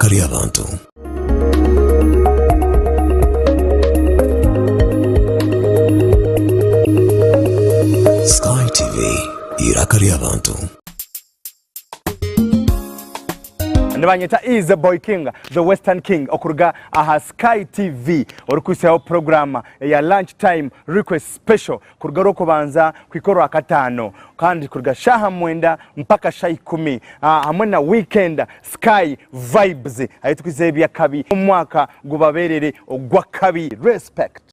Eiraka ry'abantu. Sky TV, eiraka ry'abantu. Nibanyeta Easy Boy King, the Western King okuruga aha Sky TV orikuhitsyaho program eya Lunch Time Request Special kuruga orwokubanza kuhika orwakataano kandi kuruga shaaha mwenda mpaka shaaha ikumi hamwe na weekend Sky Vibes ahu turikuhitsyaho eby'akabi omwaka gubaberere ogw'akabi. Respect.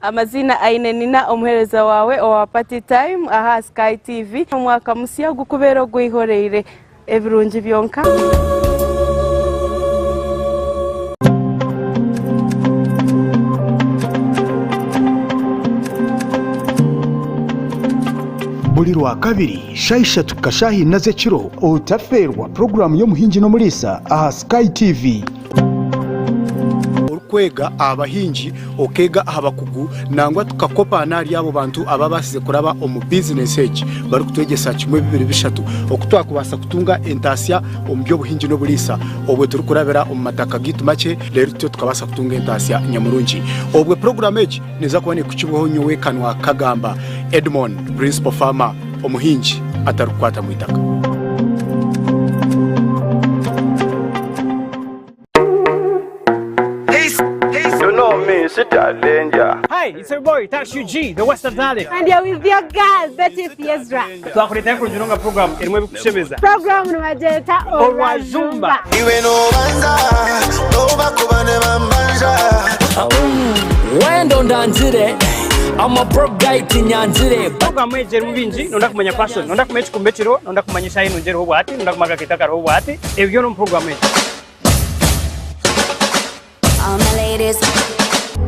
Amaziina Aine Nina omuheereza waawe owa Party Time aha Sky TV. Omwaka musya gukubeere ogweihoreire ebirungi byonka. Buri Rwakabiri shaaha ishatu kuhika shaaha ina z'ekiro, otafeerwa puroguraamu y'Omuhingi n'Omuriisa aha Sky TV. Orikwega aha bahingi, okeega aha bakugu nangwa tukakopa n'ahari abo bantu ababaasize kuraba omu bizinesi egi barikutwegyesa kimwe bibiri bishatu oku twakubaasa kutunga entaasya omu by'obuhingi n'oburiisa obwo turikurabira omu mataka gaitu makye reero tutyo tukabaasa kutunga entaasya nyamurungi. Obwo puroguraamu egi neeza kuba neekukibwaho nyowe Kanwa Kagamba Edmond, Principal Farmer, omuhingi atarikukwata mu itaka. You know me, Sitalenja. Hi, it's your boy Tash UG, the Western Talent. And you're with your girl, Betty Fiezra. Twakureetera kurungi nga program erimu ebikushemeza. Program nibagyeta Orwajumba. Iwe nobanza nobakuba nibambanja. Wenda ondangire I'm a broke guy tinyangire Program egi erimu bingi, nonda kumanya fashion, nonda kumanya ekikumba ekiriho, nonda kumanya eshaaha enungi eriho obwahati, nonda kumanya akakeito akariho obwahati, ebyo byona omu program egi. All my ladies.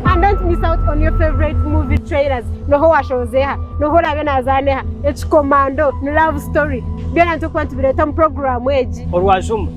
And don't miss out on your favorite movie trailers. Noho washozeha, noho orabe nazaneha, ekikomando, ni love story. Byona nitukuba nitubireeta omu program egi. Orwajumba.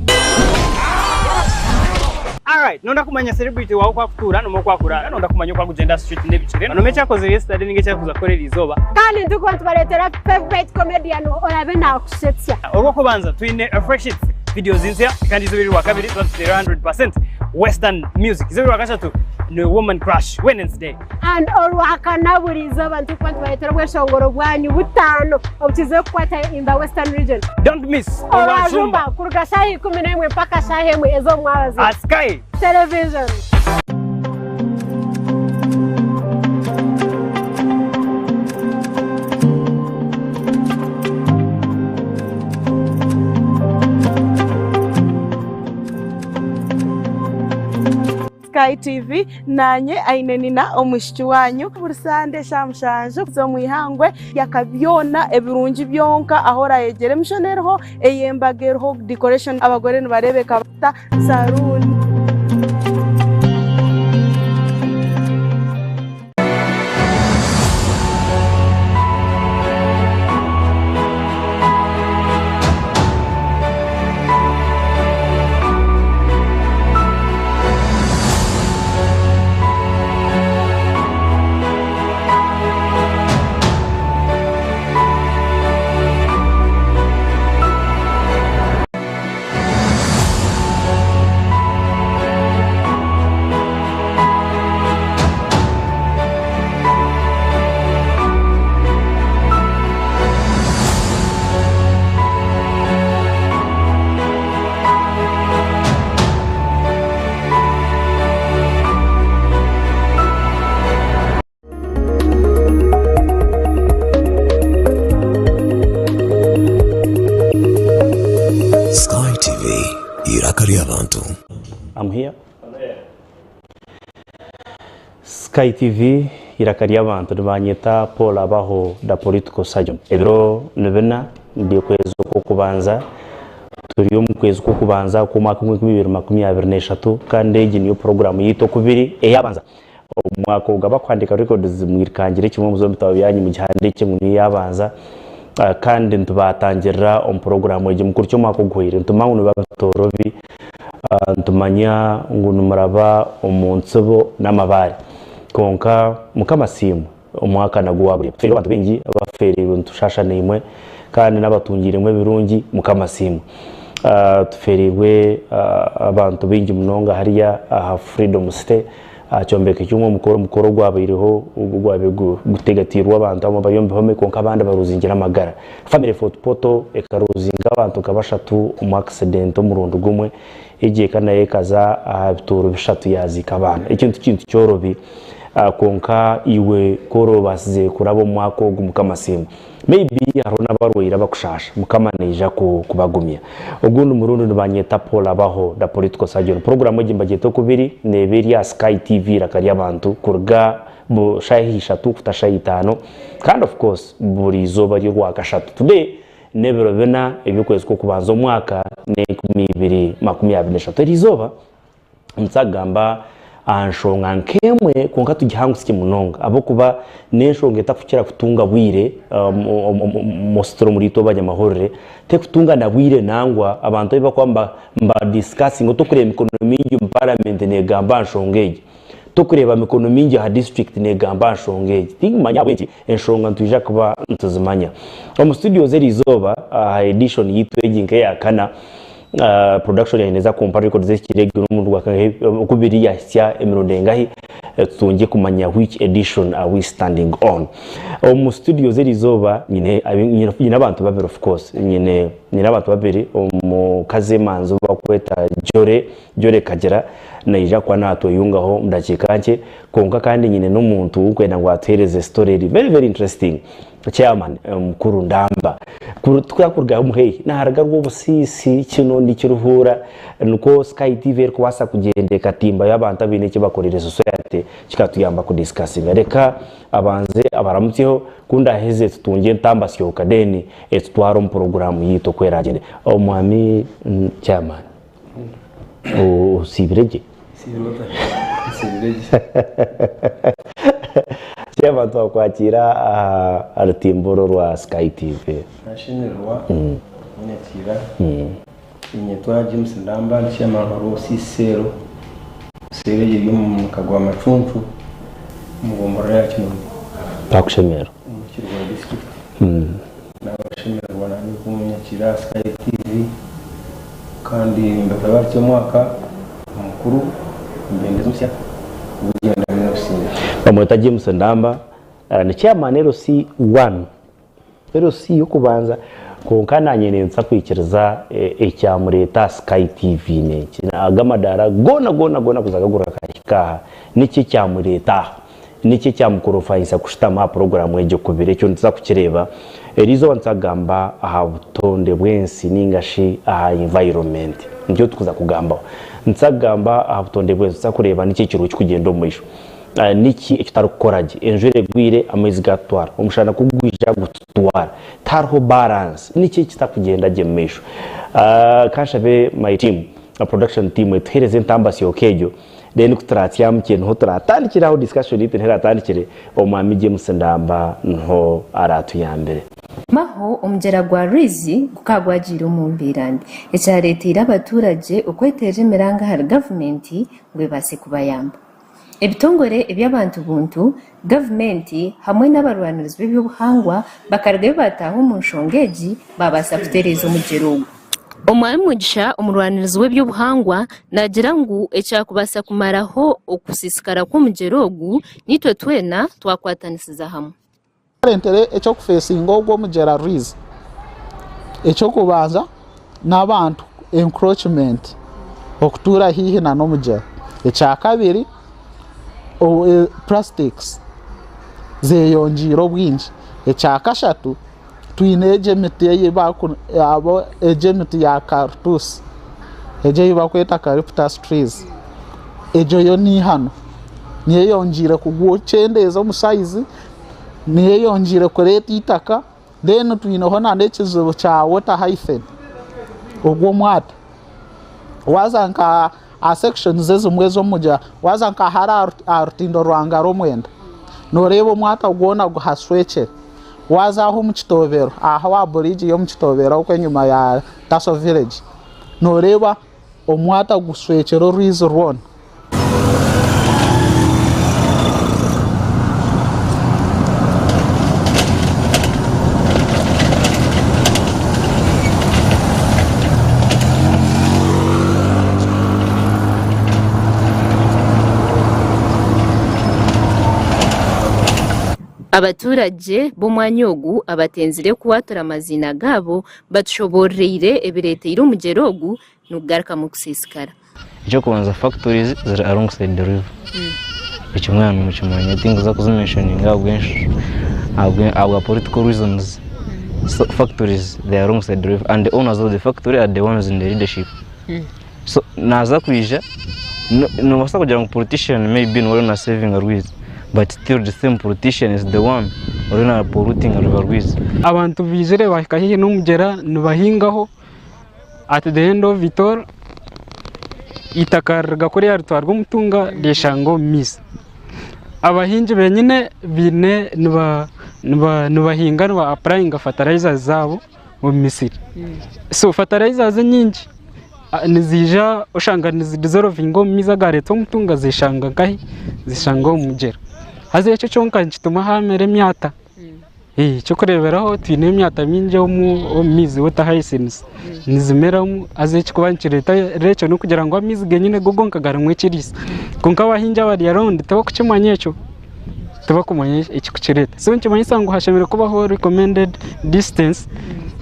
Alright, nonda kumanya celebrity wawe oku akutuura nomwe oku akuraara, nonda kumanya oku akugyenda aha street n'ebikire, nomwe eki akozire yesterday ninga eki arikuza kukora eriizooba. Kandi nitukuba nitubareetera favorite comedian orabe nakushetsya. Orwokubanza twine Fresh Hits videos nsya kandi izooba eri Rwakabiri tuba tuteire 100% Western music. Izooba Rwakashatu ni Woman Crush Wednesday. And Orwakana buri izooba nitukuba nitubareetera obweshongoro bwanyu butaano obukizire kukwata in the Western region. Don't miss Orwajumba kuruga shaaha 11 mpaka shaaha emwe ez'omwabazyo. At Sky Television. Sky TV nanye aine nina omwishiki wanyu buri sande eshaaha mushanju z'omwihangwe yaka byona ebirungi byonka ahu orayegyera emishono eriho ey'embaga eriho decoration abagore nibareebeka bata saruuni. Sky TV, eiraka ry'abantu. I'm here. Sky TV, eiraka ry'abantu nibanyeta Paul Abaho the political surgeon. Ebiro ni bina by'okwezi okw'okubanza turi omu kwezi kw'okubanza okw'omwaka gw'enkumi ibiri makumi abiri n'eshatu kandi egi niyo puroguraamu yaitu okubiri ey'abanza. Omu mwaka ogu abakuhandiika records mwirukangire kimwe muze omu bitabo byanyu mugihandiikye ngu niyo yaabanza kandi nitubatangirira omu puroguraamu egi mukuru ky'omwaka oguhweire. Nitumanya ngu nibiba bitoorobi, nitumanya ngu nimuraba omu ntsibo n'amabaare kwonka Mukama asiimwe omwaka nagwo waagureeba. Tufeereirwe abantu baingi abafeereirwe nitushaasha naimwe kandi n'abatungiiremu ebirungi Mukama asiimwe. Tufeereirwe abantu baingi munonga hariya aha Freedom City aha kyombeko kimwe omukoro ogwabaireho ogwabaire gutegatiirwe abantu abamwe bari omu bihome kwonka abandi baruuzingire amagara. Family Fort Portal ekaruuzinga abantu nka bashatu omu accident omurundi gumwe, egyo eka nayo ekaza aha bituuro bishatu yaaziika abaana. Ekyo tikintu kyorobi kwonka iwe ku oroobaasize kuraba omu mwaka ogu Mukama asiimwe. Maybe hariho n'abarwaire abakushaasha, Mukama naija kubagumya. Ogundi murundi nibanyeta Paul Abaho the political surgeon. Puroguraamu egi nibagyeta okubiri neeba eri aha Sky TV Eiraka ry'abantu kuruga shaaha ishatu kuta shaaha itaano kandi of course buri izooba ry'orwakashatu. Today n'ebiro bina eby'okwezi kw'okubanza omwaka n'enkumi ibiri makumi abiri n'eshatu. Eriizooba Nitugamba aha nshonga nk'emwe kwonka tugihangusye munonga ahabw'okuba n'enshonga etarikukira kutunga bwire most omuri itwe abanyamahurire terikutunga na bwire nangwa abantu abu barikuba nibadisikasinga otarikureeba emikono mingi omu paramenti neegamba aha nshonga egi, torikureeba mikono mingi aha disiturikiti neegamba aha nshonga egi. Tinkumanya ahabw'enki enshonga nitwija kuba nituzimanya. Omu situdiyo z'eriizooba aha edishoni yaitu egi nk'eya kana, Production yaye neza kumpa records z'ekiro egi n'omurundi gwa kangahi oku biri yahitsya emirundi engahi tutungye kumanya which edition are we standing on. Omu studios eriizooba nyine nyine abantu babiri of course nyine nyine abantu babiri omukazi emanzi ou bakweta Jolly Jolly Kagira naija kuba natweyungaho omu dakiika nkye kwonka kandi nyine n'omuntu ou nkwenda ngu atuheereze story eri very very interesting. Chairman mukuru Ndamba tikuyakuruga omuhaihi naruga Rwobusiisi kino nikiruhuura nikwo Sky TV erikubaasa kugyenda ekatimbayo abantu abaine eki bakorire society kikatuyamba ku discussinga reka abanze abaramutsyeho ku ndaheze tutungye entambasyoka then etutware omu puroguramu yaitu oku eragyende. Omwami Chairman osiibire gye? Chairman twakwakiira aha rutimburo rwa Sky TV. Nashemererwa kunyakiira. Ninyetwa James Ndamba ndi chairman wa Rwobusiisi Cell. Cell egi eri omu muka gwa Macuncu omu gomborora ya Kinoni. Twakushemererwa. Omu Kirwa district. Nabashemererwa nanye kunyakiira aha Sky TV. Kandi nimbazabarikya omwaka omukuru nimbendeza omusya gugyenda gwine obusingye. Bamweta James Ndamba ni chairman LC one, LC y'okubanza kwonka nanye ninza kwikiriza ekyamureeta aha Sky TV nenki aga amadaara goona goona goona kuza gagura gakahika aha niki ekyamureeta aha? Niki ekyamukorofayisa kushutama aha puroguraamu egyo kubiri? Ekyo nituza kukireeba eriizooba nituza kugamba aha butonde bw'ensi nainga shi aha environment. Nikyo turikuza kugambaho. Nituza kugamba aha butonde bw'ensi, nituza kureeba niki ekiriho kirikugyenda omu maisho. Niki eki tutarikukora gye? Enjura egwire amaizi gaatutwara, omushana ku gwija gututwara. Tihariho balance. Niki ekitarikugyenda gye omu maisho? Ka nshabe my team, production team etuheereze entambasyoka egyo. Then ku turatyamukye niho turatandikire aho discussion yaitu niho eratandikire, Omwami James Ndamba niho aratuyambire. Maho omugyera gwa Rwizi gukaba gwagiire omu mbeera mbi ekyareeteire abaturagye okweteerera emiranga ahari gavumenti ngu ebaase kubayamba. Ebitongore eby'abantu buntu, gavumenti hamwe n'abarwanirizi b'eby'obuhangwa bakarugayo baataaha omu nshonga egi baabaasa kutereeza omugyera ogu. Omwami Mugisha omurwanirizi w'eby'obuhangwa naagira ngu ekyakubaasa kumaraho okusiisikara kw'omugyera ogu niitwe twena twakwatanisiza hamwe. Kyareetere eky'okufeesinga ogu omugyera Rwizi, eky'okubanza n'abantu encroachment okutuura haihi n'omugyera, ekyakabiri plastics zeyongyeire obwingi, ekyakashatu twine egi emiti egi emiti ya karutuusi egi ei barikweta calyptus trees egyo yo n'eihano niyo eyongyeire kugukyendeeza omu sayizi niyo eyongyeire kureeta eitaka then twineho n'ekizibu kya water hyphen ogw'omwata waaza nka aha sections ezimwe ez'omugyera waaza nka hariya aha rutindo rwa Ngaromwenda nooreeba omwata gwona guhashwekire. Waaza aho omu kitoobero aho aha buriigi y'omu kitoobero okwo enyima ya Taso village nooreeba omwata gushwekire orwizi rwona. Abaturagye b'omwanya ogu abatenzire kuwatura amaziina gaabo batushoboororeire ebireeteire omugyera ogu nigugarukamu kusiisikara. Eky'okubanza factories ziri alongside the river ekyo mwena nimukimanya tinkuza kuzi mentioninga ahabwa political reasons so factories they are alongside the river and the owners of the factory are the ones in the leadership so naza kwija nobasa kugira ngu politician maybe niwe ariyo na savinga rwizi but still the same politician is the one oriyo na pollutinga river rwizi. Abantu baizire bahika haihi n'omugyera nibahingaho At the end of it all, eitaka ririga kuriya ritwarwa omutunga ryeshanga omu maizi. Abahingi benyine baine nibahinga niba applyinga fertilizers zaabo omu misiri. So fertilizers enyingi niziija oshanga nizi dissolvinga omu maizi agareetwa omutunga zeshanga nkahi? Zeshanga omu mugyera. Haza ekyo kyonka nikituma haamera emyata. Eky'okureeberaho twine emyata mingi omu maizi water hyacinths nizimeramu haza ekirikuba nikireeta ekyo n'okugira ngu amaizi genyine go gonka garimu ekiriisa kwonka abahingi abari around tibakukimanya ekyo, tibakumanya ekirikukireeta. So nikimanyisa ngu hashemereire kubaho recommended distance,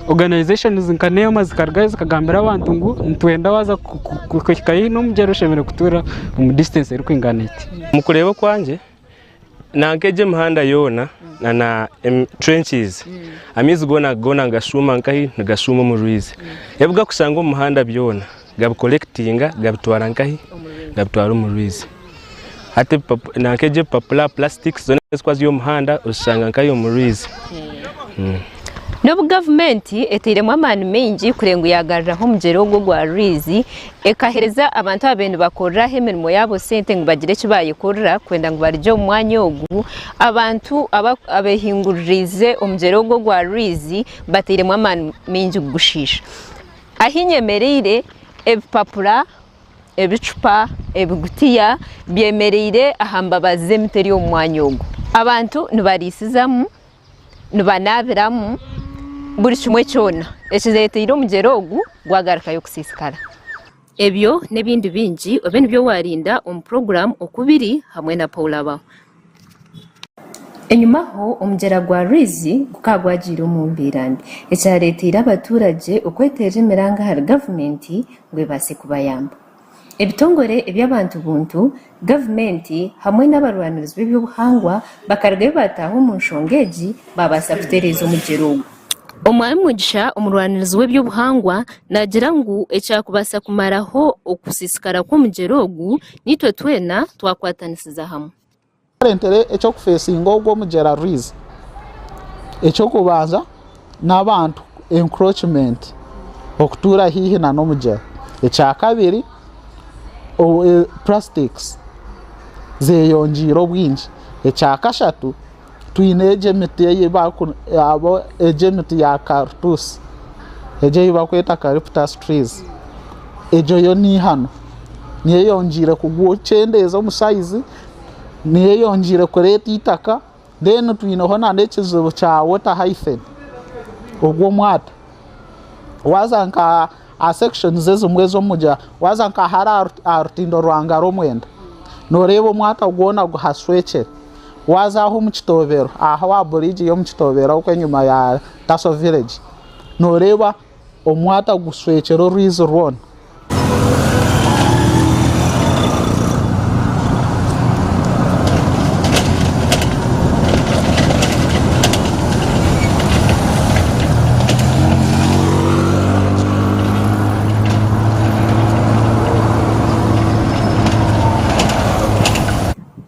organisations nka NEMA zikarugayo zikagambira abantu ngu nitwenda waaza kuhika haihi n'omugyera oshemereire kutuura omu distance erikwingana eti. Omu kureeba okwangye Nanka egyo emihanda yoona na trenches amaizi goona goona nigashuuma nkahi? Nigashuuma omu rwizi. Ebi gakushanga omu muhanda byona gabikorekitinga gabitwara nkahi? Gabitwara omu rwizi. Hati nanka egyo ebipapura, plastics zoona ezikuba ziri omu muhanda ozishanga nkahi? Omu rwizi. N'obu gavumenti etairemu amaani maingi kureba ngu yaagaruraho omugyera ogu ogwa Rwizi, ekaheereza abantu ababaire nibakoreraho emirimo yaabo sente ngu bagire eki baayekorera kwenda ngu barugye omu mwanya ogu, abantu abeehinguririize omugyera ogu ogwa Rwizi batairemu amaani maingi kugushiisha. Ahi nyemereire, ebipapura, ebicupa, ebigutiya byemereire aha mbabazi z'emiti eri omu mwanya ogu. Abantu nibariisizamu. nibanaabiramu buri kimwe kyona ekireeteire omugyera ogu gwagarukayo kusiisikara. Ebyo n'ebindi bingi obe nibyo waarinda omu puroguraamu Oku Biri hamwe na Paul Abaho. Enyimaho, omugyera gwa Rwizi gukaba gwagiire omu mbeera mbi, ekyareeteire abaturage okweteerera emiranga ahari gavumenti ngu ebaase kubayamba. Ebitongore eby'abantu buntu, gavumenti hamwe n'abarwanirizi b'eby'obuhangwa bakarugayo baataaha omu nshonga egi baabaasa kutereeza omugyera ogu. Omwami Mugisha omurwanirizi w'eby'obuhangwa naagira ngu ekyakubaasa kumaraho okusiisikara kw'omugyera ogu niitwe twena twakwatanisiza hamwe. Entere eky'okufeesinga ogwo omugyera Rwizi, eky'okubanza n'abantu encroachment okutuura haihi nana omugyera, ekyakabiri plastics zeyongyeire obwingi, ekyakashatu twine egyo emiti egyo emiti ya karutuusi egyo ei barikweta calyptus trees egyo yo n'eihano niyo eyongyeire kugukyendeeza omu sayizi. Niyo eyongyeire kureeta eitaka then twineho nana ekizibu kya water hyphen ogw'omwata waaza nka aha sections ezimwe ez'omugyera waaza nka hare aha rutindo rwa Ngaromwenda nooreeba omwata gwona guhashwekire waaza aho omu Kitoobero aho aha bridge y'omu Kitoobero okwo enyima ya Taso village nooreeba omwata gushwekire orwizi rwona.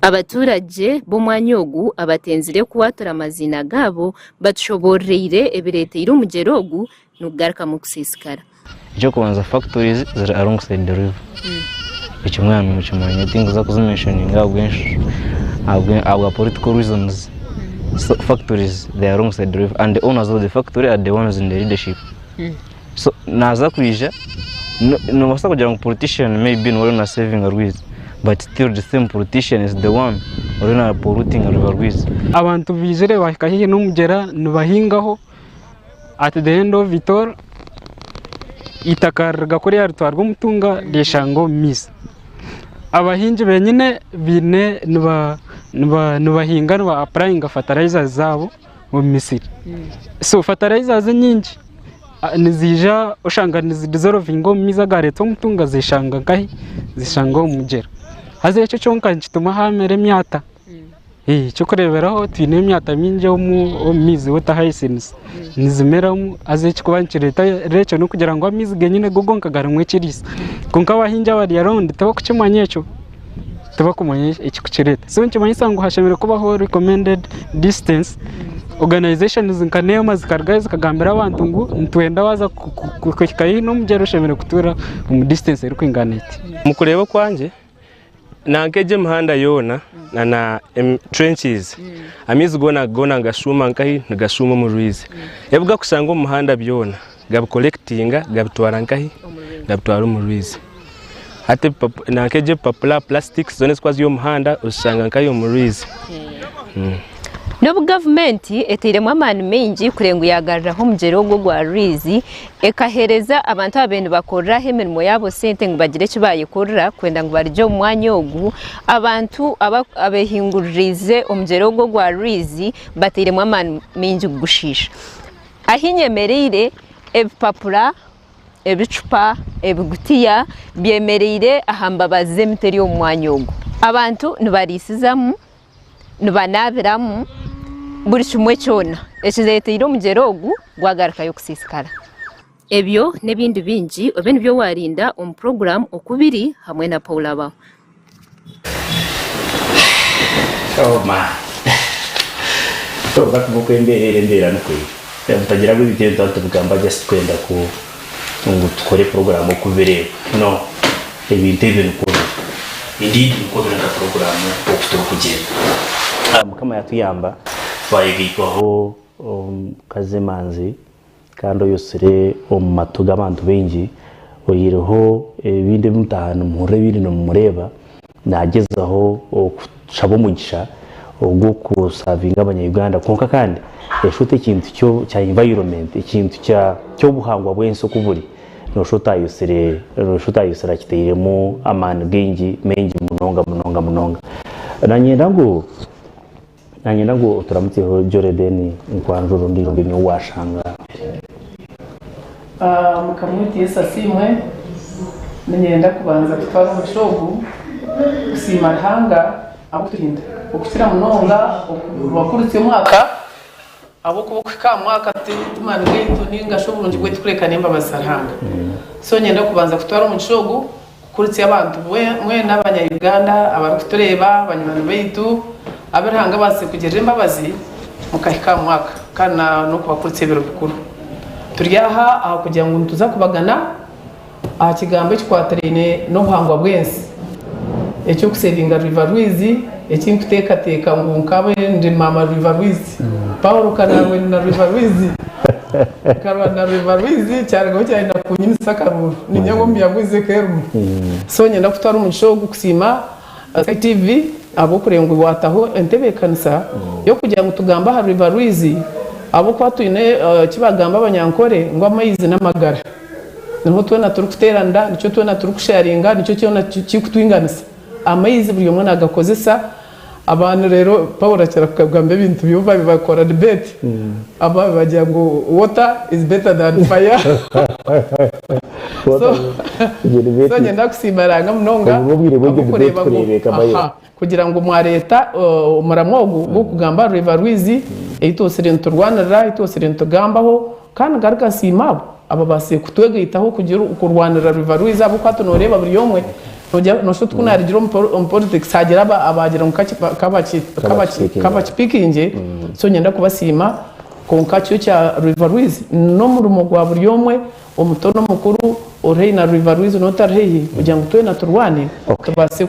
Abaturage b'omwanya ogu abatenzire kuwatura amaziina gaabo batushoboororeire ebireeteire omugyera ogu nigugarukamu kusiisikara. Eky'okubanza factories ziri alongside the river ekyo mwena nimukimanya tinkuza kuzi mentioninga ahabwa political reasons so factories they are alongside the river and the owners of the factory are the ones in the leadership so naza kwija nobasa kugira ngu politician maybe niwe ariyo na savinga rwizi but still the same politician is the one oriyo na pollutinga river rwizi. Abantu baizire bahika haihi n'omugyera nibahingaho. At the end of it all, eitaka ririga kuriya ritwarwa omutunga ryeshanga omu maizi. Abahingi benyine baine Nibahinga niba applyinga fertilizers zaabo omu misiri. So fertilizers enyingi niziija oshanga nizi dissolvinga omu maizi agareetwa omutunga zeshanga nkahi? Zeshanga omu mugyera. Haza ekyo kyonka nikituma haamera emyata. Eky'okureeberaho twine emyata mingi omu maizi water hyacinths nizimeramu haza ekirikuba nikireeta ekyo n'okugira ngu amaizi genyine go gonka garimu ekiriisa. Kwonka abahingi abari around tibakukimanya ekyo. Tibakumanya ekirikukireeta. So nikimanyisa ngu hashemereire kubaho recommended distance, organisations nka NEMA zikarugayo zikagambira abantu ngu nitwenda waaza kuhika haihi n'omugyera oshemereire kutuura omu distance erikwingana eti. Omu kureeba okwangye, nanka egi emihanda yoona na trenches, amaizi goona goona nigashuuma nkahi? Nigashuuma omu rwizi. Ebi gakushanga omu muhanda byona gabikorekitinga gabitwara nkahi? Gabitwara omu rwizi. Hati nanka egi ebipapura, plastics zoona ezikuba ziri omu muhanda ozishanga nkahi? Omu rwizi. N'obu gavumenti etairemu amaani maingi kureba ngu yaagaruraho omugyera ogu ogwa Rwizi, ekaheereza abantu ababaire nibakoreraho emirimo yaabo sente ngu bagire eki baayekorera kwenda ngu barugye omu mwanya ogu, abantu abeehinguririize omugyera ogu ogwa Rwizi batairemu amaani maingi kugushiisha. Ahi nyemereire ebipapura, ebicupa, ebigutiya byemereire aha mbabazi z'emiti eri omu mwanya ogu. Abantu nibariisizamu. nibanaabiramu buri kimwe kyona ekireeteire omugyera ogu gwagarukayo kusiisikara. Ebyo n'ebindi bingi obe nibyo waarinda omu puroguraamu Oku Biri hamwe na Paul Abaho. Oh man. Kwonka nk'oku embeera eri embeera nikwo eri. Mutagira ngu ebintu ebi nituba nitubigamba just kwenda ku ngu tukore puroguraamu oku biri. No. Ebintu ebyo nikwo biri. Indeed nikwo biri nka puroguraamu oku turikugyenda. Mukama yatuyamba twayegaitwaho omukazi emanzi kandi oyosire omu matu g'abantu baingi oyihireho ebindi ebi mutaaha nimuhurira ebindi nimumureeba nagyezaho okushaba omugisha ogw'okusavinga abanya Uganda kwonka kandi eshuta ekintu kya environment ekintu ky'obuhangwa bw'ensi oku buri. Noshusha otayosire, noshusha otayosire akitairemu amaani gaingi maingi munonga munonga munonga. Nanyenda ngu nanyenda ngu oturamutseho Jolly then nkwanjure ondiijo nyowe ou washanga. Mukama waitu Yesu asiimwe, niinyenda kubanza kutwara omugisha ogu kusiima Ruhanga ahabw'okuturinda okukira munonga okurutsya omwaka. Ahabw'okuba okuhika aha mwaka ti maani gaitu nainga shi oburungi bwaitu kureka n'embabazi za Ruhanga. So niinyenda kubanza kutwara omugisha ogu kukurutsya abantu mwena abanya Uganda abarikutureeba, banywani baitu, abu Ruhanga abaasize kugirira embabazi mukahika aha mwaka kandi n'okubakurutsya ebiro bikuru. Turi aha aha kugira ngu nituza kubagana aha kigambo ekikwatiraine n'obuhangwa bw'ensi eky'okusevinga River Rwizi eki nkuteekateeka ngu nkabe ndi maama River Rwizi. Paul kanarwe na River Rwizi nkarwana na River Rwizi kyarugaho kyayenda kunyimisa akaruuru niinyanga omu bya Rwizi ekeeruma. So niinyenda kutwara omugisha ogu kusiima Sky TV ahabw'okureeba ngu waataho entebeekanisa y'okugira ngu tugambe aha River Rwizi ahabw'okuba twine eki bagamba Abanyankore ngu amaizi n'amagara. Niho twena turikuteeranira, nikyo twena turikusharinga, nikyo kyona kirikutwinganisa. Amaizi buri omwe naagakozesa. Abantu reero Paul akira kugamba ebintu by'obu baabaire bakora debate, abaabaire bagira ngu water is better than fire. So, so niinyenda kusiima Ruhanga munonga ahabw'okureeba ngu aha. Kugira ngu mwareeta omuramwa ogu gw'okugamba aha River Rwizi ei twosire niturwanirira, ei twosire nitugambaho kandi ngaruka nsiima abo ababaasize kutwegaitaho kurwanirira River Rwizi ahabw'okuba hati nooreeba buri omwe nooshusha oti ku naarugire omu politics haagira abaagira ngu kabakipikingye so niinyenda kubasiima kwonka kyo ekya River Rwizi n'omurimo gwa buri omwe omuto n'omukuru, ori haihi na River Rwizi n'otari haihi, kugira ngu twena turwane tubaase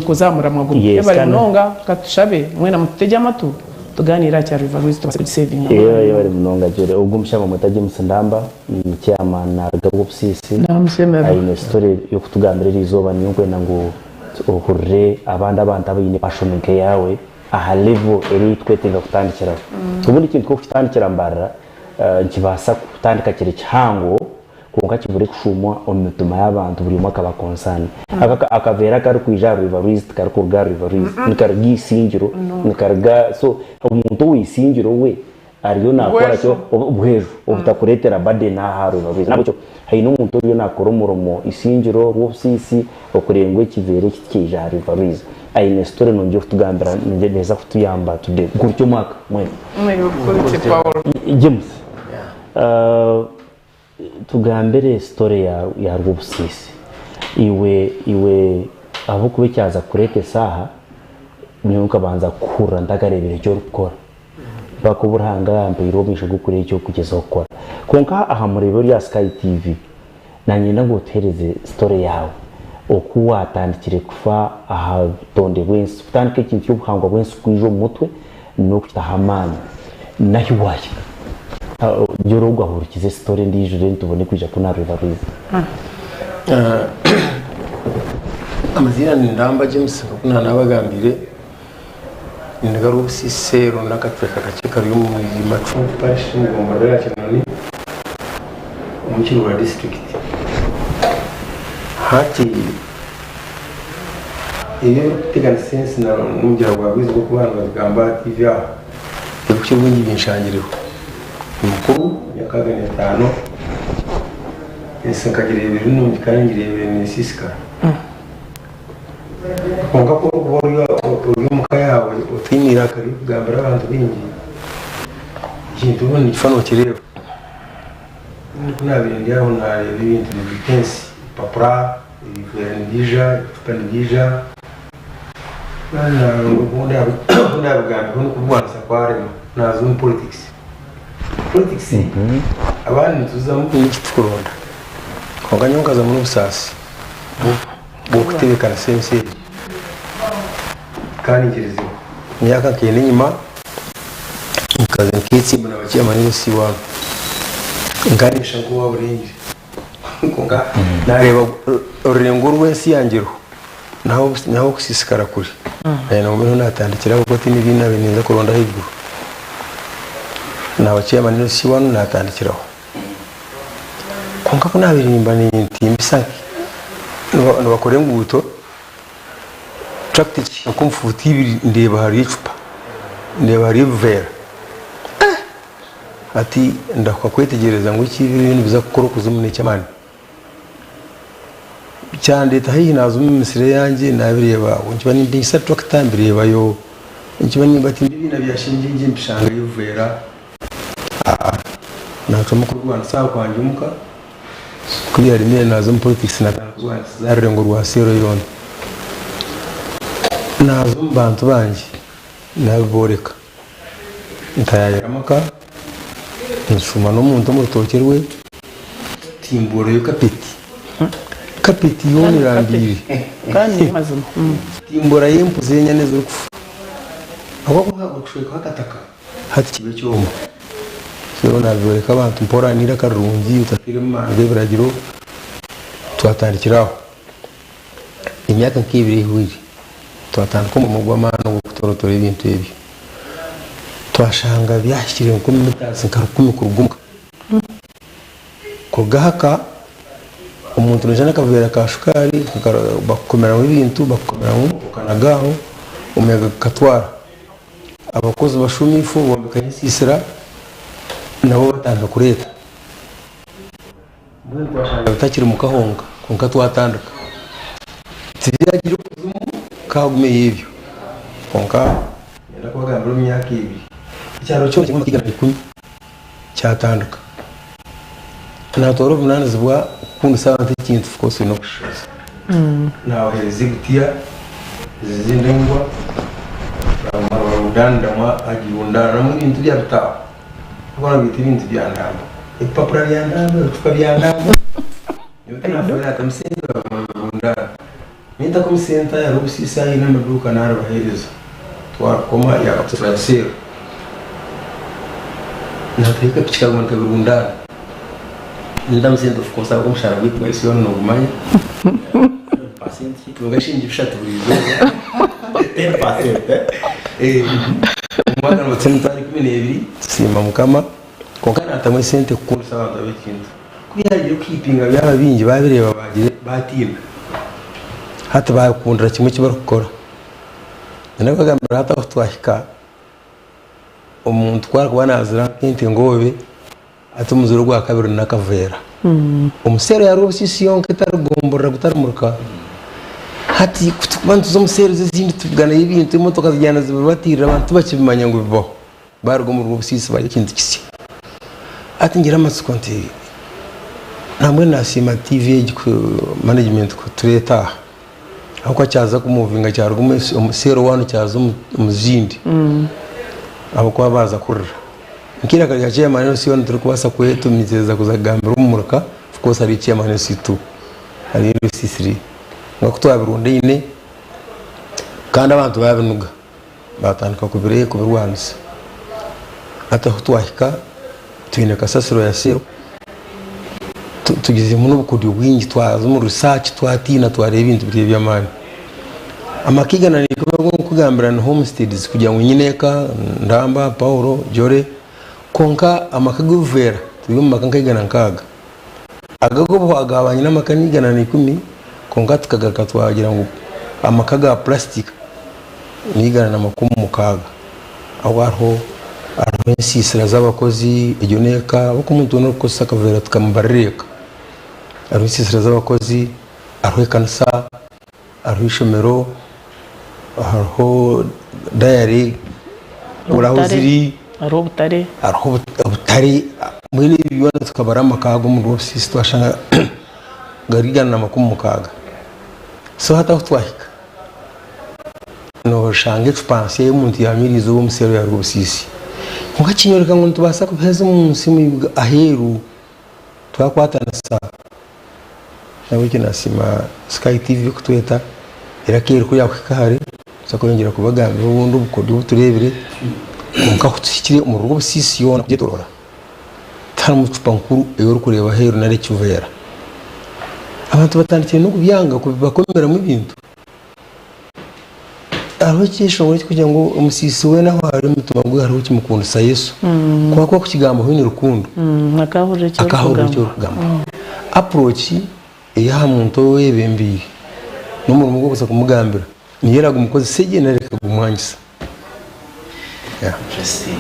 kuza aha muramwa gumwe. Yes, Mwebare kandi munonga, ka tushabe mwena mututegye amatu tugaaniire aha kya River Rwizi tubaase kugisevinga. Yebare yebare munonga Jolly. Ogu omushaija bamweta James Ndamba, ni chairman naruga Rwobusisi. Namushemererwa. Aine story yokutugambira erizooba niyo nkwenda ngu ohurire abandi abantu abaine passion nk'eyaawe aha level eri ei tukwetenga kutandikiraho. Obundi ekintu nk'okukitandikira Mbarara, Nikibaasa kutandika kiri kihango, Kwonka kibure kushuumwa omu mitima y'abantu buri omwe akaba concern. Aka akaveera akarikwija aha River Rwizi tikarikuruga aha River Rwizi, nikaruga Isingiro, nikaruga so omuntu owa Isingiro we ariyo nakora ki Buhweju obutakureetera burden aha River Rwizi. Nahabwekyo haine omuntu oriyo nakora omurimo Isingiro, Rwobusiisi okureeba ngu ekiveera eki tikyaija aha River Rwizi. Aine story nungi y'okutugambira neeza kutuyamba today. Nkurukye omwaka mwena. James. Tugambire story ya Rwobusiisi. Iwe iwe ahabw'okuba ekyaza kukureeta aha, nyowe nkabanza kukuhurira ntakareebire eki orikukora. Mpaka obu Ruhanga yampaire omugisha gw'okureeba eki orikugyezaho kukora. Kwonka aha mureebe ori aha Sky TV, nanyenda ngu otuheereze story yaawe, oku waatandikire kufa aha butonde bw'ensi, kutandika ekintu ky'obuhangwa bw'ensi kwija omu mutwe n'okutaho amaani, n'ahi waahika. Gira ogwo ahurikize story endiijo then tubone kwija kunu aha River Rwizi. Amaziina ni Ndamba James nk'oku naanabagambire, nindiga Rwobusisi n'akacweka kakye kari omu Macumu parish omu gomborora ya Kinoni omu Kiruhura disiturikiti. Hati ebi ebirikuteganisa ensi n'omugyera gwa Rwizi nk'oku baaba nibabigamba aha tiivi aha. Ebikukira obwingi binshangireho. Ndi mukuru, emyaka 45, ensi nkagireeba eri nungi kandi ngireebire neesiisikara. Kwonka ku orikuba ori omu ka yaawe otaine eiraka ry'okugambira abantu baingi, ekintu obundi nikifa nookireeba. Ku naabaire ndi aho naareeba ebintu nibihika ensi, ebipapura, ebiveera nibiija, ebicupa nibiija. Obu naabigambireho n'okurwanisa kwarema naaza omu politics. Politics abandi nituzamu twine eki turikuronda kwonka nyowe nkazamu n'obusaasi bw'okutebeekanisa ensi egi kandi ngyerizeho. Emyaka nka ena enyima nkaza nkeetsimba na bachairman b'ensi waabo nkareebeka nk'owaaburengire kwonka naareeba orurengo oru ensi yangye eriho. N'ahu okusiisikara kuri. Naanye naguma niho naatandikira ahabw'okuba tihaine ebindi naabaire ninza kuronda ahaiguru. Naaba chairman LC one naatandikiraho. Kwonka ku naabaire nimba nintimbisa nibakora enguuto, turakita ekihika omu fuuti ibiri ndeeba hariyo ecupa, ndeeba hariyo ebiveera. Hati ndahuka kwetegyereza ngu eki biriyo nibiza kukora okuzimu n'eky'amaani. Kyandeeta haihi naaza omu misiri eyangye naabireeba aho nikiba nimpingisa turakita mbireebayo, nikiba nimbatimba ebiina bya shengyengye mbishangayo obuveera, naacwamu kubirwanisa aha kwangye omuka, ku byaremire naaza omu politics naatandika kurwanisa aha rurengo rwa seero yoona. Naaza omu bantu bangye naabibooreka, ntaayaayira amaka, nshuma n'omuntu omu rutookye rwe. Timburayo kapeti. Kapeti yoona erambiire. Timburayo empu z'enyana ezirikufa. Ahabw'okuba orikushwekaho akataka hati kiba ekyoma. So nabyoreka abantu mpora n'eiraka rirungi otateiremu maani g'ebiragiro twatandikira aho. Emyaka nk'ebiri ehweire twatandika omurimo gw'amaani ogw'okutorotora ebintu ebyo. Twashanga byahikire nk'omu mitaasi nka rukumi kuruga omuka. Kuruga aha ka, omuntu naija n'akaveera ka shukaari bakukomeramu ebintu, bakukomeramu okanaga aho, omuyaga gukatwara. Abakozi bashuuma ifo bombekayo ensiisira nabo batandika kureeta. Mbwenu twashanga bitakiri muka honka kwonka twatandika. Tibyagiire okuzimu kahagumeyo ebyo kwonka niinyenda kubagambira omu myaka ebiri ekyaro kyona kirimu amaka 110. Kyatandika. Naatwara obuvunaanizibwa kukundisa abantu ekintu of course oine okushishoza. Naabaheereza ebitiya ezi endaingwa barundaaniramu agirundaaniramu ebintu bya bitaaho ahabw'okuba nibabyeta ebintu bya ndamba. Ebipapura bya ndamba, ebicupa bya ndamba. Nyowe tinaafayo naatamu sente baguma nibirundaana. Nintamu sente hariho obusiisi aine amaduuka naribaheereza twakoma yaaba turagiseera natayo akapiki kaguma nikabirundaana nintamu sente of course ahabw'okuba omushaara gwaitu gwa esi yoona nogumanya tunga shilingi bishatu buri izooba omwaka nibatuha emitwaro 12 tusiima mukama kwonka natamu esente kukundisa abantu aba ekintu. Ku byarugire kuhipinga byaba bingi babireeba batiina. Hati bakundira kimwe eki barikukora. Nabagambira hati ahu twahika omuntu ku arikuba nazira nk'ente ngoobe hati omuziro ogwakabiri n'akaveera. Omuseero hariho obusiisi yonka etari gomborora gutari muruka. Hati ku turikuba nituza omu seero ezindi tubuganayo ebintu emotoka zigyenda nizibibatiirira abantu tibakibimanya ngu bibaho. Baaruga omuri Rwobusisi bari ekintu kisya. Hati ngira amatsiko nti nambwenu nasiima TV egi management kutureeta aha ahabw'okuba kyaza kumuvinga kyaruga omu seero wani kyaza omu zindi ahabw'okuba baaza kurira. Nk'eiraka rya chairman LC one titurikubaasa kwetumiisiriza kuza kugambira omu muruka of course hariyo chairman LC2 hariyo LC3 kwonka ku twabirundaine kandi abantu baabinuga. Baatandika kubirwanisa. Hati ahu twahika twine kasasiro ya seero, tugizemu n'obukodyo bwingi twaza omu research twatiina twareeba ebintu biri eby'amaani. Amaka igana n'ikumi agu ndikugambira ni homesteads kugira ngu nyine eka, Ndamba, Paulo, Jolly, kwonka amaka g'obuveera turi omu maka nka 106. Aga go agabanye n'amaka n'110 kwonka tukagaruka twagira ngu amaka ga plastic n'160 ahu hariho hariho ensiisira z'abakozi egyo n'eka ahabw'okuba omuntu weena orikukozesa akaveera tukamubarira eka. Hariho ensiisira z'abakozi, hariho ekanisa, hariho eishomero, hariho dayari ahu ziri. Hariho obutare. Hariho obutare mbwenu ebi byona tukabara amaka ago omuri ofiisi twashanga gari 160. So hati ahu twahika noshanga ecupa nsya ey'omuntu yanywa eriizooba omu seero ya Rwobusisi. Kwonka kinyoreka ngu nitubaasa kubiheza omu nsi aheeru twakwatanisa. Nahabwekyo nasiima Sky TV kutweta era ku erikuba yakuhika hare nituza kweyongyera kubagambira obundi obukodyo obu tureebire kwonka ku tuhikire omu Rwobusisi yoona kugyetoroora tiharimu cupa nkuru ei orikureeba aheeru nari ekiveera. Abantu batandikire n'okubyanga kubibakomeramu ebintu. Hariho ekyeshongoro ekirikugira ngu omusiisi weena ahu ari omutima gwe hariho ekimukundisa Yesu. Ku akuba akukigamba oine rukundo, Akahurira eki akahurira eki orikugamba. orikugamba. Approach ey'aha muntu ou oyebembeire n'omurimo gwe kuza kumugambira niyo eragumukozese gye nari ekagumwangisa. Yeah. Interesting.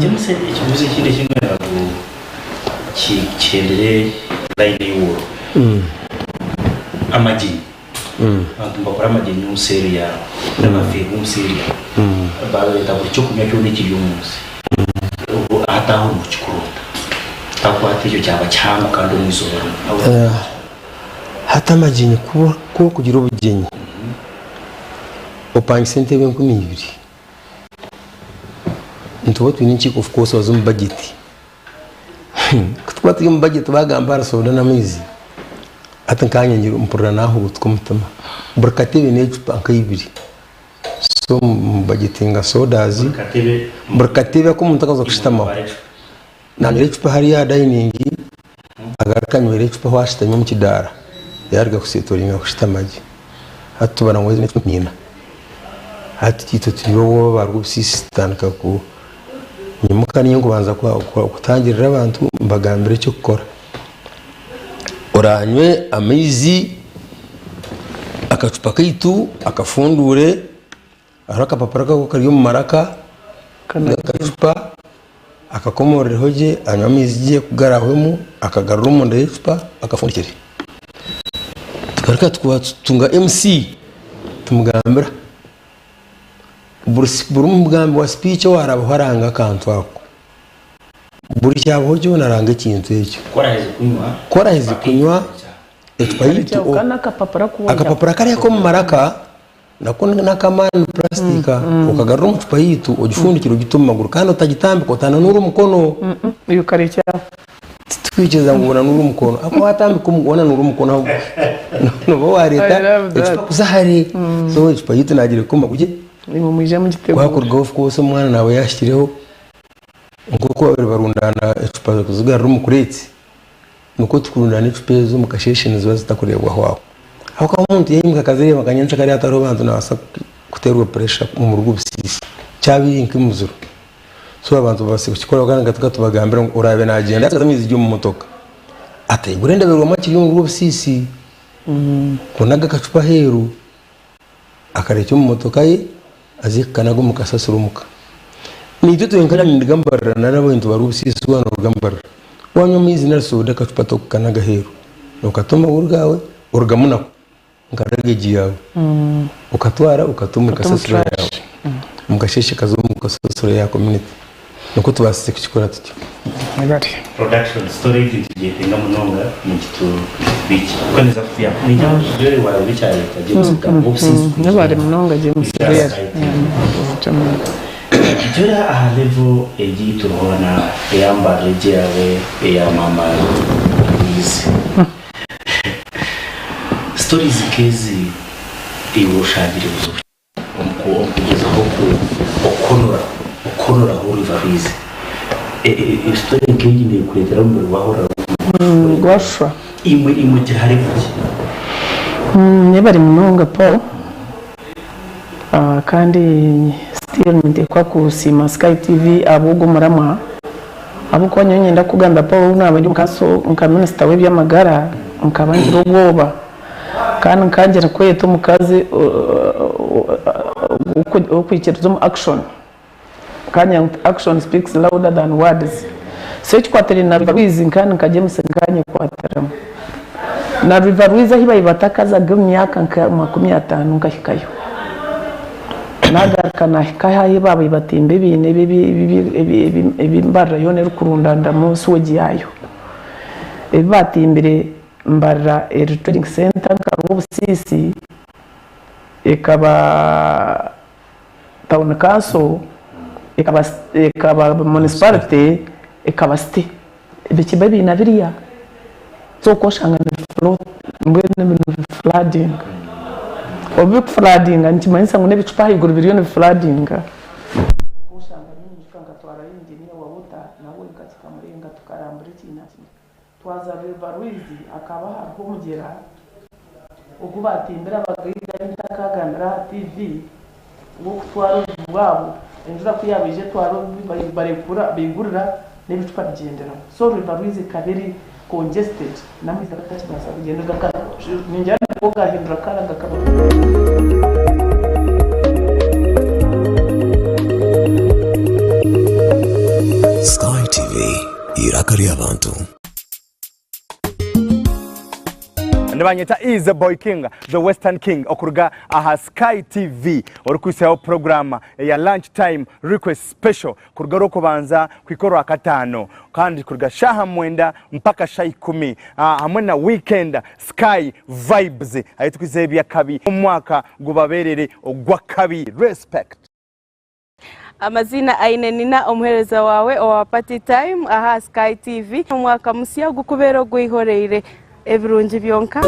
James, ekibuuzo ekindi eki ndenda ngu kihendere line ey'obworo. Amagyenyi. Abantu nibakora amagyenyi omu seeri yaabo, nibafeerwa omu seeri yaabo. Bareeta buri ky'okunywa kyona ekiri omu nsi. Obwo hati aho nokikora ota? Otakwata ekyo kyaba kihango kandi omu izooba rimwe. Hati amagyenyi ku orikugira obugyenyi, opangise entebe 2000, nituba twine enkiiko of course waza omu budget. Ku turikuba turi omu budget bagamba ahari soda n'amaizi, hati nkanye ngira mpurira nahuutuka omutima. Buri katebe n'ecupa nka ibiri. So mubajetinga sodas, buri katebe aku omuntu arikuza kushutamaho nanywera ecupa hariya aha dayiningi, agaruke anywere ecupa ahu ashutami omu kidaara, yaruga kusetoringa kushutama gye. Hati tubara ngu ezo n'ecupa ina. Hati itwe turi obwoba ba Rwobusisi tutandika ku nyimuka niinye nkubanza kutangirira abantu mbagambira eky'okukora. Oranywe amaizi akacupa kaitu akafunduure hariho akapapura kako kari omu maraka g'akacupa akakomorereho gye anywe amaizi gye ku garaahwemu akagarure omunda y'ecupa akafundikire. Tugaruka tutunga MC tumugambira buri mugambi wa sipiiki owaarabaho aranga akantu ako. Buri kyabaho kyona aranga ekintu ekyo. Ku oraheze kunywa ecupa yaitu, akapapura kariya ak'omu maraka nako n'ak'amaani purasitika, okagarura omu cupa yaitu ogifundikire ogite omu maguru kandi otagitambika otananura omukono. Titukwikiriza ngu onanure omukono ahakuba watambika wananura omukono nooba wareeta ecupa kuza hare. So ecupa yaitu naagira ekoma gye. Ku hakurugaho of course omwana naaba yaahikireho. Nk'oku babire barundaana ecupa kuzigarura omu kureeti, nikwo tukurundaana ecupa ezo omu kasheeshe niziba zitakureebwaho aho. Ahabw'okuba omuntu yaimuka akazireeba nka nyenkyakare hatariho bantu naabaasa kuteerwa puresha omu rugo obusiisi kyaba eri nk'emiziro. So abantu babaase kukikora kandi nka tukaba tubagambira ngu oraabe naagyenda yaatsigaza amaizi gye omu motoka. Ataigura endabirwamu akiri omu Rwobusiisi, kunaga akacupa aheeru, akareeta omu motoka ye, aze kukanaga omu kasasiro omuka. Naitwe twenka nindiga mbarira nari abantu ba Rwobusiisi waaba noruga mbarira, wanywa amaizi nari soda akacupa tokukanaga aheeru, nokata omu maguru gaawe orugamu nako. nka luggage yaawe okatwara okata omu kasasiro yaawe omu kasheeshe kaza omu kasasiro ya community nikwo tubaasize kukikora tutyo. Production storage nitugyetenga munonga nikitubiika ningira ngu Joy waareeba ekyareeta James kugamba obusinzi kwija Yebare munonga James kwija Sky TV. Joy aha level egi ei turiho na eya mbarira egi eyaawe eya maama Louise. Stories nk'ezi iwe oshangire buzibu ki omu kugyezaho okuhonora okuhonoraho River Rwizi? Story nk'egi nekureetera omubiri gwahurira Gwashusha. Imwe imwe kiri hare kuki? Yebare munonga Paul kandi still ninteekwa kusiima Sky TV ahabw'ogu omuramwa. Ahabw'okuba nyowe niinyenda kukugambira Paul obu naaba ndi omu kanso nka minisita w'eby'amagara nkaba ngira obwoba kandi nkangira kweta omukazi ow'okwikiriza omu action nkangira ngu action speaks louder than words so ekikwatiraine na River Rwizi kandi nka James nkanyekwatiremu na River Rwizi ahi baabaire batakazaga omu myaka nka 50 nkahikayo. Naagaruka naahika ahu baabaire batimba ebiina ebi embarira yoona erikurundaniramu siwegi yaayo. Ebi baatimbire Mbarira eri Trading Centre nka Rwobusiisi, ekaba Town Council, ekaba Municipality, ekaba City. Bikiba ebiina biriya so okwoshanga mbwenu nibi floodinga. Obu bikufloodinga nikimanyisa ngu n'ebicupa ahaiguru biriyo nibifloodinga. Okwoshanga ninyijuka nkatwarayo engineer wa water nawe wenka kikamurenga tukarambura ekiina kiri. Twaza River Rwizi hakaba hariho omugyera ogu baatimbire abagaiga abu ntakagambire aha TV gw'okutwara obubi bwabo, enjura ku yaaba eija etwara obubi barekura baigurira n'ebicupa bigyenderamu. So River Rwizi ekaba eri congested n'amaizi gakaba gatakibaasa kugyenda ningira nibwo gaahindura colour gakaba. Sky TV, eiraka ry'abantu. Nibanyeta Easy Boy King, the Western King okuruga aha Sky TV orikwisaho program eya Lunch Time Request Special kuruga orwokubanza kuhika orwakataano kandi kuruga shaaha mwenda mpaka shaaha ikumi hamwe na weekend Sky Vibes ahu turikwisaho eby'akabi omwaka gubaberere ogw'akabi. Respect. Amaziina aine Nina omuheereza waawe owa Party Time aha Sky TV. Omwaka musya gukubeere ogweihoreire ebirungi byonka.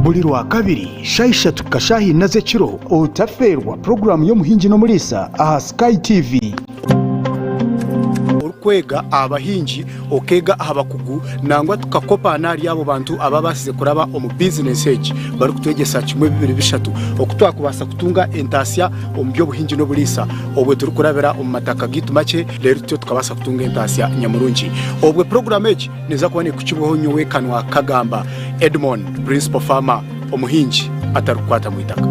Buri Rwakabiri shaaha ishatu kuhika shaaha ina z'ekiro otafeerwa puroguraamu y'Omuhingi n'Omuriisa aha Sky TV. Orikwega aha bahingi, okeega aha bakugu nangwa tukakopa n'ahari abo bantu ababaasize kuraba omu bizinesi egi barikutwegyesa kimwe bibiri bishatu oku twakubaasa kutunga entaasya omu by'obuhingi n'oburiisa obwo turikurabira omu mataka gaitu makye reero tutyo tukabaasa kutunga entaasya nyamurungi. Obwo puroguraamu egi neeza kuba neekukibwaho nyowe Kanwa Kagamba Edmond, Principal Farmer, omuhingi atarikukwata mu itaka.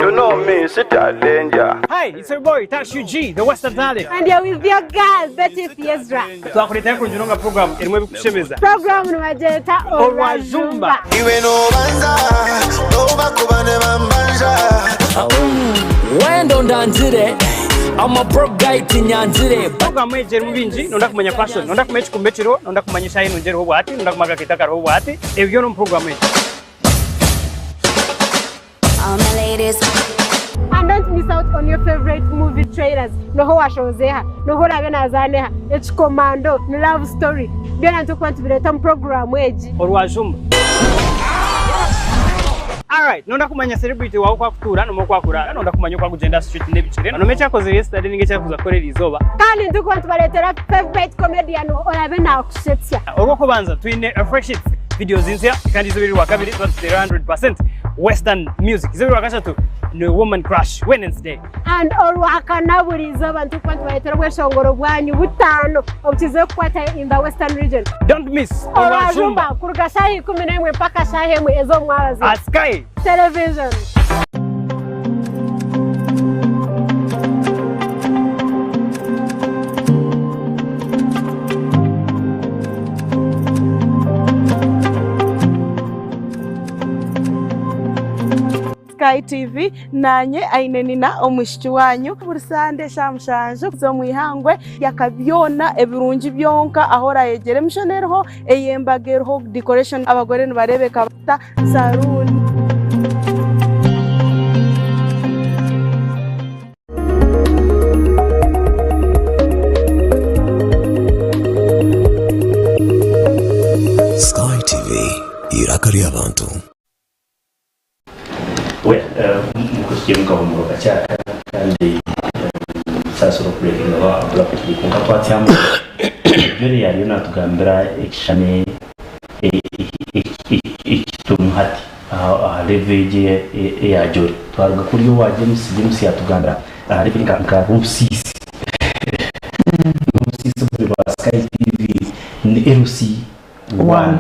You know me, Sita Danger. Hi, it's your boy Tash UG, the Western Talent. And you're with your girl, Betty Fiezra. Twakureetera kurungi nga program erimu ebikushemeza. Program nibagyeta Orwajumba. Iwe nobanza, nobakuba ne bambanja. Wendo ndangire I'm a broke guy tinyangire Program egi erimu bingi, nonda kumanya fashion, nonda kumanya ekikumba ekiriho, nonda kumanya eshaaha enungi eriho obwahati, nonda kumanya akakeito akariho obwahati, ebyo byona omu program egi. All my ladies. And don't miss out on your favorite movie trailers. Noho washozeha, noho orabe nazaneha, ekikomando, ni love story. Byona nitukuba nitubireeta omu puroguraamu egi. Orwajumba. Alright, nonda kumanya celebrity wawe oku akutuura nomanya oku akuraara, nonda kumanya oku akugyenda aha street n'ebigyere, nomanya eki akozire yesterday ninga eki arikuza kukora eriizooba. Kandi nitukuba nitubareetera favourite comedian oraabe naakushetsya. Orwokubanza twine Fresh Hits, videos nsya kandi izooba eri Rwakabiri tuba nituteera 100% Western music. Izooba Rwakashatu ni Woman Crush Wednesday. And Orwakana buri izooba nitukuba nitubareetera obweshongoro bwanyu butaano obukizire kukwata in the Western region. Don't miss Orwajumba kuruga shaaha 11 mpaka shaaha emwe ez'omwabazyo. Aha Sky Television. Sky TV nanye aine nina omwishiki wanyu buri sande eshaaha mushanju z'omwihangwe yaka byona ebirungi byonka ahu orayegyera emishono eriho ey'embaga eriho decoration abagore nibareebeka bata saruuni. Sky TV, eiraka ry'abantu. Well, mukuhikiire mukahumura okakyaka kandi saasira okurekingaho abruptly kwonka twatsyamu Jolly yariyo natugambira ekishushani ekiturimu hati aha level egi eya Jolly. Twaruga kuri owa James, James yatugambira aha level nka Rubusisi. Rubusisi buri rwa Sky TV ni LC one.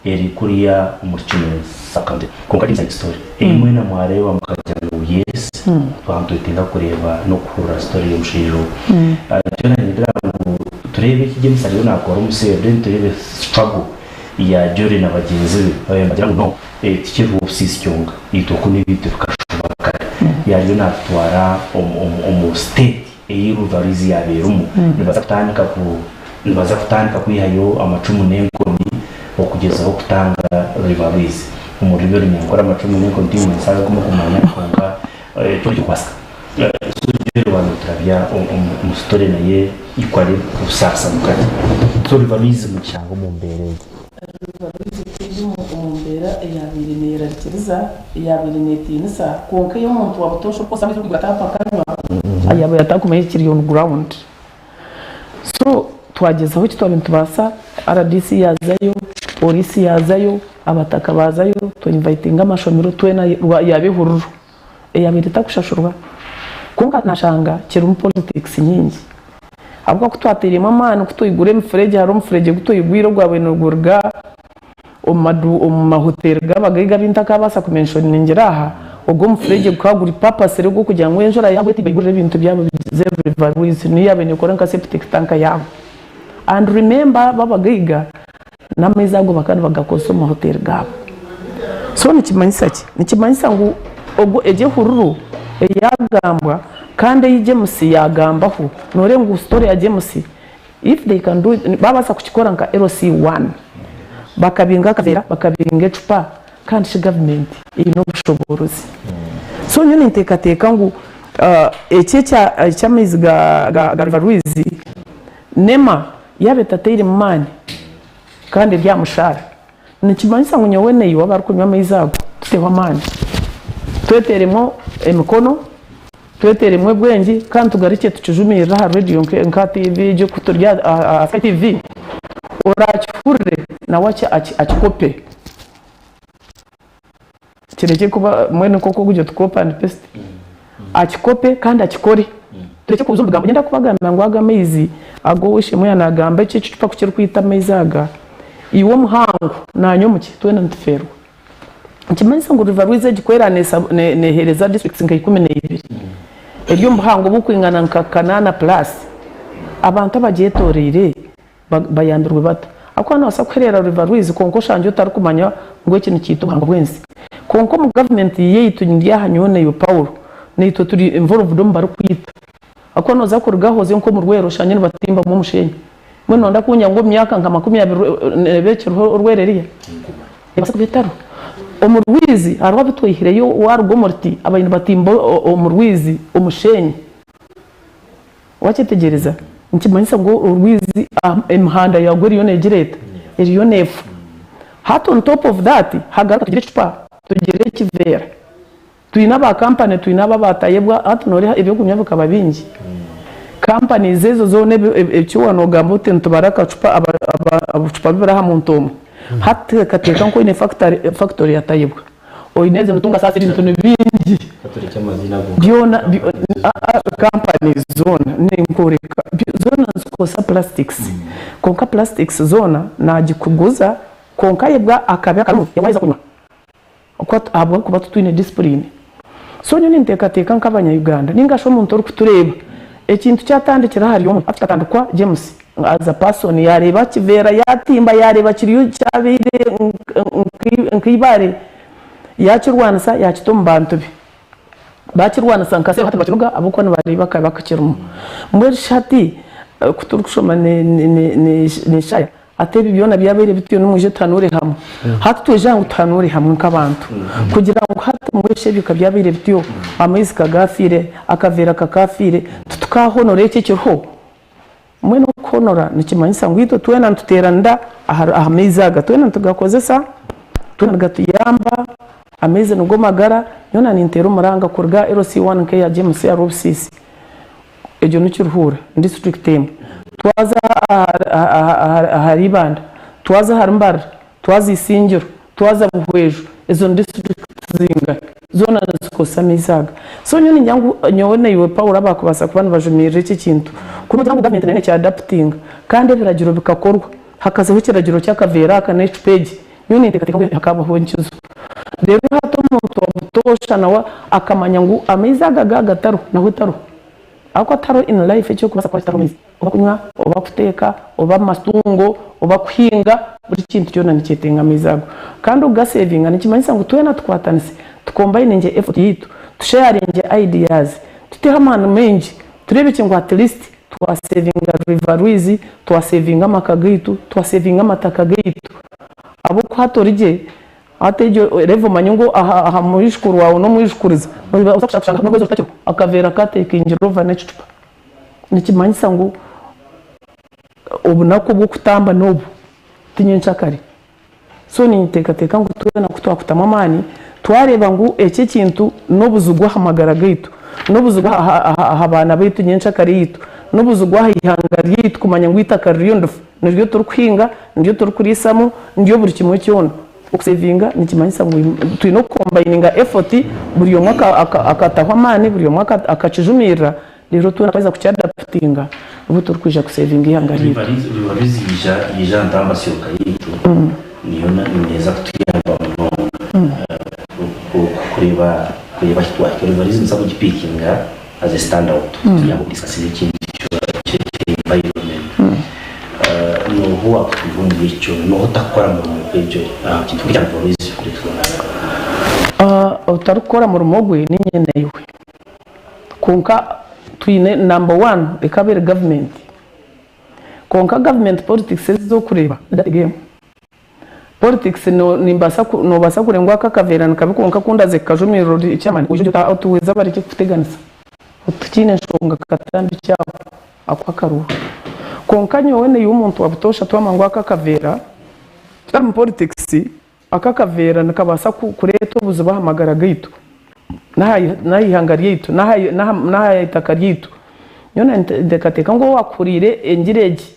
Eri kuriya omuri Kinoni sub county. Kwonka inside story ei mwena mwareeba mukagira ngu yes twaba nitwetenga kureeba n'okuhurira story y'omushaija ogu. Twena ningira ngu tureebe eki James ariyo nakora omu cell then tureebe struggle ya Jolly na bagyenzi be babaire nibagira ngu no tikiriho obusiisi kyonka itwe kunu ebintu bikashuba kare. Yariyo natutwara omu state ei Ruvarizi yaabaire erimu, nibaza kutandika ku, nibaza kutandika kwihayo amacumu n'enkoni okugyezaho kutanga Rivarwizi. Omu rurimi orunyankore amacumu n'enkoni tiimwe nsaga kumwe kumanya kwonka ekyo nikikubaasika. So Joel waaba nooturabya omu story naye equally kusaasa mukati. So Rivarwizi mu. Shanga omu mbeera egi. Rivarwizi teri omu mbeera eyaabaire neeyerarikiriza, eyaabaire neetiinisa, kwonka ey'omuntu wa butoosha orikukozesa amaizi orikugura taapu akanywa. Yaaba yatakumanya ekiri on ground. So twagyezaho eki twaba nitubaasa, rdc yaazayo, pooriisi yaazayo, abataka baazayo, twainvitinga amashomero twena yaaba ehururu eyaabaire etakushashurwa. Kwonka nashanga kirimu politics nyingi ahabw'okuba ku twateiremu amaani ku twaigura emifuregye hariho omufuregye ogu twaigwire ogwabaire niguruga omu mahoteeri g'abagaiga abu ntakaabaasa kumenshoningira aha, ogwo omufuregye gukaba guri purposely ogw'okugira ngu enjura yaagwa eti baigurire ebintu byabo bize River Rwizi niyo yaabaire neekora nka septic tank yaabo. And remember abo abagaiga n'amaizi ago bakaba nibagakozesa omu mahoteeri gaabo. So nikimanyisa ki? Nikimanyisa ngu ogwo egyo ehururu eyaagambwa kandi ei James yaagambaho, nooreeba ngu story ya James If they can do it, babaasa kukikora nka LC one bakabinga akaveera, bakabinga ecupa kandi shi government eine obushoboorozi. So nyowe ninteekateeka ngu eki eky'amaizi ga River Rwizi, NEMA yaaba etatairemu maani kandi eri aha mushaara, nikimanyisa ngu nyowe naiwe abarikunywa amaizi ago tuteho amaani, tweteeremu emikono. Tweteremu ebwengye kandi tugarukye tukijumirire aha radio nka TV egi oku turi aha Sky TV, orakihurire nawe akikope kirekye kuba mbwenu nk'oku orikugira oti copy and paste, akikope kandi akikore turekye kuza omu bigambo. Niinyenda kubagambira ngu aga amaizi agu ow'eishe-emwe yaaba naagamba eki ekicupa ku kirikwita amaizi aga, iwe omuhango naanye omukye twena nitufeerwa. Nikimanyisa ngu River Rwizi egi ku eraabe neeheereza districts nka 12, eri omu buhango burikwingana nka kanaana plus, abantu abagyetoreire bayambirwe bata? Ahabw'okuba noobaasa kuhereera River Rwizi kwonka oshangye otarikumanya ngu eki nikiita obuhango bw'ensi. Kwonka omu gavumenti yaitu ndi aha nyowe naiwe Paul, naitwe turi involved omu barikwita. Ahabw'okuba nooza kurugaho oze nk'omu Rweru oshangye nibatimbamu omusheenyi. Mbwenu nooyenda kungira ngu omu myaka nka 20 neeba ekiriho orwero eriya? Neebaasa kuba etariho. Omu rwizi hariho abu twaihireyo waaruga omu ruti abaire nibatimba omu rwizi omusheenyi. Waakyetegyereza? Nikimanyisa ngu orwizi emihanda yaarwo eriyo neegira eta? Eriyo neefa. Hati on top of that hagaruka tugire ekicupa. Tugire ekiveera. Twine aba kampani twine abo abatayebwa hati noreeba ebyokunywa bikaba bingi. Companies ezo zoona eki waaba nogamba oti nitubara akacupa obucupa bubiri aha muntu omwe. Hati teekateeka nka oine factory ya Tayebwa oine ezi Mutunga saasi ebintu ni bingi. Byona companies zoona ninkworeka zoona nizikozesa plastics kwonka plastics zoona nagikuguza kwonka ayebwa akabi akarimu waheza kunywa ahabw'okuba titwine discipline. So nyowe ninteekateeka nk'abanya Uganda ninga shi omuntu orikutureeba, ekintu kyatandikira ahari omwe, hati kikatandikwa James as a person yareeba kiveera yatimba yareeba kiriyo kyabaire nk'eibaare yakirwanisa yakita omu bantu be. Bakirwanisa nka hati nibakinuga ahabw'okuba nibareeba akabi akakirimu. Mbwenu shi hati ku turikushoma n'eshaaha Hati ebi byona byabaire bityo nimwije tuhanuure hamwe. Hati twije aha ngu tuhanuure hamwe nk'abantu kugira ngu hati mbwenu shi ebyo ka byabaire bityo, amaizi ka gaafiire, akaveera ka kaafiire, titukaahonora eki ekiriho? Mbwenu okuhonora nikimanyisa ngu itwe twena nituteeranira aha maizi aga, twena nitugakozesa, twena nigatuyamba, amaizi nigo magara. Nyowe na ninteera omuranga kuruga LC1 nk'eya James ya Rwobusisi. Egyo ni Kiruhura, ni disiturikiti emwe. Twaza ahari Ibanda, twaza ahari Mbarara, twaza Isingiro, twaza Buhweju, ezo ni disiturikiti zingahi? Zoona nizikozesa amaizi aga. So nyowe niinyenda ngu nyowe naiwe Paul abaakubaasa kuba nibajumirira eki ekintu, ku noogira ngu gavumenti nayo nekyadaputinga kandi ebiragiro bikakorwa, hakazaho ekiragiro ky'akaveera aka n'ecupa egi, nyowe ninteekateeka ngu hakaabaho enkizo. Reero hati omuntu wa butoosha nawe akamanya ngu amaizi aga gaaba gatariho, nawe tariho. Ahabw'okuba tihariho in life eki orikubaasa kukora kitariho maizi. Oba kunywa, oba kuteeka, oba amatungo, oba kuhinga, buri kintu kyona nikyetenga amaizi ago. Kandi okugasevinga nikimanyisa ngu twena tukwatanise, tukombayiningye effort yaitu, tusheyaringye ideas, tuteho amaani maingi, tureebekye ngu at least twasevinga River Rwizi, twasevinga amaka gaitu, twasevinga amataka gaitu. Ahabw'okuba hati ori gye, Hati egyo level omanye ngu aha mwijukuru waawe n'omwijukuriza noza kushanga n'orwezo rutakiriho akaveera kateekingire over n'ekicupa. Nikimanyisa ngu obunaku bw'okutamba n'obu ti nyenkyakare. So ninteekateeka ngu twena ku twakutamu amaani twareeba ngu eki ekintu n'obuzigu aha magara gaitu, n'obuzigu aha baana baitu nyenkyakare yaitu, n'obuzigu aha ihanga ryaitu kumanya ngu eitaka ririyo nirifa. Niryo turikuhinga, niryo turikuriisamu, niryo buri kimwe kyona. Okusevinga nikimanyisa ngu twine okukombayininga effort buri omwe akataho amaani, buri omwe akakijumirira reero twena twaheza kukyadaputinga nibwo turikwija kusevinga eihanga ryaitu. Biba biziija yaija aha ntambasyoka yaitu niyo neeza kutuyamba munonga kureeba kureeba ahi twahika. River Rwizi nituza kugipiikinga as a stand out kutuyamba okudisikasinga ekintu kye environment. Nooha owakutwiha omuri ekyo kyona? Nooha otakukora murimo gw'egyo aha kintu nk'ekya River Rwizi? Otarikukora murimo gwe niinye naiwe. Kwonka twine number one ekaba eri gavumenti. Kwonka gavumenti politics ezi ez'okureeba that game. Politics nimbaasa nobaasa kureeba ngu aka akaveera nikabi kwonka ku ndaze kukajumirira ori chairman oije ogye otuhweze barekye kukuteganisa. Tikiine nshonga katandikye aho ako akaruuru. Kwonka nyowe naiwe omuntu wa butoosha twamanya ngu aka akaveera tutari mu politics Aka akaveera nikabaasa kureeta obuzibu aha magara gaitu, n'aha ihanga ryaitu, n'aha itaka ryaitu. Nyowe ninteekateeka ngu owaakuhuriire engiri egi,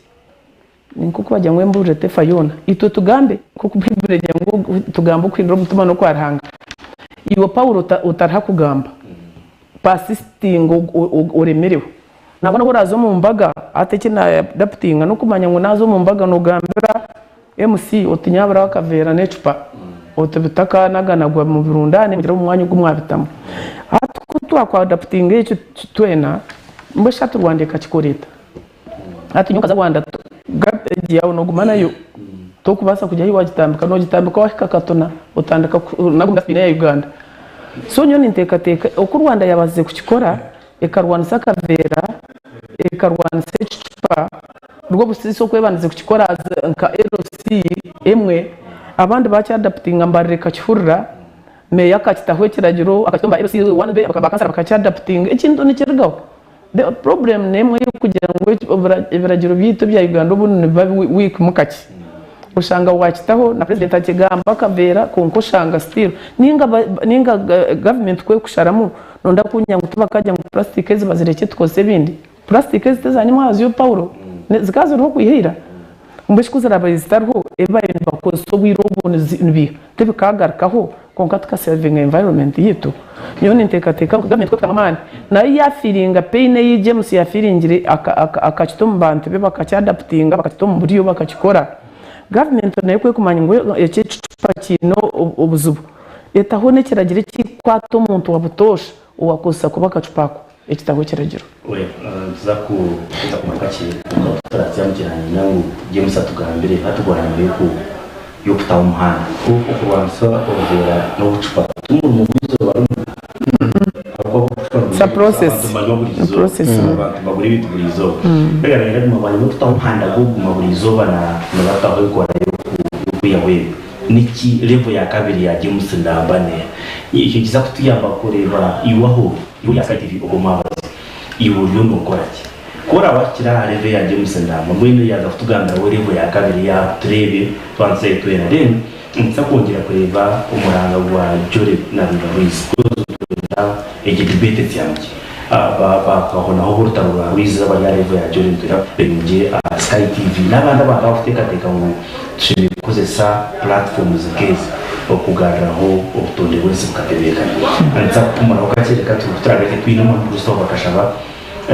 ni nk'oku bagira ngu emburire tefa yoona. Itwe tugambe nk'oku Baiburi egira ngu tugambe okuhindura omutima n'okwa Ruhanga. Iwe Paulo otariha kugamba, persistinga oremereho. Nangwa n'obu oraaze omu mbaga, hati eki naadaputinga n'okumanya ngu naaza omu mbaga noogambira MC oti nyabura akaveera n'ecupa oti bitakanaganagwa mubirundaane mugire omu mwanya ogu mwabitamu. Hati ku twakwadaputinga ekyo twena, mbwenu shi hati Rwanda ekakikora eta? Hati nyowe nkaza Rwanda garbage yaawe nooguma nayo, tokubaasa kugya ahi waagitambika, noogitambika waahika Katuna otandika kunaga omu dustbin eya Uganda. So nyowe ninteekateeka oku Rwanda yaabaasize kukikora, ekarwanisa akaveera, ekarwanisa ekicupa, Rwobusiisi okwebandize kukikora as nka LC emwe, abandi bakyadaputinga Mbarara ekakihurira, meeya akakitaho ekiragiro akakita omu ba LC one be ba kansara bakakyadaputinga ekintu nikirugaho. The problem nemwe eyokugira ngu ebiragiro byaitu ebya Uganda obundi nibiba weak mu kakye. Oshanga wakitaho na president akigamba akaveera kwonka oshanga still ninga ninga government ku ekusharamu nonda kunya ngu tibakagya ngu plastic ezi bazirekye tukozese ebindi. Plastic ezi teza nyimwazyo Paulo zikaba ziriho kwiha ira? Mbwenu shi ku zirabaire zitariho ebi baabaire nibakozesa obwire obwo nibiiha? Tibikaagarukaho kwonka tukasevinga environment yaitu. Nyowe ninteekateeka ngu gavumenti ku ekutamu amaani nayo yaafiiringa pain ei James yaafiiringire akakita omu bantu be bakakyadaputinga bakakita omu buryo bakakikora, gavumenti nayo ku ekumanya ngu eki ekicupa kiine obuzibu etaho n'ekiragiro ekirikukwata omuntu wa butoosha Owakozesa kubi akacupa ako, ekitaho ekiragiro. We, nituza kuza kumara kakye kwonka tutaratsya mugira niinyenda ngu James atugambire hati bwanyima y'oku y'okutaho omuhanda. Ku okurwanisa obuveera n'obucupa ti murimo gw'eizooba rimwe ahabw'okuba obucupa It's a process. abantu nibanywa buri A izooba process. abantu nibagura ebintu buri izooba mbega niinyenda kuguma bwanyima y'okutaho omuhanda gw'okuguma buri izooba na nibataho enkora y'oku y'okwihaho ebyo. Niki level ya kabiri ya James Ndamba neha? Ekyo nikiza kutuyamba kureeba iwe aho ori ori aha Sky TV ogwo mwabazi iwe oriyo nokora ki? Ku oraabe wahikire aha level ya James Ndamba mbwenu yaaza kutugambira we level ya kabiri eyaho tureebe twaba nituzayo twena then nituza kwongyera kureeba omuranga gwa Jolly na Rwira Rwizi because nitwenda egyo debate etsyamukye. Bahonaho b'orutaro rwa Rwizi abari aha level ya Jolly nitwenda beyongye aha Sky TV n'abandi abantu abarikuteekateeka ngu Tushemereire kukozesa platforms nk'ezi okugaruraho obutonde bw'ensi bukatebeekana. Nituza kuhumuraho kakye reka turagaruke twine omwami Christopher Kashaba,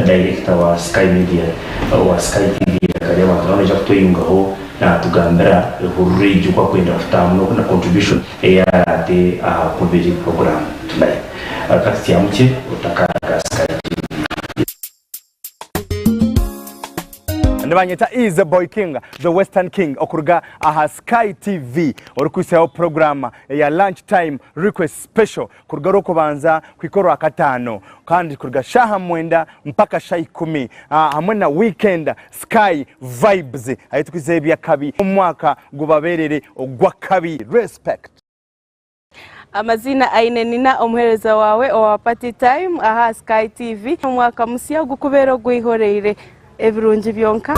Director wa Sky Media, owa Sky TV eiraka ry'abantu nawe naija kutweyungaho natugambira ehururu egi oku akwenda kutaamu na contribution ei araate aha kubiri program tonight. Reka tutyamukye otakaraga Sky TV. Nibanyeta Easy Boy King, the Western King okuruga aha Sky TV orikwisaho program eya Lunch Time Request Special kuruga orwokubanza kuhika orwakataano kandi kuruga shaaha mwenda mpaka shaaha ikumi hamwe na Weekend Sky Vibes ahi turikwisaho eby'akabi omwaka gubaberere ogw'akabi. Respect. Amaziina aine Nina omuheereza waawe owa Party Time aha Sky TV. Omwaka musya gukubeere ogwihoreire ebirungi byonka.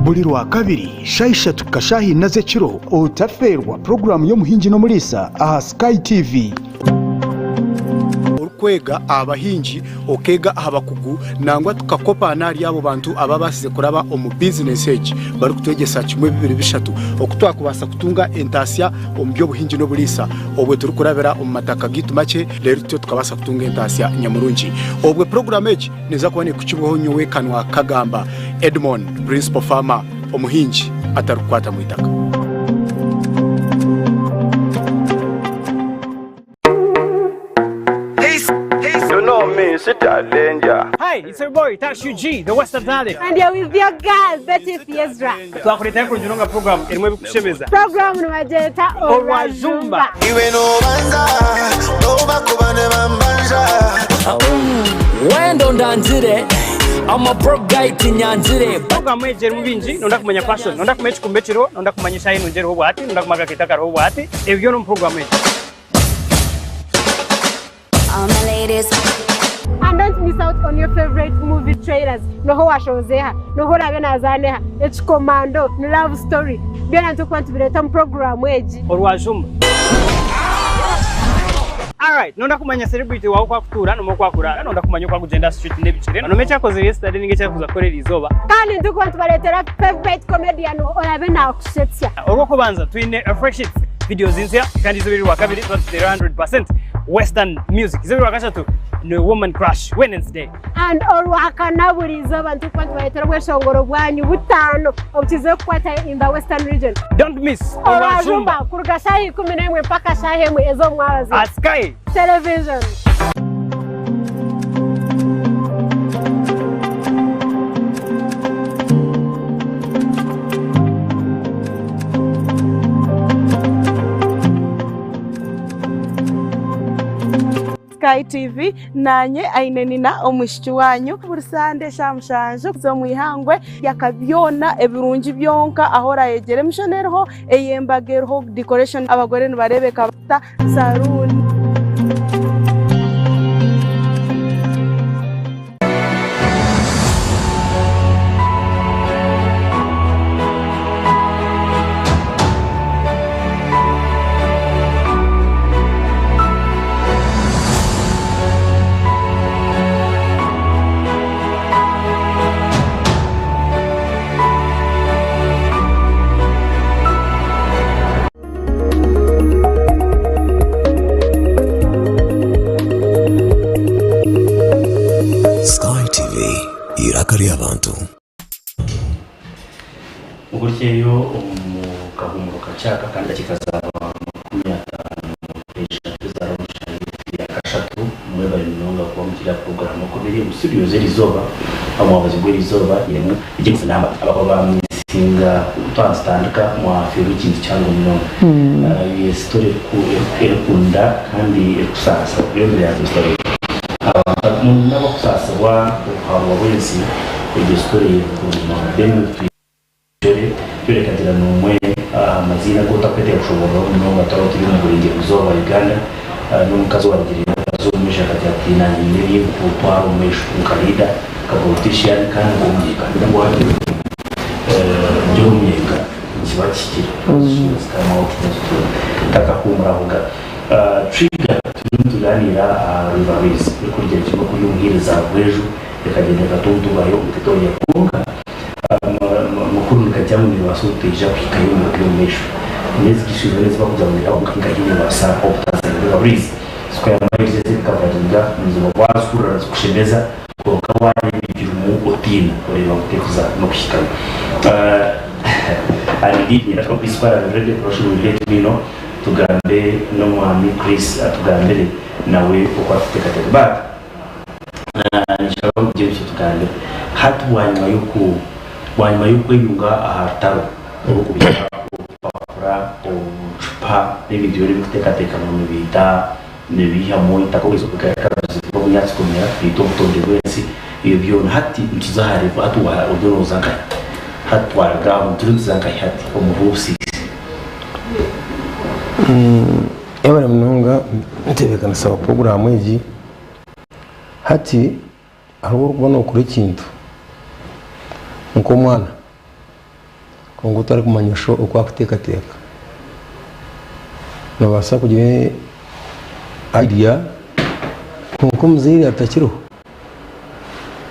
Buri Rwakabiri shaaha ishatu kuhika shaaha ina z'ekiro otafeerwa puroguraamu y'Omuhingi n'Omuriisa aha Sky TV. Orikwega aha bahingi, okeega aha bakugu nangwa tukakopaana ahari abo bantu ababaasize kuraba omu bizinesi egi barikutwegyesa kimwe bibiri bishatu oku twakubaasa kutunga entaasya omu by'obuhingi n'oburiisa obwo turikurabira omu mataka gaitu makye reero tutyo tukabaasa kutunga entaasya nyamurungi. Obwo puroguraamu egi neeza kuba neekukibwaho nyowe Kanwa Kagamba Edmond, Principal Farmer, omuhingi atarikukwata mu itaka. You know me, Sita Danger. Hi, it's your boy Tash UG, the Western Talent. And you're with your girl, Betty Fiezra. Twakureetera kurungi nga program erimu ebikushemeza. Program nibagyeta Orwajumba. Iwe nobanza, nobakuba ne bambanja. Wendo ndangire I'm a broke guy tinyangire Program egi erimu bingi, nonda kumanya fashion, nonda kumanya ekikumba ekiriho, nonda kumanya eshaaha enungi eriho obwahati, nonda kumanya akakeito akariho obwahati, ebyo byona omu program egi. All my ladies. And don't miss out on your favorite movie trailers. Noho washozeha, noho orabe nazaneha, ekikomando, ni love story. Byona nitukuba nitubireeta omu puroguraamu egi. Orwajumba. Alright, nonda kumanya celebrity wawe oku akutuura nomanya oku akuraara, nonda kumanya oku akugyenda aha street n'ebigyere, nomanya eki akozire yesterday ninga eki arikuza kukora eriizooba. Kandi nitukuba nitubareetera favorite comedian orabe nakushetsya. Orw'okubanza twine Fresh Hits, videos nsya kandi izooba eri Rwakabiri tuba nituteera 100% Western music. Izooba Rwakashatu ni Woman Crush Wednesday. And Orwakana buri izooba nitukuba nitubareetera obweshongoro bwanyu butaano obukizire kukwata in the Western region. Don't miss Orwajumba kuruga shaaha 11 mpaka shaaha emwe ez'omwabazyo. Aha Sky Television. Sky TV nanye aine nina omwishiki wanyu buri sande eshaaha mushanju z'omu ihangwe yaka byona ebirungi byonka ahu orayegyera emishono eriho ey'embaga eriho decoration abagore nibareebeka bata saruuni. Kyaka kandi edakiika zaaba 53 ezaraba omu shaaha ya kashatu. Mwebare munonga kuba mukiri aha puroguraamu oku biri omu situdiyo z'erizooba. Omuhabuzi gw'erizooba nyinemu James Namba. Abakuba baamisinga twaba nitutandika mwafeerwa ekintu kihango munonga. Ye story erikunda kandi erikusaasa yombi yaaza story. Abantu n'abakusaasibwa obuhangwa bw'ensi egyo story erikuru munonga. Then Twije tworeka gira n'omwe aha maziina agu otakwetega kushoboororaho munonga twaba turi omu burengyerwa-izooba bwa Uganda. N'omukazi owarugire akaza omu maisho akagira ati, Naanye nyine ebi nkutwara omu maisho nka leader, nka politician kandi nk'omunyenka. Wagira oti ndi omunyenka nikiba kihikire because she has come out Takahuumurahoga. Trigger turiyo nitugaaniira aha River Rwizi erikurugira kimwe kuri omu hill za Rweju ekagyenda ekatuntubayo omu Victoria kwonka Amakuru nigagira ngu neebaasa obutaija kuhikayo omu biro by'omu maisho. N'ezigishwa zoona ezi barikugira ngu neeraba nka haine neebaasa obutazayo. Buriizi square miles ezi erikukavaringa niziba waazihurira nizikushemeza kwonka waareeba ebirimu otiina oreeba ngu terikuza n'okuhikayo. And indeed niinyenda Chris ku araabe ready will let me know tugambe n'omwami Chris atugambire nawe oku arikuteekateeka. But Nikikaba ngu James otugambire hati bwanyima yoku bwanyima yokweyunga aha rutaro orwokubika obupapura, obucupa nebintu byona ebikutekateka ngu nibiita nibiihamu eitaka obuzibu bwobunyatsi kumera biita obutonde bwensi ebyo byona hati nituza ahari hati oriyo noza nkahi hati twaruga aho turiyo nituza nkahi hati omu bwobusiisi. Yebare munonga entebekanisa wa puroguraamu egi. Hati hariho obu orikuba nookora ekintu nk'omwana kwonka otarikumanya sho oku arikuteekateeka, noobaasa kugira idea kwonka omuzaire atakiriho.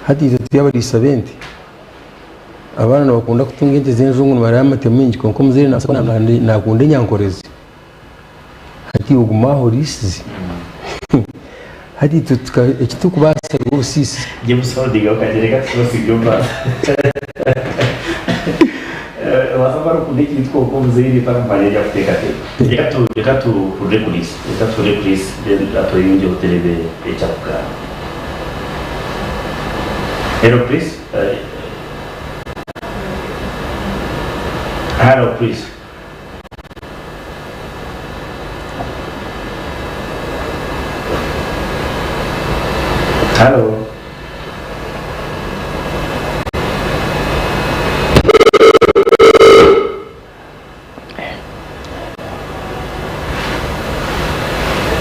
Hati itwe turi abariisa b'ente, abaana nibakunda kutunga ente z'enjungu nibarya amate maingi kwonka omuzaire naabaasa kuba naakunda enyankorezi. Hati ogume aho oriisize. Hati itwe eki turikubaasa obusiisi. James Holding okagyereka tusiige omu Obaasa kuba orikukunda ekintu kwonka omuzaire tarikumanya ebi arikuteekateeka. Reka tu reka tuhurire Chris. Reka tuhurire Chris then atweyungyeho tureebe eki arikugamba. Hello Chris. Hello Chris. Hello.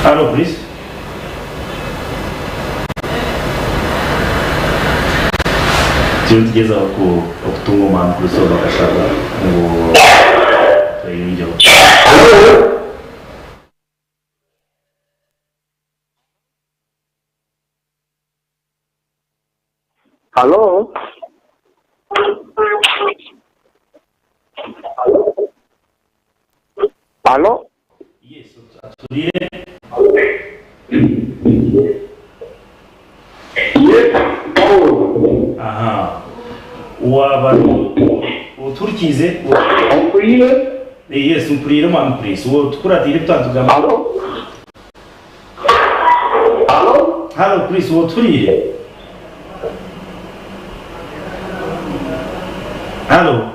Hello, please. Turiyo nitugyezaho okutunga omwami Kristo bakashaba ngu tweyungyeho. Halo? Halo? Aha. Waaba otuhurikiize? Ompuriire? Yes, mpuriire Mwami Chris. Otukuratiire ebi twatugamba? Halo? Halo? Halo Chris, otuhuriire? Halo?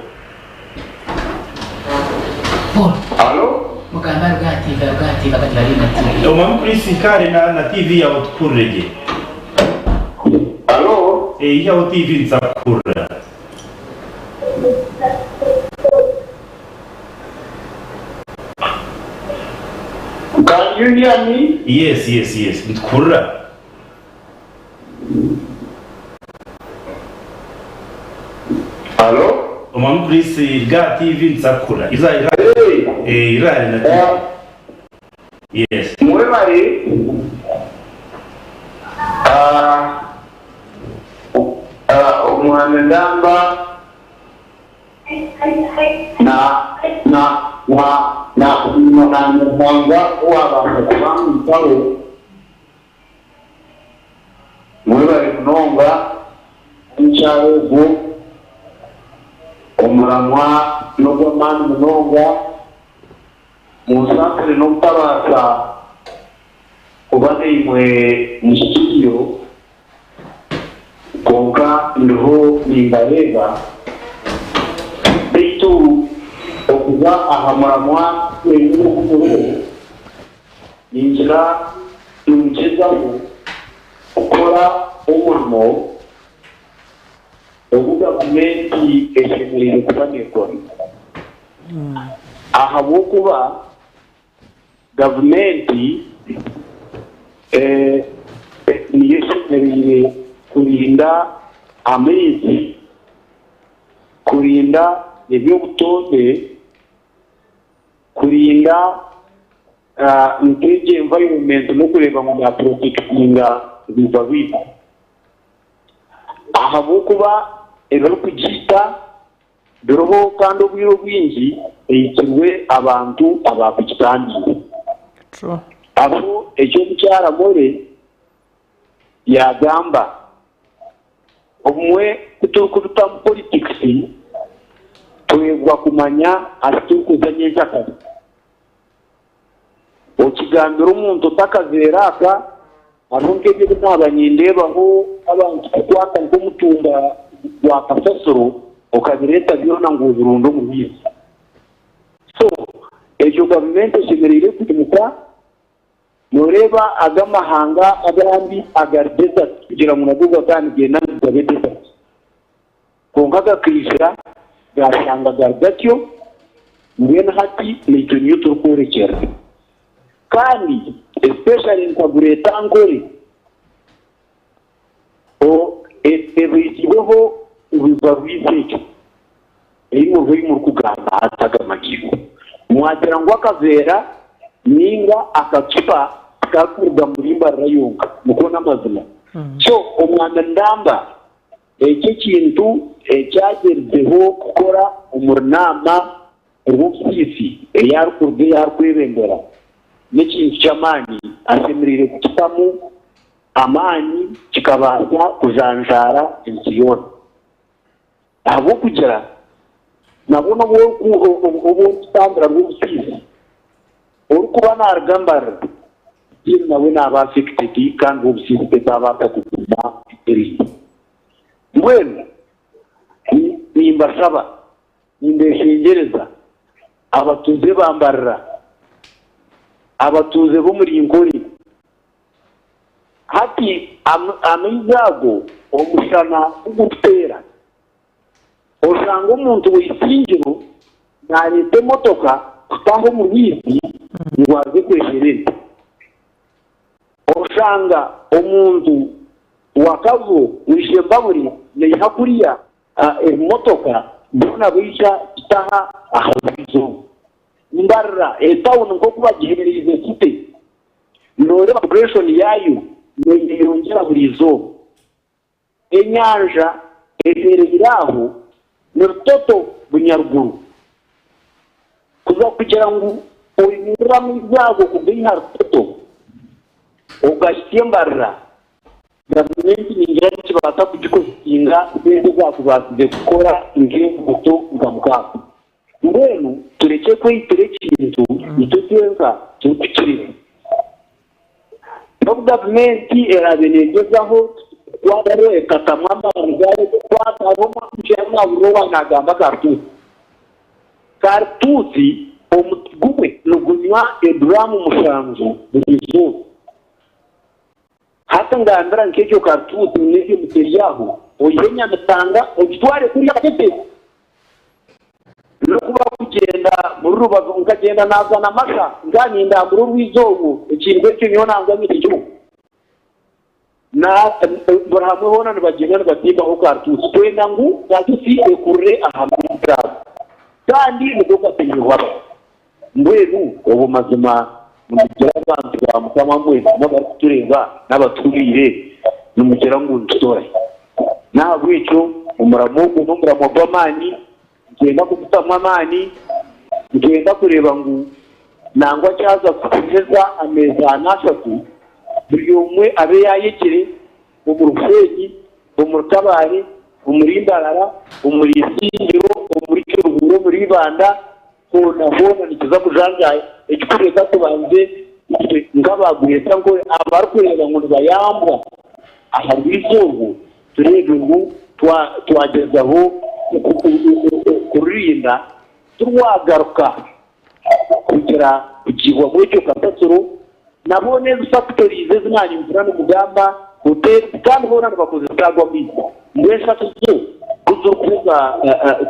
Halo? Mugamba aruge aha TV, aruge aha TV akati bari na TV. Omwami Chris kare na, na TV yawe tukuhurire gye. Halo? Eh, ihaho TV nituza kukuhurira. Can you hear me? Yes, yes, yes. Nitukuhurira. Halo? Omwami Chris ruga aha TV nituza kukuhurira. Iza ira eh ira hare na TV. Yes. Mwebare. Ah, ah, omwami Ndamba na na na na na Ruhanga owabanza kubangitaho. Mwebare munonga omukyara ogu omuramwa nogwamaani munonga. Munsaasire n'obutabaasa kuba naimwe mu studio, kwonka ndiho nimbareeba. Beitu okuza aha muramwa gwenyine ogu muriho, ningira ningyezaho kukora omurimo ogu gavumenti eshemereire kuba neekora. Ahabw'okuba gavumenti niyo eshemereire kurinda amaizi, kurinda eby'obutonde, kurinda nk'egyo environment n'okureeba ngu yaapurotekitinga river rwitu. Ahabw'okuba ebirikugiita biriho kandi obwire obwingi eitirwe abantu abaakugitangiire. Hariho eki omukyara More yaagamba, Obumwe ku turikubitamu politikisi, twebwa kumanya ahu turikuza nyenkyakare. Okigambira omuntu otakazeera aka, hariho nk'ebyo ebi naaba nindeebaho abantu kukwata nk'omutumba gwa kasasiro okabireeta byona ngu obirunde omu rwizi. So ekyo gavumenti eshemereire kwimuka, nooreeba aga amahanga agandi agari desert kugira ngu nago gakaba nigenda ngu gabe desert. Kwonka gakaija gaashanga gari gatyo, mbwenu hati naitwe niyo turikworekyerera. Kandi especially nka Greater Ankole, ebaizirweho rwiba rwizi egyo ei muriho ei murikugamba hati aga magingo. Mwagira ngu akaveera ninga akacupa tikarikuruga muri Mbarara yonka, nikwo n'amazima. So omwami Ndamba Eki ekintu ekyagyerizeho kukora omuri naama Rwobusiisi ei arikuruga ei arikwebembera n'ekintu ky'amaani ashemereire kukitamu amaani kikabaasa kujanjaara ensi yoona. Ahabw'okugira nabwo n'obu orikutambura Rwobusiisi orikuba naaruga Mbarara still nawe naaba affected kandi Rwobusiisi tekabaasa kuguma etereire. Mbwenu nimbashaba, nimbeshengyereza, abatuuze ba Mbarara, abatuuze b'omuri Nkore, hati amaizi ago omushana ku gurikuteera, oshanga omuntu w'eisingiro naareeta emotoka kutaaha omu rwizi ngu aze kweshera ente. Oshanga omuntu wa Kazo w'Eishembabure naiha kuriya ebimotoka boona baija kutaha aha rwizi oru. Mbarara etawuni nk'oku bagiheereize city, nooreeba population yaayo neeyeyongyera buri izooba. Enyanja ehereire aho ni Rutoto Bunyaruguru. Kuza kugira ngu oihurire amaizi ago kugaiha Rutoto ogahitsye Mbarara, gavumenti ningira nikibaasa kugikozitinga sente ezakubaasize kukora nk'enguuto nka mukaaga. Mbwenu turekye kweyitira ekintu itwe twenka turikukireeba. N'obu gavumenti eraabe neegyezaho kukwataho ekatamu amaani gaayo kukwata hariho omwaka naahurira owa naagamba karutuusi. Karutuusi omuti gumwe nigunywa eduraamu mushanju buri izooba. Hati ngambira nk'egyo karutuusi n'egyo miti eri aho, oihe enyamitanga ogitware kuriya Katete. N'okuba kugyenda muri Rubavu nkagyenda naaza na Masha nka nindambura orwizi orwo, ekintu ekyo nyowe nangwa nyine Na buri hamwe hoona nibagyenda nibatimbaho karutuusi kwenda ngu karutuusi ekurire aha maizi ago kandi nigo gateirweho abantu. Mbwenu obwo mazima nimugira abantu ba Mukama mwe n'abarikutureeba n'abatuhuriire nimugira ngu nitutoora? N'ahabw'ekyo omuramo ogwo n'omuramo gw'amaani, nitwenda kugutamu amaani, nitwenda kureeba ngu nangwa kyaza kuheza ameezi ana ashatu, buri omwe abe yaayegire omuri Bushenyi, omuri Kabale, omuri Mbarara, omuri Isingiro, omuri Kiruhura, omuri Ibanda, hoona hoona nikiza kujanjaara. Ekikuru reka tubanze itwe nk'aba Greater Ankole abarikureeba ngu nibayambwa aha rwizi orwo tureebe ngu twagyezaho kururinda tirwagaruka kugira kugiibwamu egyo kasasiro na boona ezi factories ezi naanye mpurira nimugamba hotels kandi boona nibakozesa ago amaizi mbwenu hati zo ku zirikuheza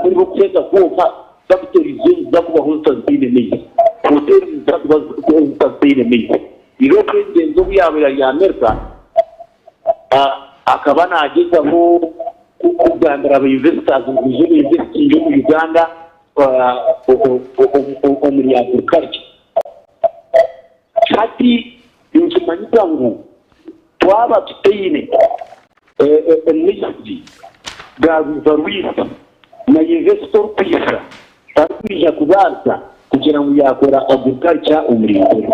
ku zirikuheza kwonka factories zo niziza kubaho zita zitaine maizi hotels niziza kuba zita zitaine maizi iwe president obu yaabaire ari America akaba naagyezaho kugambira aba investors ngu baije ba investinge omu Uganda omuri agriculture. Hati nikimanyisa ngu twaba tutaine amaizi ga River Rwizi na investor orikwija tarikwija kubaasa kugira ngu yaakora agriculture omuri Nkore.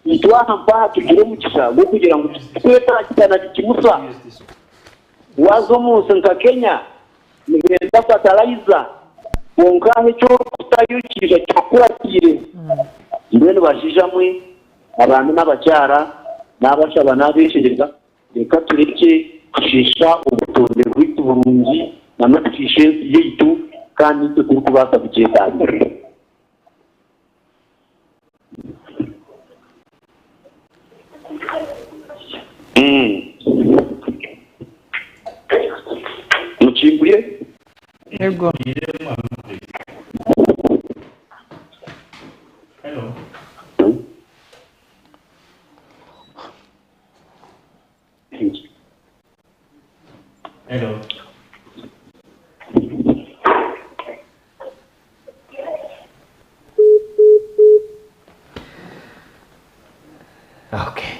Itwe aha mpaha tugira omugisha gw'okugira ngu titurikwetaagisa na bigimusa. Waaza omu nsi nka Kenya nibenda fatalayiza kwonka aho eki orikutayo kiija kikukuratiire. Mbwenu bashaija mwe, abaami n'abakyara, naabashaba naabeeshereza, reka turekye kushiisha obutonde bwaitu burungi na n'okushiisha ensi yaitu kandi itwe turikubaasa kugyetangirira. Mukimpurire? Yego. Hello. Okay.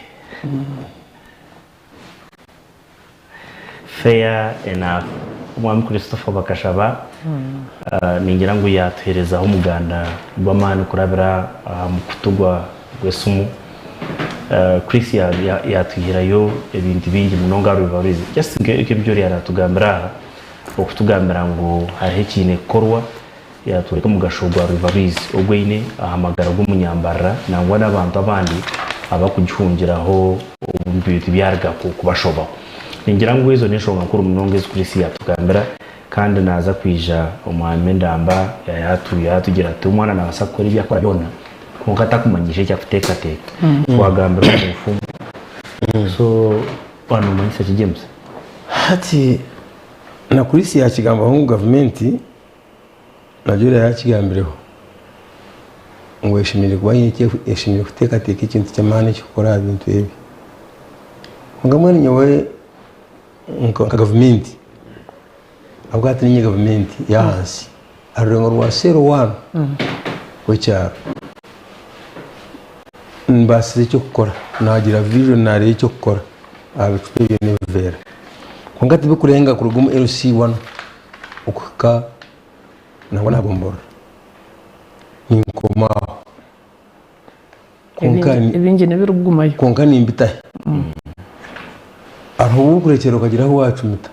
Fair enough. Omwami Christopher Bakashaba uh, ningira ngu yatuherezaho omuganda gw'amaani kurabira aha mukutu gwa gw'esimu. Uh, Chris yatwihirayo ebintu bingi munonga aha River Rwizi. Just nk'ebi ori aratugambira aha okutugambira ngu hariho ekiine kukorwa Yaatworeka omugasho gwa River Rwizi ogu eine aha magara g'omunyambarira nangwa n'abantu abandi abarikugihungiraho obu ebintu byaruga kubashobaho. Ningira ngu ezo n'enshonga nkuru munonga ezi Chris yaatugambira kandi naaza kwija Omwami Ndamba yaatugira ati omwana naabaasa kukora ebi arikukora byona kwonka atakumanyiise eki arikuteekateeka. Twagambira omu bufumu. So waaba noomanyisa ki James? Hati na Chris yaakigambaho ngu gavumenti Nagyo reero yakigambireho ngu eshemereire kuba eine eki eshemereire kuteekateeka ekintu ky'amaani ekikukora aha bintu ebi. Kwonka mbwenu nyowe nka gavumenti ahabw'okuba hati niinye gavumenti y'ahansi aha rurengo rwa seero waani rw'ekyaro, mbaasize eky'okukora naagira vision naareeba eky'okukora aha bicupa ebyo n'ebiveera. Kwonka tibikurenga kuruga omu LC one. Okuhika nangwa n'aha gomborora ninkoma aho kwonka Ebingi nibirikugumayo. Kwonka nimbitahe. Hariho obu orikurekyera okagira ahu wacumita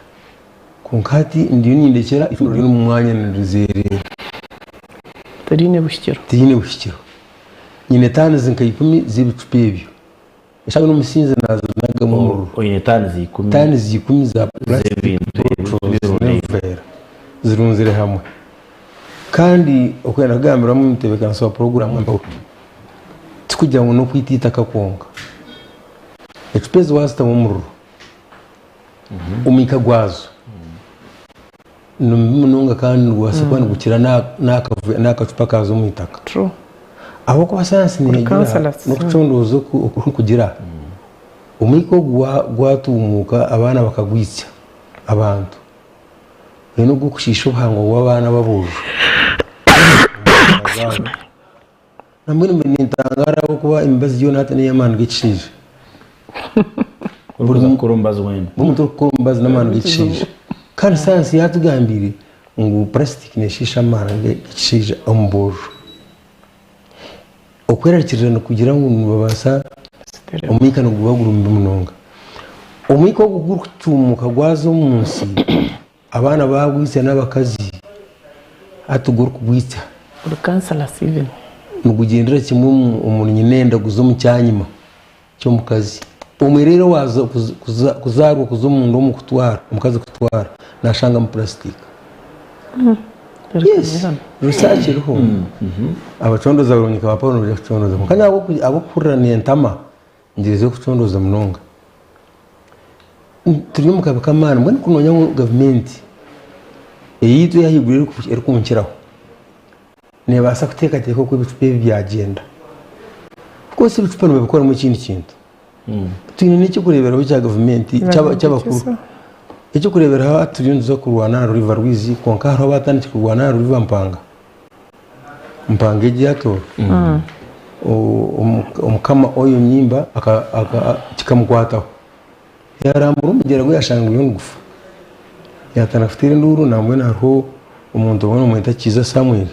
kwonka hati ndiyo nindekyera eifundo riri omu mwanya nirizeereera. Teriine buhikiro. Teriine buhikiro. Nyine taanizi nka ikumi z'ebicupa ebyo. Eshaaha n'omusinzi naazinagamu omururu. Oine taanizi ikumi. Taanizi ikumi za plastic bottles n'ebiveera zirunzire hamwe. Kandi okwenda kugambira omu mutebeekanisa wa puroguraamu mpaho, tikugira ngu n'okwita eitaka kwonka. Ecupa ezi waazitamu omururu, omwika gwazo ni mubi munonga kandi nigubaasa kuba nigukira n'akacupa akaaza omu itaka. Ahabw'okuba sayansi neegira n'okucondooza okurikugira, omwika ogu gwatuumuuka abaana bakagwitsya abantu, oine ogw'okushiisha obuhangwa bw'abaana b'aboojo. Nambwenu nintangaara ahabw'okuba emibazi yoona hati n'ey'amaani g'ekishaija. Orikuza kukora omubazi weena. Buri muntu orikukora omubazi n'amaani g'ekishaija. Kandi sayansi yaatugambiire ngu purasitiki neeshiisha amaani g'ekishaija omu boojo. Okwerarikirira nikugira ngu nibabaasa omwika niguba guri mubi munonga. Omwika ogu gurikutuumuka gwaza omu nsi, abaana baagwitsya n'abakazi hati gurikugwitsya. Guri cancerous even. Nigugyendera kimwe omu nyinenda guza omu kyanyima ky'omukazi. Omwe reero waaza kuzaarwa kuza omunda omu kutwara, omukazi kutwara, naashangamu purasitika. Yes, research eriho. Abacondooza barungi nka ba Paul nibaija kucondooza. Kwonka nyowe ahabw'okuhurira nentama, ngyerizeho kucondooza munonga. Turi omu kabi k'amaani mbwenu ku noomanya ngu gavumenti eyaitu ey'ahaiguru erikunkiraho neebaasa kuteekateeka oku ebicupa ebi byagyenda. Of course ebicupa nibabikoramu ekindi kintu. Twine n'eky'okureeberaho kya gavumenti ky'abakuru. Eky'okureeberaho hati turiyo nituza kurwana aha River Rwizi kwonka hariho abaatandikire kurwana aha River Mpanga. Mpanga egi yaatoora. Omukama Oyo Nyimba kikamukwataho. Yaarambura omugyera gu yaashanga guriyo nigufa. Yaatandika kuteera enduuru nambwenu hariho omuntu ou bamweta Kiiza Samuel,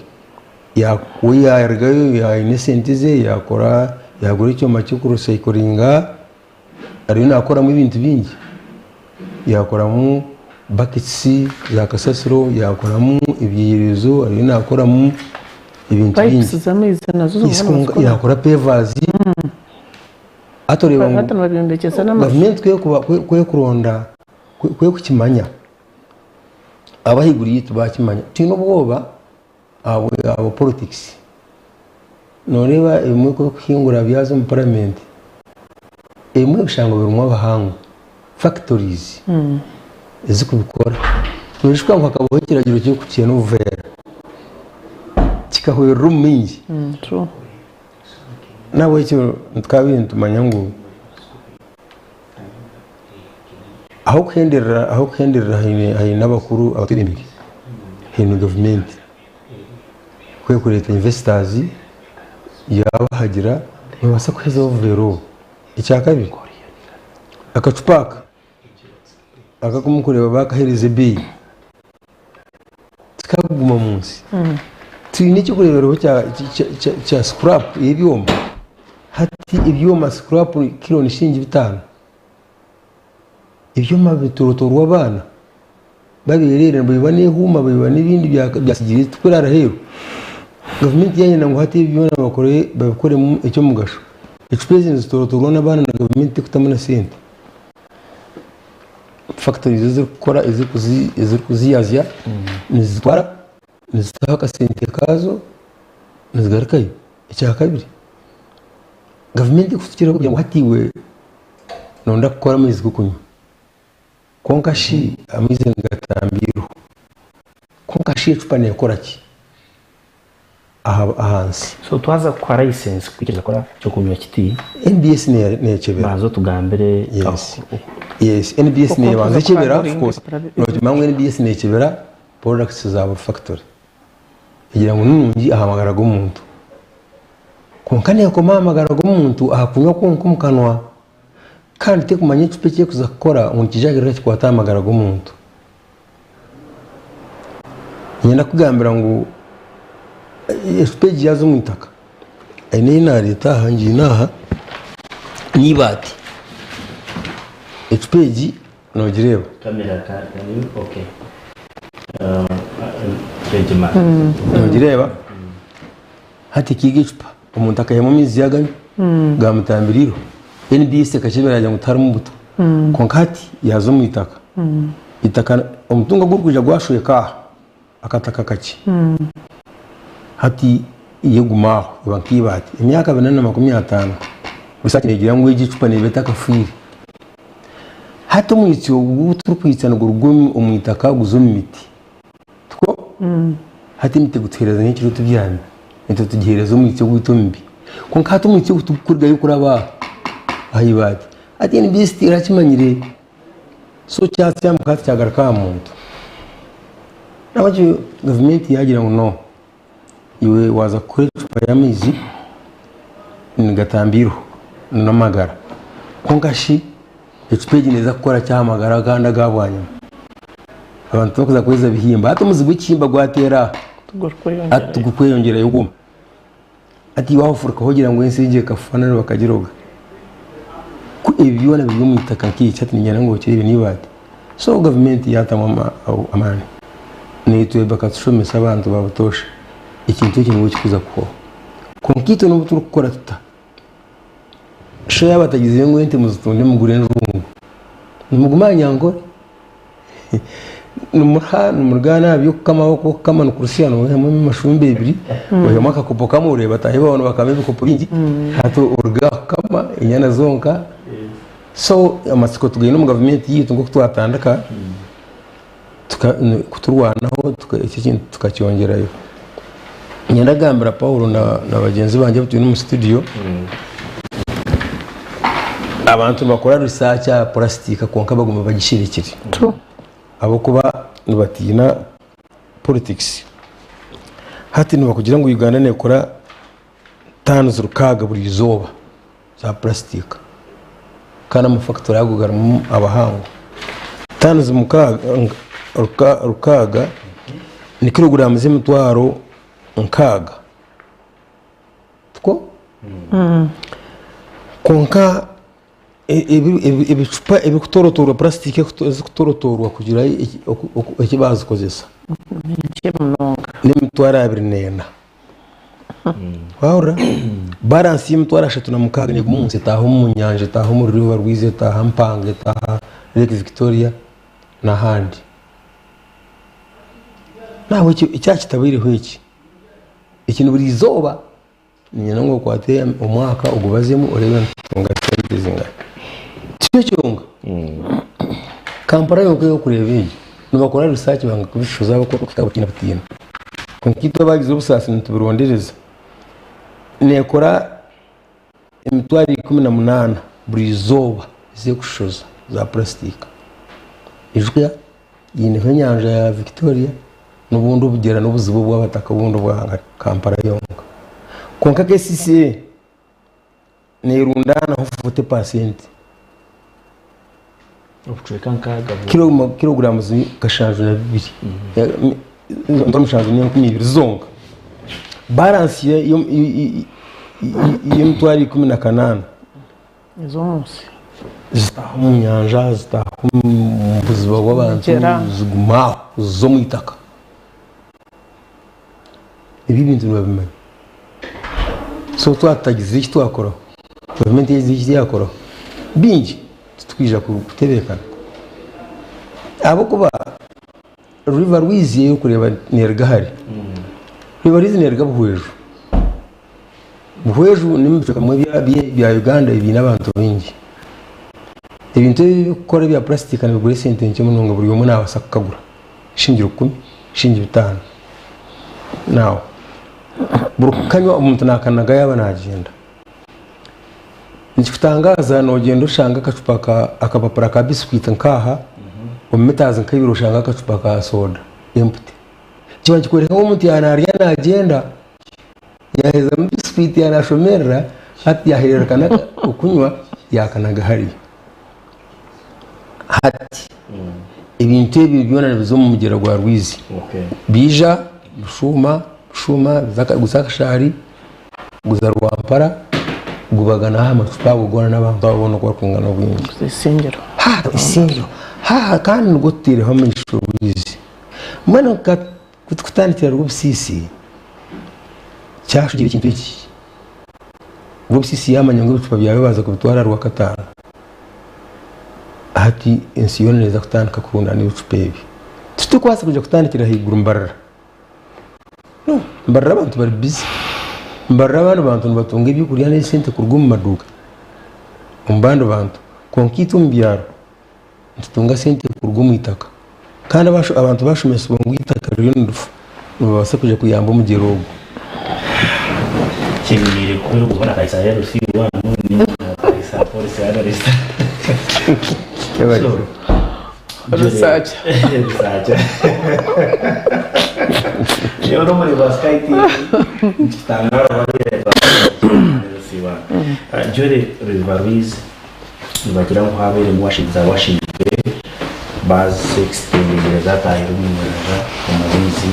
we yaarugayo aine esente ze yaakora yaagura ekyoma ky'okurusayikoringa ariyo naakoramu ebintu bingi. Yaakoramu baketisi za kasasiro, yaakoramu ebyeyerezo, ariyo naakoramu ebintu bingi. Pipes z'amaizi nazo zirimu nizikora. Yaakora pevazi. Hati oreeba ngu Hati nibabyombekyesa n'amaju. gavumenti ku erikuronda, ku erikukimanya, abahaiguru yaitu baakimanya, twine obwoba ahabwa politics. Nooreeba ebimwe ku orikuhingura byaza omu paramenti, ebimwe obishanga birimu abahangu, factories ezirikubikora. Noijuka ngu hakabaho ekiragiro ky'okukyena obuveera, kikahwerera omu maingi. Nahabwekyo tukaba nitumanya ngu ah'okuhenderera ah'okuhenderera haine haine abakuru abatwebembeire, haine gavumenti ku erikureeta investors yaabahagira nibabaasa kuhezaho obuveera obu. Ekyakabiri, akacupa aka aka aku murikureeba baakaheereza ebeeyi tikakuguma omu nsi. Twine eky'okureeberaho kya scrap y'ebyoma, hati ebyoma scrap kiro ni shiringi bitaano. Ebyoma bitorotoorwa abaana babeereere nibabiba n'ehuuma babiba n'ebindi byasigire tikurara aheeru. Gavumenti yaayenda ngu hati ebi byona babikoremu eky'omugasho. Ecupa ezi nizitorotoorwa n'abaana na gavumenti terikutamu na sente. Factories ezirikukora ezirikuziyazya nizitwara nizitaho akasente kaazo nizigarukayo. Ekyakabiri gavumenti ekutukiraho kugira ngu hati iwe noyenda kukora amaizi g'okunywa kwonka shi amaizi nigatamba iroho kwonka shi ecupa nekora ki ahansi? So twaza kukuha license kwikiriza kukora ekyokunywa kiti. NBS nekyebera. Banza otugambire. Yes. Yes, NBS nebanza ekyebera of course. Nokimanya ngu NBS nekyebera products za buri factory. Egira ngu ninungi aha magara g'omuntu. Kwonka nekoma aha magara g'omuntu aha kunywa kwonka omu kanwa. Kandi tekumanya ekicupa eki erikuza kukora ngu nikiija kugira kikwate aha magara g'omuntu. Niinyenda kukugambira ngu ecupa egi yaaza omu itaka, eine ei naareeta aha ngiine aha n'eibaati. Ecupa egi noogireeba? Noogireeba? Hati ekiiga ecupa omuntu akaihamu amaizi yaaganywa gaamutambira iriho. NBS ekakyebera yaagira ngu tiharimu butwa. Kwonka hati yaaza omu itaka. Eitaka omutunga gurikwija gwashweka aha akataka kakye. Hati yo eguma aho eba nk'eibaati. Emyaka bina na 50 research neegira ngu egi ecupa neeba etakafiire. Hati omwitsyo ogu turikwitsa niguruga omu itaka guza omu miti. Tikwo? Hati emiti egutuheereza nyekiro tubyami, naitwe tugiheereza omwitsyo gwaitu omubi. Kwonka hati omwitsyo ogu tigukurugayo kuraba aha aha ibaati. Hati NBS terakimanyire. So kyatsyamuka hati kyagaruka aha muntu. Nahabwekyo gavumenti yaagira ngu no, iwe waaza kukora ecupa y'amaizi nigatamba iriho n'amagara. Kwonka shi ecupa egi neeza kukora ki aha magara agandi aga bwanyima? Abantu tibakuza kweza bihimba. Hati omuzi gw'ekihimba gwateera aha, hati tigukweyongyerayo gwoma. Hati iwe wafurukaho ogira ngu ensi egi ekafa nari bakagiroga. Ku ebi byona biri omu itaka nk'eki hati niinyenda ngu okireebe n'eibaati. So gavumenti yaatamu amaani naitwe bakatushomesa abantu ba butoosha ekintu eki nibwo kirikuza kuhwaho. Kwonka itwe n'obu turikukora tuta, sho yaaba atagizire ngu ente muzitunde mugure enjungu, nimuguma aha nyankore. Nimuruha nimurugaana aha by'okukama ahabw'okuba okukama nikurusya noihamu amashumba ebiri, oihamu akakopo kamwe oreeba bataahi baawe nibakama ebikopo bingi, hati oruge aha kukama enyana zonka. So amatsiko tugaine omu gavumenti yaitu nk'oku twatandika, kuturwanaho eki ekintu tukakyongyerayo. Niinyenda kugambira Paulo na bagyenzi bangye abu twine omu situdiyo, abantu nibakora research aha purasitika kwonka baguma bagisherekire ahabw'okuba nibatiina politics. Hati nibakugira ngu Uganda neekora taanizi rukaaga buri izooba za purasitika kandi amafakitori ago garimu abahangu. Taanizi rukaaga ni kiroguraamu z'emitwaro nkaaga tikwo? Kwonka ebicupa ebirikutorotoorwa purasitika ezirikutorotoorwa kugira eki baazikozesa n'emitwaro 24. Wahurira? Baransi y'emitwaro 36 neguma omunsi etaaha omu nyanja, etaaha omu river Rwizi, etaaha Mpanga, etaaha Lake Victoria n'ahandi. Nahabwekyo ekyaba kitabaireho eki, eki ni buri izooba niinyenda ngu okwate omwaka ogubazemu oreebe nitutunga sente zingahi. Tikyo kyonka, Kampala yonka ei orikureeba egi, nibakora research banga kubishoza ahabw'okuba batiina butiina. Kwonka itwe abagize obusaasi nitubirondereza. Neekora emitwaro 18 buri izooba ez'ekushoza za purasitika. Ijuka yineho enyanja ya Victoria n'obundi obugyera n'obuzibu obw'abataka obundi obwa Kampala yonka. Kwonka KCCA neerundaanaho 40 paasenti. Obucweka nkaaga bwo. Kiloguramu 72, 72 zonka. Baransi y'emitwaro 18 Ez'omunsi. Zitaaha omu nyanja, zitaaha omu buziba bw'abantu, ziguma aho, ziza omu itaka. Ebi ebintu nibabimanya. So twaba tutagizire eki twakoraho, gavumenti yagira eki yakoraho, bingi titurikwija kutebeekana. Ahabw'okuba River Rwizi ei orikureeba neeruga hare, River Rwizi neeruga Buhweju. Buhweju n'omu bicweka bimwe bya Uganda ebiine abantu baingi. Ebintu ebi ebirikukora ebya purasitika nibigura esente nkye munonga buri omwe naabaasa kukagura. Shilingi rukumi, shilingi bitaano. Now, buri kukanywa omuntu naakanaga yaaba naagyenda. Nikikutangaaza noogyenda oshanga akacupa ka akapapura ka bisikwiti nk'aha, omu mitazi nk'eibiri oshangaho akacupa ka sooda empty. Kiba nikikworeka ngu omuntu yaaba naarya naagyenda, yaahezamu bisikwiti yaaba naashomerera, hati yaahereerukana okunywa yaakanaga hariya. Hati ebintu ebi byona nibiza omu mugyera gwa Rwizi. Biija bishuuma, bishuuma guza Kashaari, guza Rwampara, gubagana aha macupa ago goona n'abantu abo boona oku barikwingana obwingi. Isingiro. Haaha kandi nibwo tutaireho amaisho Rwizi. Mbwenu ku turikutandikira Rwobusisi, kyashugira ekintu eki. Rwobusisi yaamanya ngu ebicupa byawe baaza kubitwara Rwakataano. Hati ensi yoona neeza kutandika kurundaana ebicupa ebi. Titurikubaasa kwija kutandikira ahaiguru Mbarara. No, Mbarara abantu bari bize. Mbarara abandi bantu nibatunga ebyokurya n'esente kuruga omu maduuka, omu bandi bantu. Kwonka itwe omu byaro nitutunga sente kuruga omu itaka. Kandi abantu bashomesibwa ngu eitaka ririyo nirifa, nibabaasa kwija kuyamba omugyera ogwo. Kyemereire kuba orikuba na Kaisa LC one ninga Kaisa policy analyst. So, Researcher. Researcher. Yewe n'omuri ba Sky TV nikitangara bariya LC one. Jolly River Rwizi Nibagira ngu habairemu za washing bay bazi extendingire zatahire omu nyanja omu maizi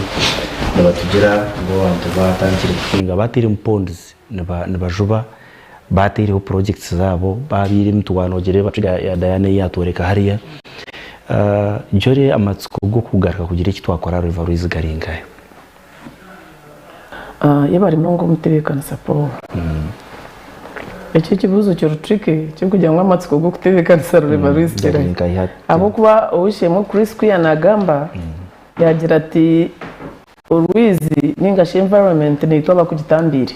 nibatugira ngu abantu batandikire kuhinga batairemu ponds nibajuba bataireho projects zaabo babiire emitwano ogireeba ya Diana ei yatworeka hariya. Jolly amatsiko g'okugaruka kugira eki twakora aha River Rwizi gari nkahe? Yebare munonga omutebeekanisa Paul. Eki ekibuuzo kiri tricky ky'okugira ngu amatsiko g'okutebeekanisa rureba rwizikirahi. Ahabw'okuba ow'eishe-emwe Chris ku yaanagamba yaagira ati orwizi ninga shi environment naitwe abakugitambiire.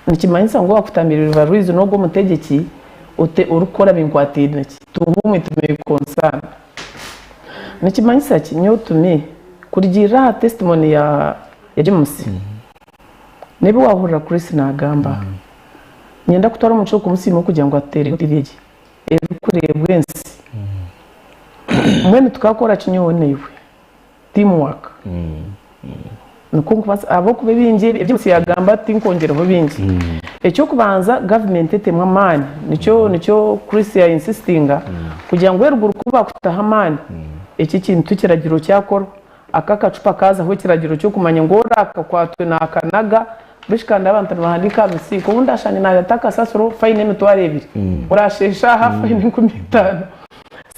Nikimanyisa ngu owaakutambiire ruba rwizi n'ogwo omutegyeki orikukora binkwataine ki? To whom it may concern. Nikimanyisa ki? Nyowe to me, kurugiirira aha testimony ya James n'ebi waahurira Chris naagamba, niinyenda kutwara omugisha ogu kumusiima okugira ngu atuteereho TV egi erikureebwa ensi. Mbwenu tukakora ki nyowe naiwe? Team work. Nikwo nkubaasa ahabw'okuba ebingi ebi James yaagamba tinkwongyereho bingi. Eky'okubanza gavumenti etemu amaani nikyo nikyo Chris ya insistinga kugira ngu eruguru ku baakutaho amaani eki ekintu ekiragiro kyakorwa. Aka akacupa kaazaho ekiragiro ky'okumanya ngu orakakwatwe naakanaga, bishi kandi abantu nibahandiika aha bisiika, obundi ashangye naayata akasasiro fayini emitwaro ebiri, oraasheesha aha fayini 5000.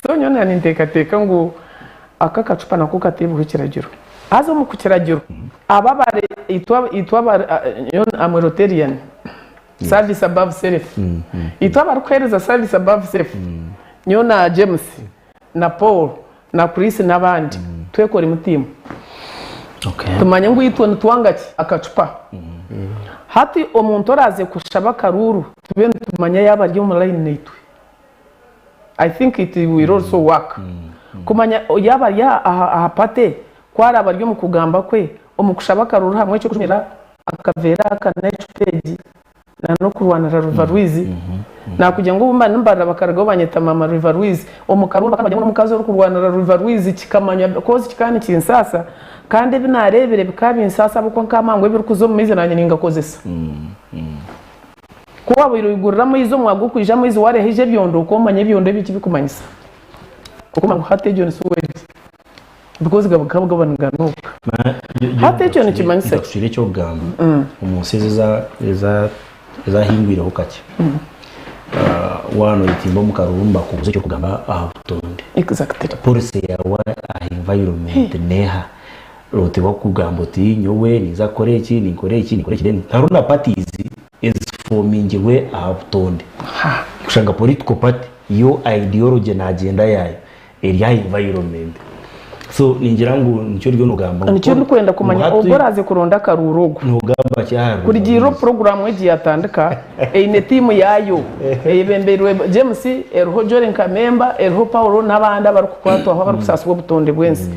So nyowe naaba ninteekateeka ngu aka akacupa nako kateebweho ekiragiro. Haza omu kukiragiro, abo abari itwe itwe abari nyowe am a Rotarian, service above self, itwe abarikuheereza service above self, nyowe na James na Paul na Chris n'abandi twekoremu tiimu. Tumanye ngu itwe nitwanga ki? Akacupa. Hati omuntu oraaze kushaba akaruuru tube nitumanya yaaba ari omu layini naitwe. I think it will also work. Kumanya yaaba ari aha party, ku araabe ari omu kugamba kwe, omu kushaba akaruuru hamwe eky'okujumirira akaveera aka n'ecupa egi na n'okurwanira River Rwizi. Nakugira ngu obu mba nimbarira bakarugaho banyeta mama River Rwizi. Omu karuru bakaba bagira ngu n'omukazi orikurwanira River Rwizi kikamanywa because kikaba nikinsaasa kandi ebi nareebire bikaba binsaasa ahabw'okuba nkaba ngu ebirikuza omu maizi nanye ningakozesa. Ku wabaire oigurira amaizi omwaka gurikwija amaizi wareeba haija ebyondo okomanya ebyondo ebi ekibikumanyisa. Okomanya ngu hati egyo ni sewage because gakaba gaba niganuuka. Hati ekyo nikimanyisa ki? Ntakucwire eky'okugamba omu nsi ezi ezahingwireho kakye waaba noyetimba omu karuru nibakubuuza eky'okugamba aha butonde. Policy yaawe aha environment neeha? Oti bakugamba oti nyowe ninza kukora eki, ninkora eki, ninkora eki then hariho na parties ezifomingirwe aha butonde. Kushanga political party yo ideology na agenda yaayo eri aha environment. So ningira ngu nikyo oriyo nogamba ngu Nikyo ndikwenda kumanya hati ogwo oraaze kuronda akaruuru ogwo. Nogamba ki aha Kurugiirira obu puroguraamu egi yaatandika, eine tiimu yaayo eyebembeirwe James, eriho Jolly nka memba, eriho Paul n'abandi abarikukwatwaho abarikusaasibwa obutonde bw'ensi.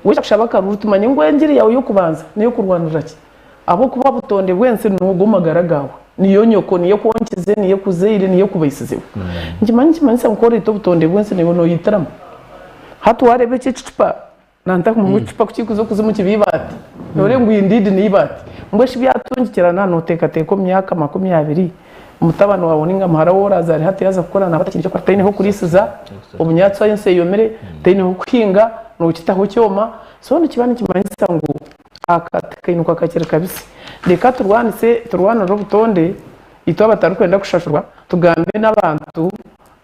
Waija kushaba akaruuru tumanye ngu engiri yaawe y'okubanza n'ey'okurwanirira ki? Ahabw'okuba obutonde bw'ensi nigo magara gaawe, niyo nyoko, niyo ekwonkize, niyo ekuzaire, niyo ekubaisizeho. Nikimanya nikimanyisa ngu ku oraita obutonde bw'ensi naiwe noyitiramu. Hati wareeba eki ekicupa, nantakumanya ngu ekicupa ku kirikuza okuzimu kiba eibaati, noreeba ngu indeed n'eibaati. Mbwenu shi byatungikirana noteekateeka omu myaka 20 mutabani waawe ninga muhara ou orazaare hati yaaza kukura naaba atakiine ky'okukora, taine h'okuriisiza, obunyaatsi ensi eyomire, taine h'okuhinga, nokitaho kyoma. So nikiba nikimanyisa ngu Aka tikainuka kakiri kabisi. Reka turwanise, turwanirire obutonde, itwe abatarikwenda kushashurwa, tugambe n'abantu,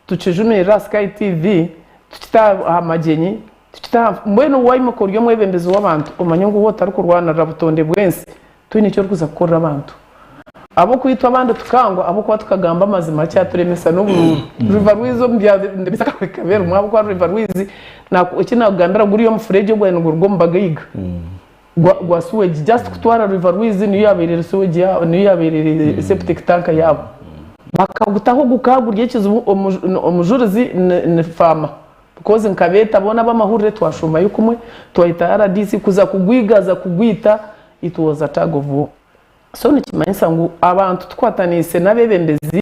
tukijumirire aha Sky TV, tukite aha magyenyi, tukite aha mbwenu waimuka ori omwebembezi w'abantu omanye ngu waaba otarikurwanirira butonde bw'ensi, toine eki orikuza kukorera abantu. Ahabw'okuba itwe abandi tukangwa ahabw'okuba tukagamba amazima kyaturemesa n'oburuuru. River Rwizi omu byandemesa ekaba erimu ahabw'okuba River Rwizi eki naakugambira guri omufuregye ogwabaire niguruga omu bagaiga gwa sewage just kutwara River Rwizi niyo yaabaire eri sewage yaabo niyo yaabaire eri septic tank yaabo. Bakagutaho gukaba guri ekizibu omujurizi ni farmer because nkabeeta boona ab'amahurire twashuumayo kumwe twayeta RDC kuza kugwigaza kugwita it was a tug of war. So nikimanyisa ngu abantu tukwataniise n'abeebembezi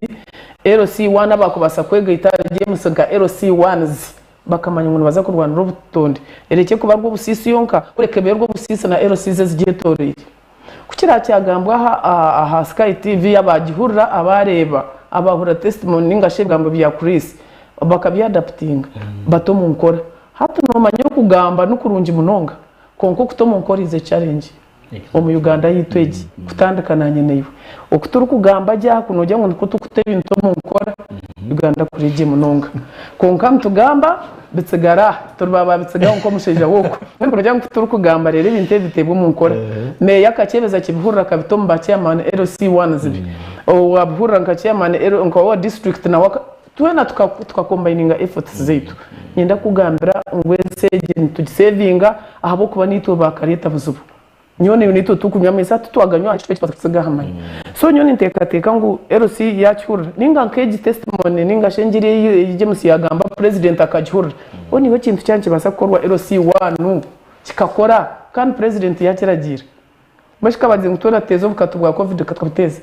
LC1 abaakubaasa kwegaita ahari James nka LC1s bakamanya ngu nibaza kurwanira obutonde erekye kuba rw'obusiisi yonka kureka ebe rw'obusiisi na LCs ezigyetoreire. Ku kirakyagambwa aha aha Sky TV abaagihurira abaareeba abaahurira testimony ninga shi ebigambo bya Chris bakabyadaputinga bata omu nkora. Hati noomanya okugamba nikurungi munonga kwonka okuta omu nkora is a challenge. Omu Uganda yaitu egi kutandika nanye naiwe. Oku turikugamba gye aha kunogira ngu nikwo turikuta ebintu omu nkora, Uganda kuri gye munonga. Kwonka nitugamba bitsigara aha, turi ba babitsigaho nk'omushaija w'okwo. Mbwenu kunogira ngu kuturikugamba reero ebintu ebi biteebwe omu nkora. Meeya akakyebeza akibihurira akabita omu ba chairman LC ones be. Owabihurira nka chairman nka owa district nawe Twena tuka combininga efforts zaitu. Niinyenda kukugambira ngu ensi egi nitugisevinga ahabw'okuba niitwe baakareeta buzibu. Nyowe naiwe niitwe turikunywa amaizi hati twaganywa aha kicweka tutsiga aha mani. So nyowe ninteekateeka ngu LC yaakihurira nainga nk'egi testimony nainga shi engiri ei James yaagamba president akagihurira, mbwenu niiwe ekintu kyaba nikibaasa kukorwa LC one kikakora kandi president yaakiragiira. Mbwenu shi kabagize ngu twena tuteeze obukatu bwa covid tukabuteeza?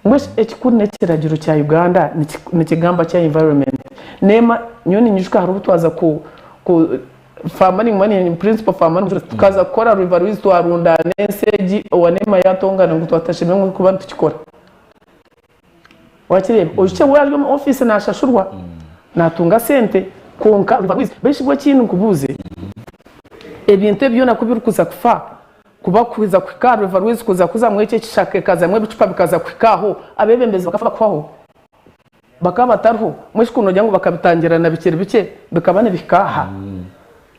Mbwenu shi ekikuru n'ekiragiro kya Uganda nikigamba ki aha environment? Neema nyowe ninyijuka hariho obu twaza ku ku farmer ninguma ni principal farmer tukaza kukora River Rwizi twarundaana ensi egi owa Neema yaatongana ngu twatashemereire kuba nitukikora. Wakireeba? Oijukye we ari omu ofiisi naashashurwa, naatunga sente kwonka River Rwizi. Mbwenu shi bwo ekindi nkubuuze, ebintu ebi byona ku birikuza kufa, Kuba kuza kuhika aha River Rwizi kuza kuzamu ekyo ekishaka ekazamu ebicupa bikaza kuhika aho, abeebembezi bakafa bakuhwaho. Bakaba batariho. Mbwenu shi ku noogira ngu bakabitangira na bikye bikye bikaba nibihika aha?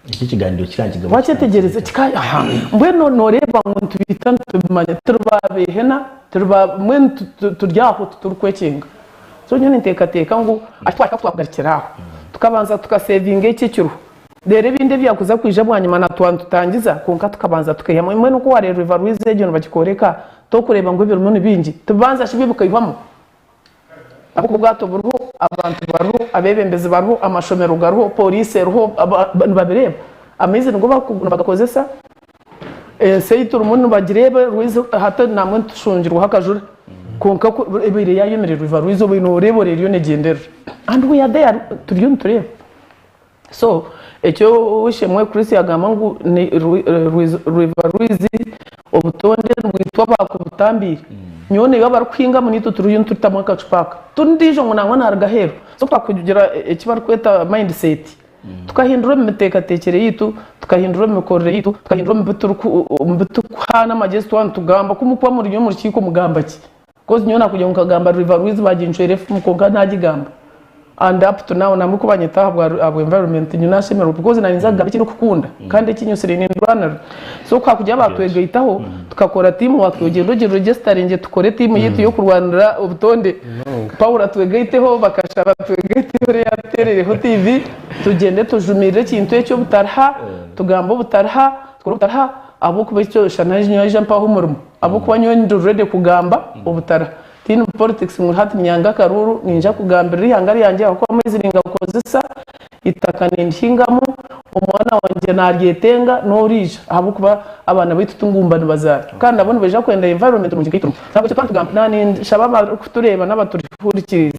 Ekyo ekiganiro kikaba nikigamba Wakyetegyereza? Kika aha. Mbwenu nooreeba ngu nitubiita nitubimanya. Turi ba beehena, turi ba mbwenu turi aho titurikwekinga. So nyowe ninteekateeka ngu ahu twahika ku twakugarukira aho, tukabanza tukasevinga ekyo ekiriho. Reero ebindi ebyakuza kwija bwanyima na twaba nitutangiza kwonka tukabanza tukaihamu. Mbwenu ku wareeba River Rwizi egyo nibagikworeka tokureeba ngu ebirimu ni bingi. Tibibanza shi byo bikaihwamu? Ahabw'okuba obwato buriho, abantu bariho, abeebembezi bariho, amashomero gariho, poriisi eriho, nibabireeba. Amaizi nigo nibagakozesa, ensi ei turimu nibagireeba, rwizi hati nambwenu nitushungirwaho akajura kwonka ku ebaire yaayomire River Rwizi obaire nooreeba ori eriyo neegyenderera and we are there turiyo nitureeba. So eki ow'eishe-emwe Chris yagamba ngu ni River Rwizi obutonde nibwitwa abakubutambiire. Nyowe naiwe abarikuhingamu naitwe turiyo nitutamu akacupa aka. Ti ondiijo ngu nangwa naruga aheeru. So twakugira eki barikweta mind set tukahindura omu miteekateekyere yaitu, tukahindura omu mikorere yaitu, tukahindura omu biturikuhaana amagyezi twaba nitugamba. Ku mukuba muri omu rukiiko mugamba ki? Coz nyowe nakugira ngu nkagamba River Rwizi bagincwera efumu kwonka nagigamba and up to now nambwe kubanyeta ahabwa environment nyowe nashemererwa because nanye ninza kugamba ekindikukunda kandi ekinyosire nindwanirira so kuhakugira batwegaitaho tukakora team work ogyende ogi registeringe tukore team yaitu yokurwanirira obutonde Paul atwegaiteho Bakasha batwegaiteho Leah atuterereho TV tugyende tujumirire ekintu ekyo obutariha tugambe obutariha tukore obutariha ahabwokuba ekyo shana nyowe naija mpaho omurimo. Ahabw'okuba nyowe ndi ready kugamba obutara. Tindi mu politics ngu hati ninyanga akaruuru, ninyija kugambirira eihanga ryangye ahabw'okuba amaizi ningakozesa, eitaka nindihingamu, omwana wangye naryetenga n'oriija ahabw'okuba abaana baitu tingumba nibazaara kandi nabo nibaija kwenda environment nungi nk'ei turimu. Nahabwekyo twaba nitugamba, naninshaba abarikutureeba n'abaturihurikiriize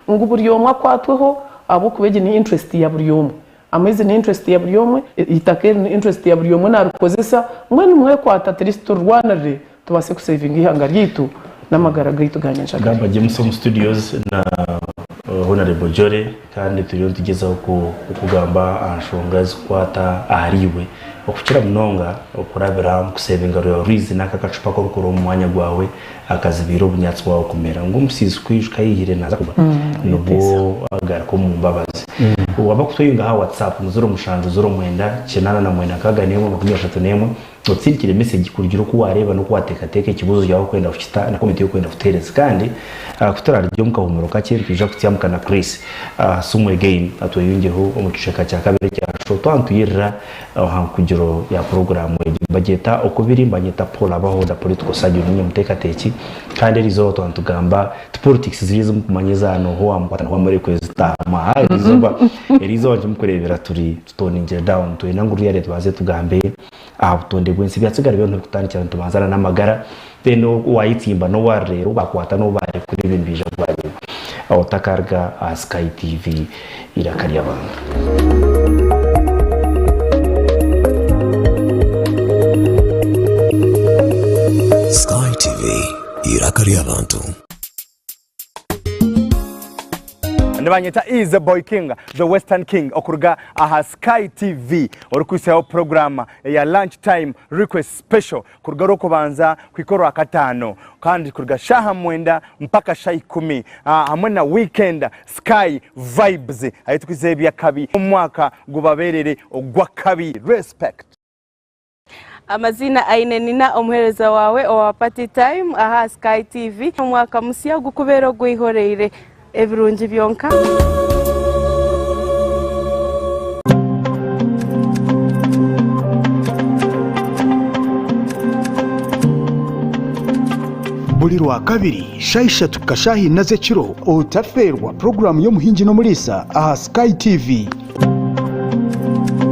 ngu buri omwe akwatweho ahabw'okuba egi ni interest ya buri omwe. Amaizi ni interest ya buri omwe, eitaka eri ni interest ya buri omwe narikozesa, mbwenu mwekwate at least turirwanirire tubaase kusevinga eihanga ryaitu n'amagara gaitu ga nyenkyakare. Gamba James omu studios na Honarebo Jolly kandi turiyo nitugyezaho kugamba aha nshonga ezikukwata ahari iwe okukira munonga okurabira omu kusevinga rwizi n'aka akacupa aku orikukora omu mwanya gwawe akazibiire obunyatsi bwawe kumera ngu omusiisi ku aijuka aihire naaza kugwa nibwo agaruka omu mbabazi. Waaba kutweyunga aha WhatsApp ni 07 09 81 31 otusindikire message kurugiirira oku waareeba n'oku waateekateeka ekibuuzo kyawe orikwenda kukita na comment ei orikwenda kutuheereza. Kandi ku turaarugye omu kahuumuro kakye nitwija kutsyamuka na Chris Asumwe again atweyungyeho omu kicweka kya kabiri ekya show twaba nitwirira Aha nkugiro ya puroguraamu egi nibagyeta Okubiri, nibanyeta Paul Abaho the political surgeon, niinye muteekateeki kandi eriizooba twaba nitugamba ti politics ziri ezi murikumanya eza nooha owaamukwata nooha owaamurekura ezitahamu aha eriizooba eriizooba nikyo murikureebera turi tutoningire down twenda ngu ruriya tubanze tugambe aha butonde bw'ensi ebyatsigara byona tubikutandikira nitubanza na n'amagara then owaayetsimba n'owaarireera ou baakwata n'ou baarekura ebyo nibiija bwanyima otakaruga aha Sky TV Eiraka ry'abantu. Sky TV, eiraka ry'abantu. Nibanyeta Easy Boy King, the Western King okuruga aha Sky TV orikwisaho program eya Lunch Time Request Special kuruga orwokubanza kuhika orwakataano kandi kuruga shaaha mwenda mpaka shaaha ikumi hamwe na Weekend Sky Vibes ahi turikwisaho eby'akabi omwaka gubaberere ogw'akabi. Respect. Amaziina Aine Nina omuheereza waawe owa Party Time aha Sky TV. Omwaka musya gukubeere ogweihoreire ebirungi byonka. Buri Rwakabiri shaaha ishatu kuhika shaaha ina z'ekiro otafeerwa puroguraamu y'Omuhingi n'Omuriisa aha Sky TV.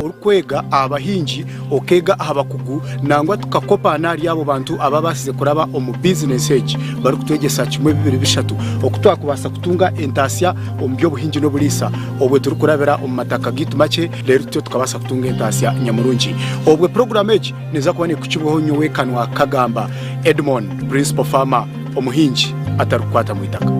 Orikwega aha bahingi, okeega aha bakugu nangwa tukakopa n'ahari abo bantu ababaasize kuraba omu bizinesi egi barikutwegyesa kimwe bibiri bishatu oku twakubaasa kutunga entaasya omu by'obuhingi n'oburiisa obwo turikurabira omu mataka gaitu makye reero tutyo tukabaasa kutunga entaasya nyamurungi. Obwo puroguraamu egi neeza kuba neekukibwaho nyowe Kanwa Kagamba Edmond, Principal Farmer, omuhingi atarikukwata mu itaka.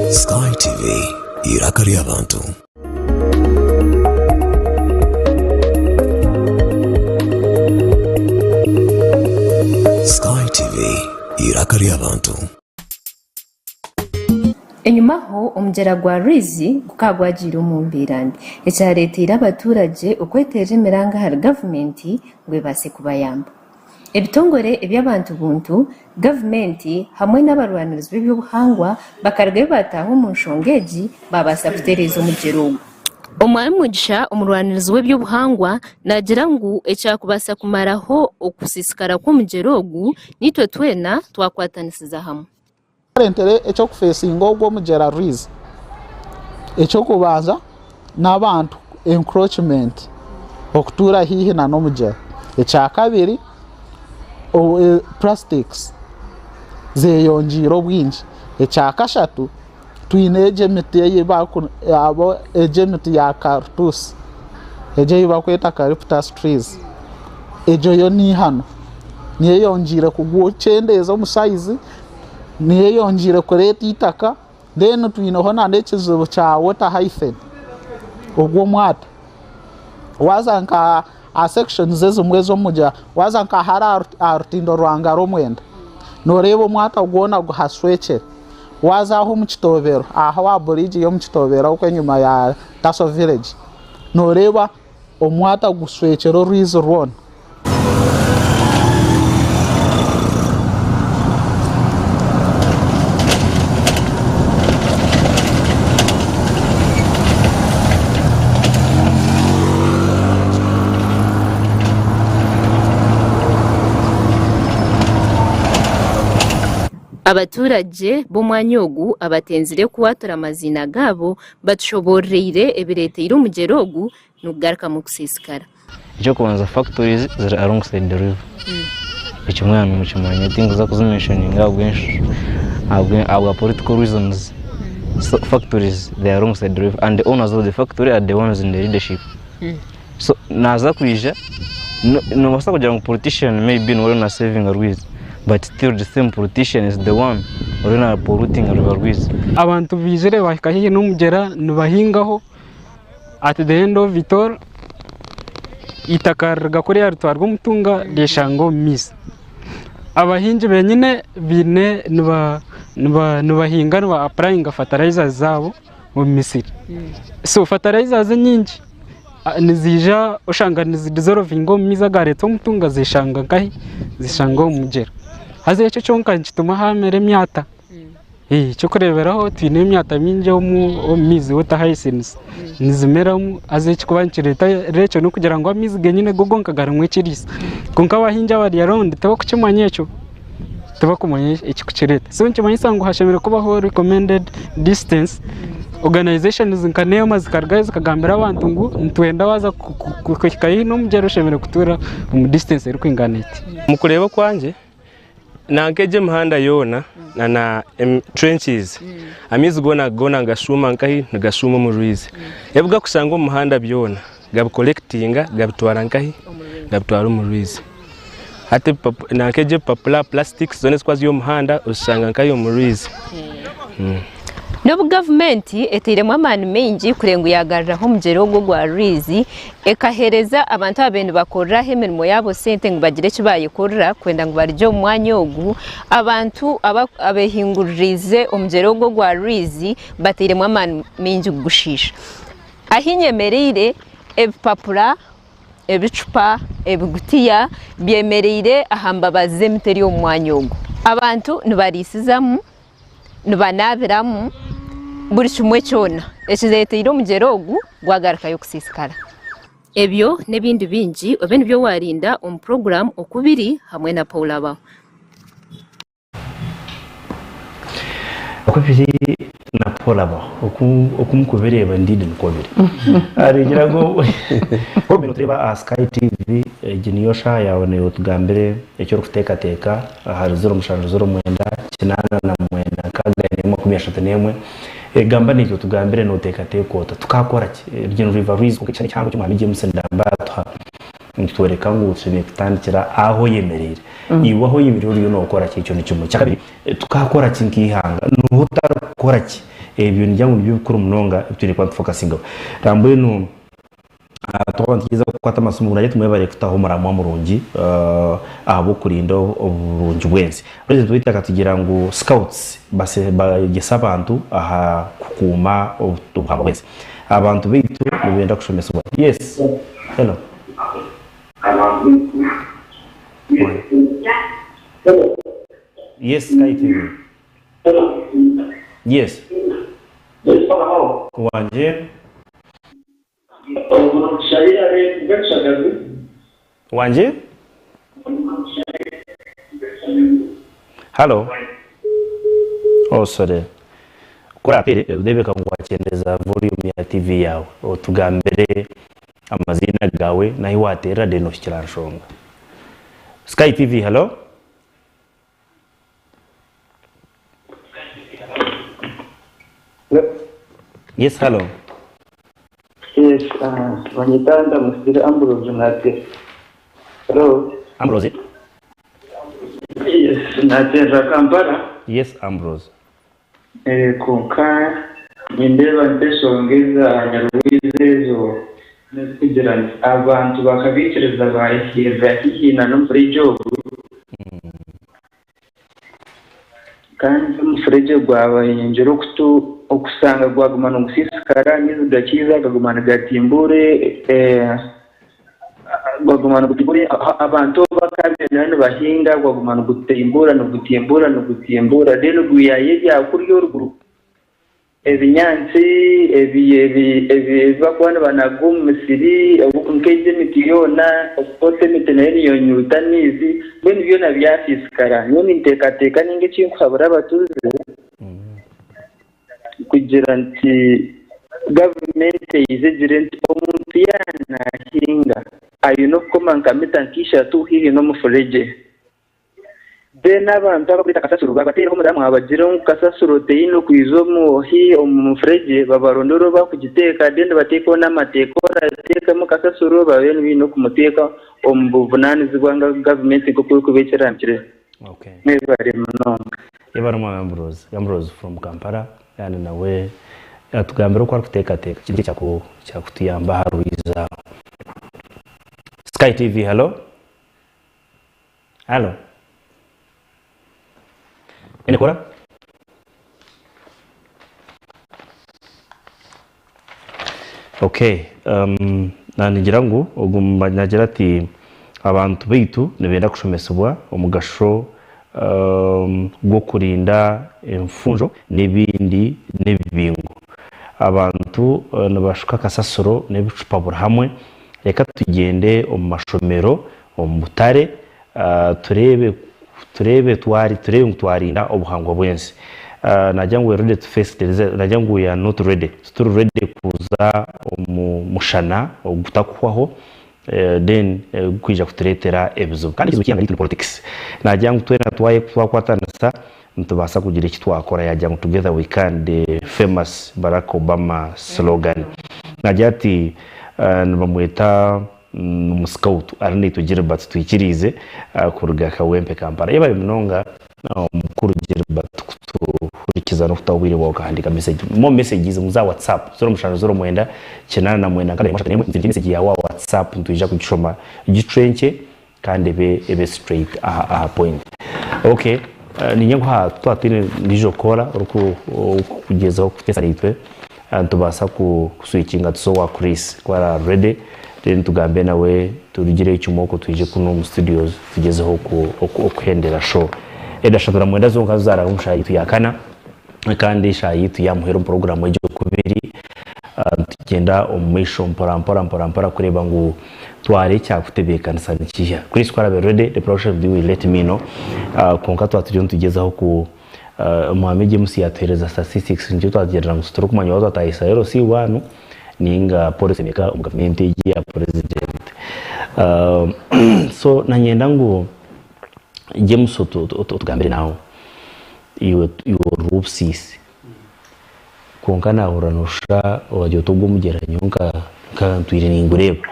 Sky TV, eiraka ry'abantu. Sky TV, eiraka ry'abantu. Enyimaho, omugyera gwa Rwizi gukaba gwagiire omu mbeera mbi, ekyareeteire abaturagye okweteerera emiranga ahari gavumenti ngu ebaase kubayamba. Ebitongore eby'abantu buntu, gavumenti hamwe n'abarwanirizi b'eby'obuhangwa bakarugayo baataaha omu nshonga egi baabaasa kutereeza omugyera ogu. Omwami Mugisha omurwanirizi w'eby'obuhangwa naagira ngu ekyakubaasa kumaraho okusiisikara kw'omugyera ogu naitwe twena twakwatanisiza hamwe. Kyareetere eky'okufeesinga ogwo omugyera Rwizi, eky'okubanza n'abantu encroachment okutuura haihi nana omugyera, ekyakabiri plastics zeyongyeire obwingi, ekyakashatu twine egi emiti egi emiti ya karutuusi egi ei barikweta eucalyptus trees egyo yo n'eihano niyo eyongyeire kugukyendeeza omu sayizi, niyo eyongyeire kureeta eitaka then twineho nana ekizibu kya water hyphen ogw'omwata waaza nka aha sections ezimwe ez'omugyera waaza nka hariya aha rutindo rwa Ngaromwenda nooreeba omwata gwona guhashwekire. Waaza aho omu kitoobero aho aha buriigi y'omu kitoobero okwo enyima ya Taso village nooreeba omwata gushwekire orwizi rwona. Abaturagye b'omwanya ogu abatenzire kuwatura amaziina gaabo batushoboororeire ebireeteire omugyera ogu nigugarukamu kusiisikara. Eky'okubanza factories ziri alongside the river ekyo mwena nimukimanya tinkuza kuzi mentioninga ahabwa political reasons so factories they are alongside the river and the owners of the factory are the ones in the leadership so naza kwija nobaasa kugira ngu politician maybe niwe ariyo na savinga rwizi. But still the same politician is the one oriyo na polluting River Rwizi. Abantu baizire bahika haihi n'omugyera nibahingaho at the end of it all eitaka ririruga kuriya ritwarwa omutunga ryeshanga omu maizi. Abahingi benyine baine nibahinga niba applyinga fertilizers zaabo omu misiri. So fertilizers enyingi niziija oshanga nizidissolvinga omu maizi agareetwa omutunga zeshanga nkahi? Zeshanga omu mugyera. Haza ekyo kyonka nikituma haamera emyata. Eky'okureeberaho twine emyata mingi omu maizi water hyacinths nizimeramu haza ekirikuba nikireeta ekyo n'okugira ngu amaizi genyine go gonka garimu ekiriisa. Kwonka abahingi abari around tibakukimanya ekyo, tibakumanya ekirikukireeta. So nikimanyisa ngu hashemereire kubaho recommended distance, organisations nka NEMA zikarugayo zikagambira abantu ngu nitwenda waaza kuhika haihi n'omugyera oshemereire kutuura omu distance erikwingana eti. Omu kureeba okwangye Nanka egyo emihanda yoona na na trenches amaizi goona goona nigashuuma nkahi? Nigashuuma omu rwizi. Ebi gakushanga omu muhanda byona gabicollectinga gabitwara nkahi? Gabitwara omu rwizi. Hati nanka egyo ebipapura, plastics zoona ezikuba ziri omu muhanda ozishanga nkahi? Omu rwizi. N'obu gavumenti etairemu amaani maingi kureba ngu yaagaruraho omugyera ogu ogwa Rwizi, ekaheereza abantu ababaire nibakoreraho emirimo yaabo sente ngu bagire eki baayekorera kwenda ngu barugye omu mwanya ogu, abantu abeehinguririize omugyera ogu ogwa Rwizi batairemu amaani maingi kugushiisha. Ahi nyemereire ebipapura, ebicupa, ebigutiya byemereire aha mbabazi z'emiti eri omu mwanya ogu. Abantu nibariisizamu. nibanaabiramu buri kimwe kyona ekireeteire omugyera ogu gwagarukayo kusiisikara. Ebyo n'ebindi bingi obe nibyo waarinda omu puroguraamu Oku Biri hamwe na Paul Abaho. Oku biri na Paul Abaho oku mukubireeba indeed nikwo biri. Ningira ngu notureeba aha Sky TV egi niyo shaaha yaawe naiwe otugambire eki orikuteekateeka ahari 0709 89 631. Gamba naitwe otugambire noteekateeka ota? Tukaakora ki? Orugyendo rwaiva rwiza kwonka ekishushani kihango eki Omwami James Ndamba yaatuha nikitworeka ngu tushemereire kutandikira ahu oyemereire. Iwe ahu oyemereire oriyo nookora ki? Ekyo ni kimwe. Ekyakabiri, tukaakora ki nk'eihanga? Nooha otarikukora ki? Ebyo ningira ngu nibyo bikuru munonga ebi twine kuba nitufokasingaho. Nambwenu Twaba nitugyezaho kukwata amasimu ngu naitwe mwebare kutaho omuramwa murungi ahabw'okurinda oburungi bw'ensi. Purezidenti waitu akatugira ngu scouts begyese abantu aha kukuuma obuhangwa bw'ensi. Abantu baitu nibenda kushomesibwa. Yes, hello. Yes, Sky TV. Yes. Wangye. Wangi? Halo? Oh sorry. Ku orapeere oreebeka ngu wakyendeeza volume ya TV yaawe. Otugambire amaziina gaawe n'ahi waateerera then ohikire aha nshonga. Sky TV, halo? Yes, hello. Yes, uh, banyita Ndamusire Ambrose Nate. Hello. Ambrose. Yes, nateerera Kampala. Yes, Ambrose. Eh, kwonka nindeeba nti enshonga eza Nyarwizi ezo n'ezikugira nti abantu bakabaikiriza baahirira haihi na n'omufuregye ogu kandi omufuregye gwabayongyera okutu okusanga gwaguma nigusiisikara amaizi gakiiza gaguma nigatimbuura eh, Gwaguma nigutimbuura abantu obu bakaabaire nibahinga gwaguma nigutimbuura nigutimbuura nigutimbuura then gwihayo ebyakurya oruguru ebinyaatsi ebi ebi ebi barikuba nibanaga omu misiri nk'egi emiti yoona of course emiti nayo neyonyuuta amaizi mbwenu byona byasiisikara. Nyowe ninteekateeka ninga ekinkuhabura abatuuze kugira nti gavumenti eije egire nti omuntu yaaba naahinga aine okukoma nka mita nka ishatu haihi n'omufuregye. Then abantu abarikureeta kasasiro babateereho omuramwa bagire ngu kasasiro teine kwija omu haihi omu mufuregye babarondore obu barikugiteeka then bateekeho n'amateeka orateekamu kasasiro babe baine okumuteeka omu buvunaanizibwa nka gavumenti nk'oku erikuba ekirangire. Okay. Mwebare munonga. Yebare Mwami Ambrose. Ambrose from Kampala kandi nawe yatugambira oku arikuteekateeka kintu ekyakutuyamba aha rwizi aho. Sky TV, hello? Hello? Enekora? Okay, um, nanigira ngu ogu nagira ati abantu baitu nibenda kushomesibwa omugasho um, gw'okurinda enfunjo n'ebindi n'ebibingo. Abantu uh, nibashuka kasasiro n'ebicupa buri hamwe. Reka tugyende omu mashomero, omu butare, Tureebe tureebe twari tureebe ngu twarinda obuhangwa bw'ensi. Nagira ngu we ready to face the result nagira ngu we are not ready tituri ready kuza omu mushana ogutakuhwaho then gurikwija kutureetera ebizibu. Kandi ekizibu ky'eihanga ryaitu ni politics. Nagira ngu twena twakwatanisa nitubaasa kugira eki twakora yagira ngu together we can the famous Barack Obama slogan. Nagira ati nibamweta Omusikautu ari naitwe Gilbert Twikiriize kuruga Kawempe Kampala. Yebare munonga omukuru Gilbert kutuhurikiza n'okutaho obwire bwawe okahandiika message. More messages omu za WhatsApp 0709 89 61 ntsindike message yaawe aha WhatsApp nitwija kugishoma gicwenkye kandi ebe ebe straight aha aha point. Okay niinye nkuha twaba twine ondiijo kukora orikugyezaho kuteesa naitwe. Nitubaasa kuswikinga tuze owa Chris ku araba ready then tugambe nawe turugireyo kimwe okwo twije kunu omu studios tugyezeho okuhendera show. Edashatu na mwenda zonka zizaraba omu shaaha yaitu ya kana kandi eshaaha yaitu ya muheru omu puroguramu egyo oku biri nitugyenda omu maisho mpora mpora mpora mpora kureeba ngu twara ekyakutebeekanisa nikiiha. Chris ku araabe ready the production will let me know kwonka twaba turiyo nitugyezaho ku Omwami James yatuhereza statistics nikyo twagyerera ngu titurikumanya oba twatahisa LC one ninga policy emeka omu gavumenti egi eya president. So nanyenda ngu James otugambire nawe iwe ori ow'obusiisi kwonka nahurira noshusha wagira oti ogu omugyera nyowe nka ntwire ningureeba.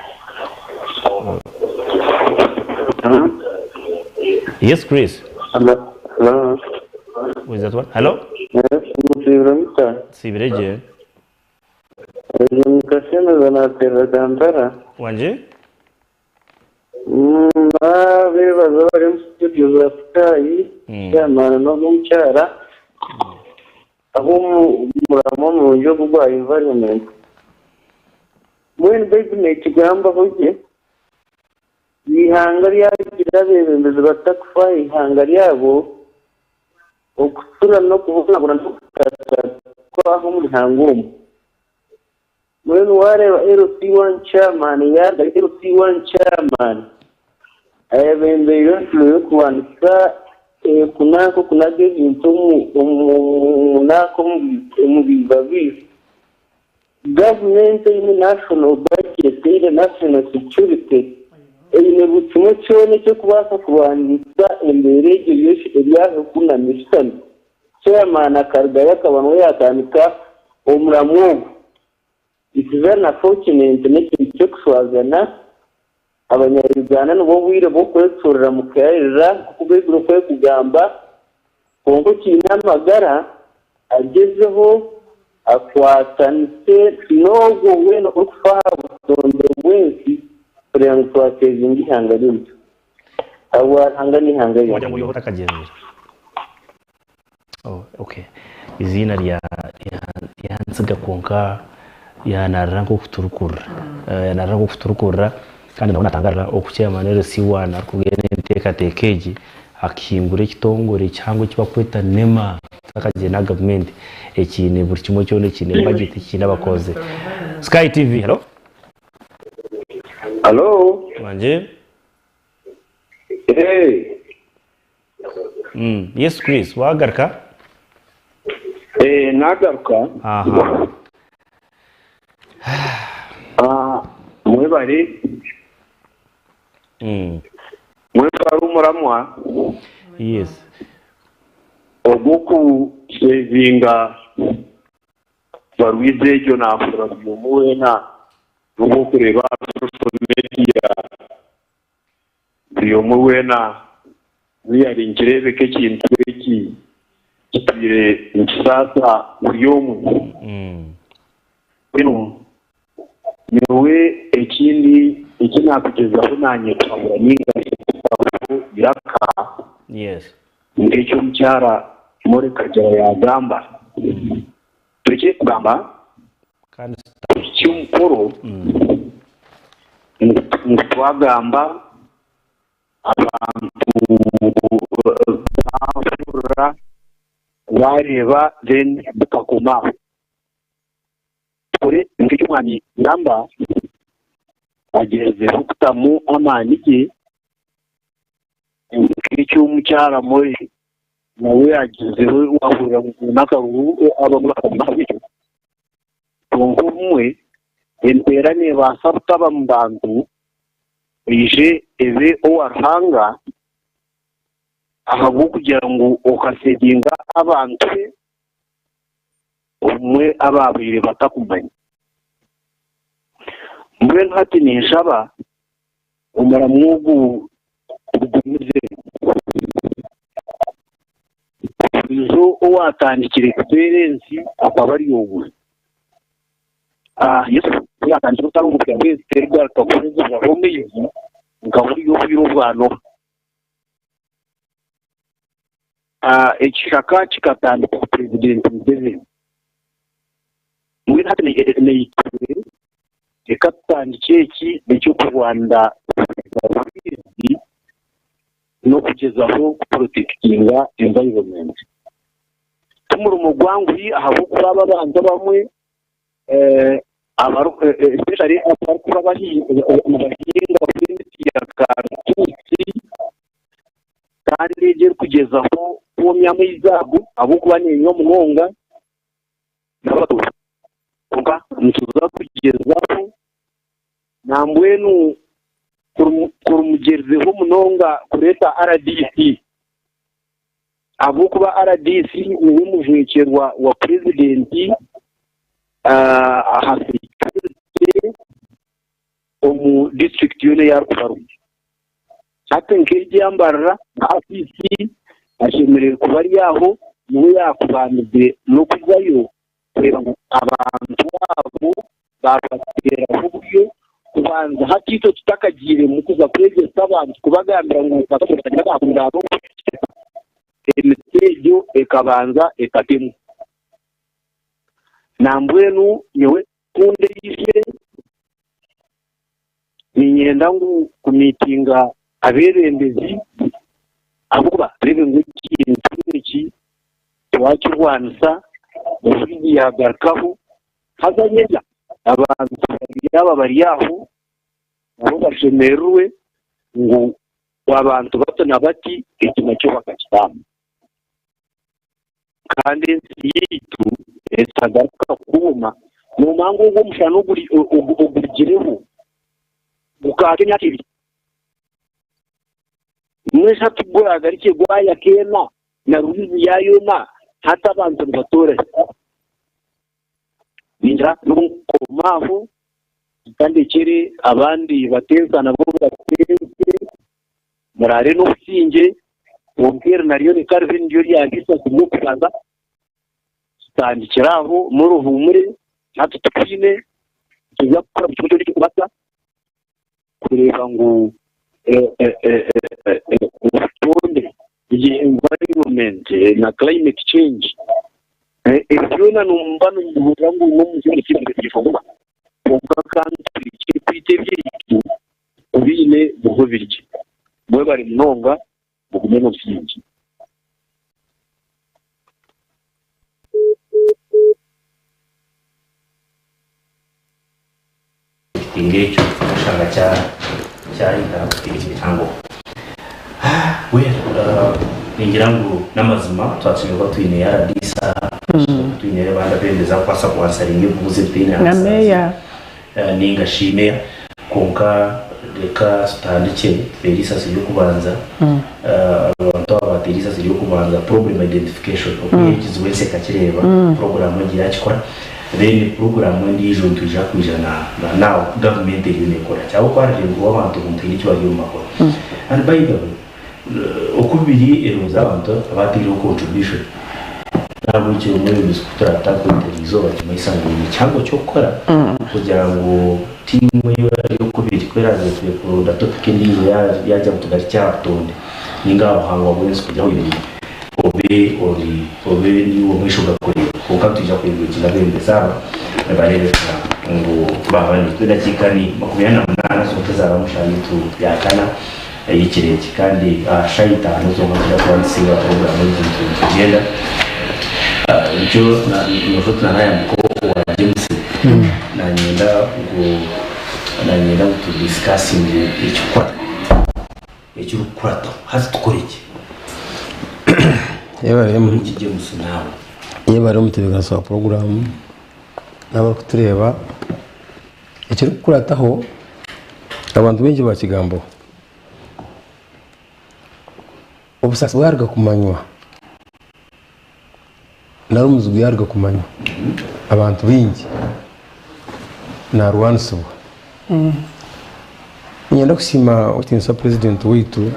Yes Chris. Hello. Who is that one? Hello? Yes, musiibire muta? Tusiibire gye. Oyo Mukashemeza nateerera Kampala. Wangye? Nabeebaza abari omu studio za Sky, chairman n'omukyara. Ahabw'omuramwa murungi ogu ogwa environment. Mbwenu Baibuli neekigambaho gye, Eihanga ryagira abeebembezi batakufa aha ihanga ryabo, okucura n'okubonabona n'okutaka kwaha omu ihanga omwo. Mbwenu waareeba LC1 chairman yaaruga LC1 chairman ayebembeire enshuro y'okurwanisa kunanka okunaga ebintu omu nanka omu biiba biitu. Gavumenti eine national budget, eine national security, eine buri kimwe kyona eky'okubaasa kurwanisa embeera egyo eri aha ekunama eshutami. Chairman akarugayo akaba niwe yaatandika omuramwa ogu. It is unfortunate n'ekintu ky'okushwazana, abanya-Uganda nibwo bwire bw'okwecurira mukairira nk'oku Baiburi oku erikugamba, kwonka okiine amagara agyezeho akwatanise n'ogwo weena orikufa aha butonde bw'ensi kureeba ngu twasevinga eihanga ryaitu. Ahabwa Ruhanga n'eihanga Wagira ryaitu. ngu oriho otakagyenzire. Oh, okay. Eiziina rya ryantsiga kwonka yanarira nk'oku turikurira. Yanarira nk'oku turikurira kandi nawe natangarira oku chairman LC1 arikurugayo n'enteekateeka egi akahingura ekitongore kihango eki barikweta NEMA kitakagiire aha gavumenti ekiine buri kimwe kyona ekiine budget ekiine abakozi. Sky TV, hello. Hello. Wangye. Hey. Yesu Chris wagaruka? Eh, nagaruka. Aha. Ah, mwebare. Mwebare omuramwa. Yes. Ogw'okusevinga barwiza egyo nahurira buri omwe weena n'ogw'okureeba aha social media. Buri omwe weena Really nikireebeka ekintu eki kitwire nikisaasa buri omwe. Mbwenu nyowe ekindi eki naakugyezaho naanye kuhabura nainga shi kutaho eiraka nk'eki omukyara Molly Kagira yaagamba, turekye kugamba tuhikye omukoro ngu twagamba Abantu baahurira, baareeba then bikakoma aho. Tukore nk'eki omwami Ngamba agyerizeho kutamu amaani ge, nk'eki omukyara Molly nawe agyerizeho waahurira ngu n'akaruru abamwe bakaguma ahabw'ekyo. Kwonka obumwe empeera neebaasa butaba mu bantu Oije ebe owa Ruhanga ahabw'okugira ngu okasevinga abantu be obumwe abaabaire batakumanya. Mbwenu hati ninshaba omuramu ogu gugumize. Buriijo owaatandikire kufeera ensi akaba ari ogwo. Yesu ku yaatandikire orutaro orwo kugira ngu ensi terigaruka kuhuzibwaho maizi nka buriya obwire obwa Noa. Ekishaka kikatandikwa Purezidenti Museveni. Mbwenu hati naitwe reka tutandikye eki eky'okurwanira rwizi n'okugyezaho kupurotekitinga environment. T'omurimo gwanguhi ahabw'okuba aba abantu abamwe especially abarikuba nibahinga emiti ya karutuusi kandi egyo erikugyezaho kwomya amaizi ago ahabw'okuba nenywa munonga kwonka nituza kugyezaho nambwenu kurumugyerizeho munonga kureeta RDC. Ahabw'okuba rdc niwe mujwekyerwa wa Purezidenti aha security omu disiturikiti yoona ei arikuba arimu. Hati nk'egi eya Mbarara, RPC ashemereire kuba ari aho, niwe yaakubandize n'okuzayo kureeba ngu abantu abo baabateeraho oburyo kubanza hati itwe tutakagiiremu kuza kwegyesa abantu kubagambira ngu emiti egyo ekabanza ekatemwa. Nambwenu nyowe ku ndaije niinyenda ngu kumiitinga abeebembezi ahabw'okuba tureebe ngu ekintu eki twakirwanisa obwire yaagarukaho haza nyena abantu baryaba bari aho nabo bashemererwe ngu abantu bati na bati eki nakyo bakakitamba. Kandi ensi yaitu etagaruka kwoma. Noomanya ngu ogwo omushana ogurugireho gukaaka emyaka ebiri n'eshatu guragarukye gwayaka ena na rwizi yaayoma hati abantu nibatoora hi? Ningira n'obu nkoma aho reka ndekyere abandi batensa nabo batense muraare n'obusingye kwonka eri naryo reka ribe niryo ryaba eisasi ry'okubanza tutandikire aho muruhuumure hati tukwine nituza kukora buri kimwe kyona ekirikubaasa kureeba ngu obutonde environment na climate change ebi byona nomba nohurira ngu kwonka kandi turekye kwita ebyaitu kubiine biriho birye. Mwebare munonga mugume n'obusingye. Ekitinga ekyo okashanga kyahika aha kitinga kihango. Well, ningira ngu n'amazima twakire kuba twine RDC aha, twine abandi abeebembezi abarikubaasa kuansaringa ebibuuzo ebitaine Na answers meeya. Ninga shi meeya. Kwonka reka tutandikye tuteere eisasi ry'okubanza. Abantu aba baateire eisasi ry'okubanza, problem identification, okwiha ekizibu ensi ekakireeba, puroguraamu egi yaakikora. Then puroguraamu endiijo nitwija kwija na na oku gavumenti eriyo neekora ki ahabw'okuba hariho ngu abantu ngu tihaine eki bariyo nibakora. And by the way. Oku biri erunzire abantu abaateireho contribution. N'ahabw'ekyo omwebembezi ku turaatandike kwetera eizooba nikimanyisa ngu oine kihango ky'okukora kugira ngu tiimu ei orikubiri ku eraaze twine kuronda topic endiijo yaagira ngu tugarukye aha butonde nainga aha buhangwa bw'ensi kugira ngu obe ori obe niiwe omu maisho gakureeba. Kwonka nitwija kuengaginga abeebembezi aba nibareebeka ngu baaba naitwe. Edakiika ni 48 zonka ezaaba shaaha yaitu ya kana. Ey'ekiro eki kandi aha shaaha itaano zonka nitwija kuba nitusiibura puroguraamu egi nitugyenda. Nikyo noshusha oti naayambuka owa James nanyenda ngu nanyenda ngu tu discussinge ekirikukwata ekirikukurataho hati tukore ki? Tukore ki James naawe? Yebare omutebeekanisa wa puroguraamu n'abarikutureeba. Ekirikukurataho abantu baingi bakigambaho, obusaasi bwaruga kumanywa nari omuzigu yaaruga kumanywa abantu baingi naarwanisibwa. Niinyenda kusiima ow'ekitiinisa purezidenti waitu,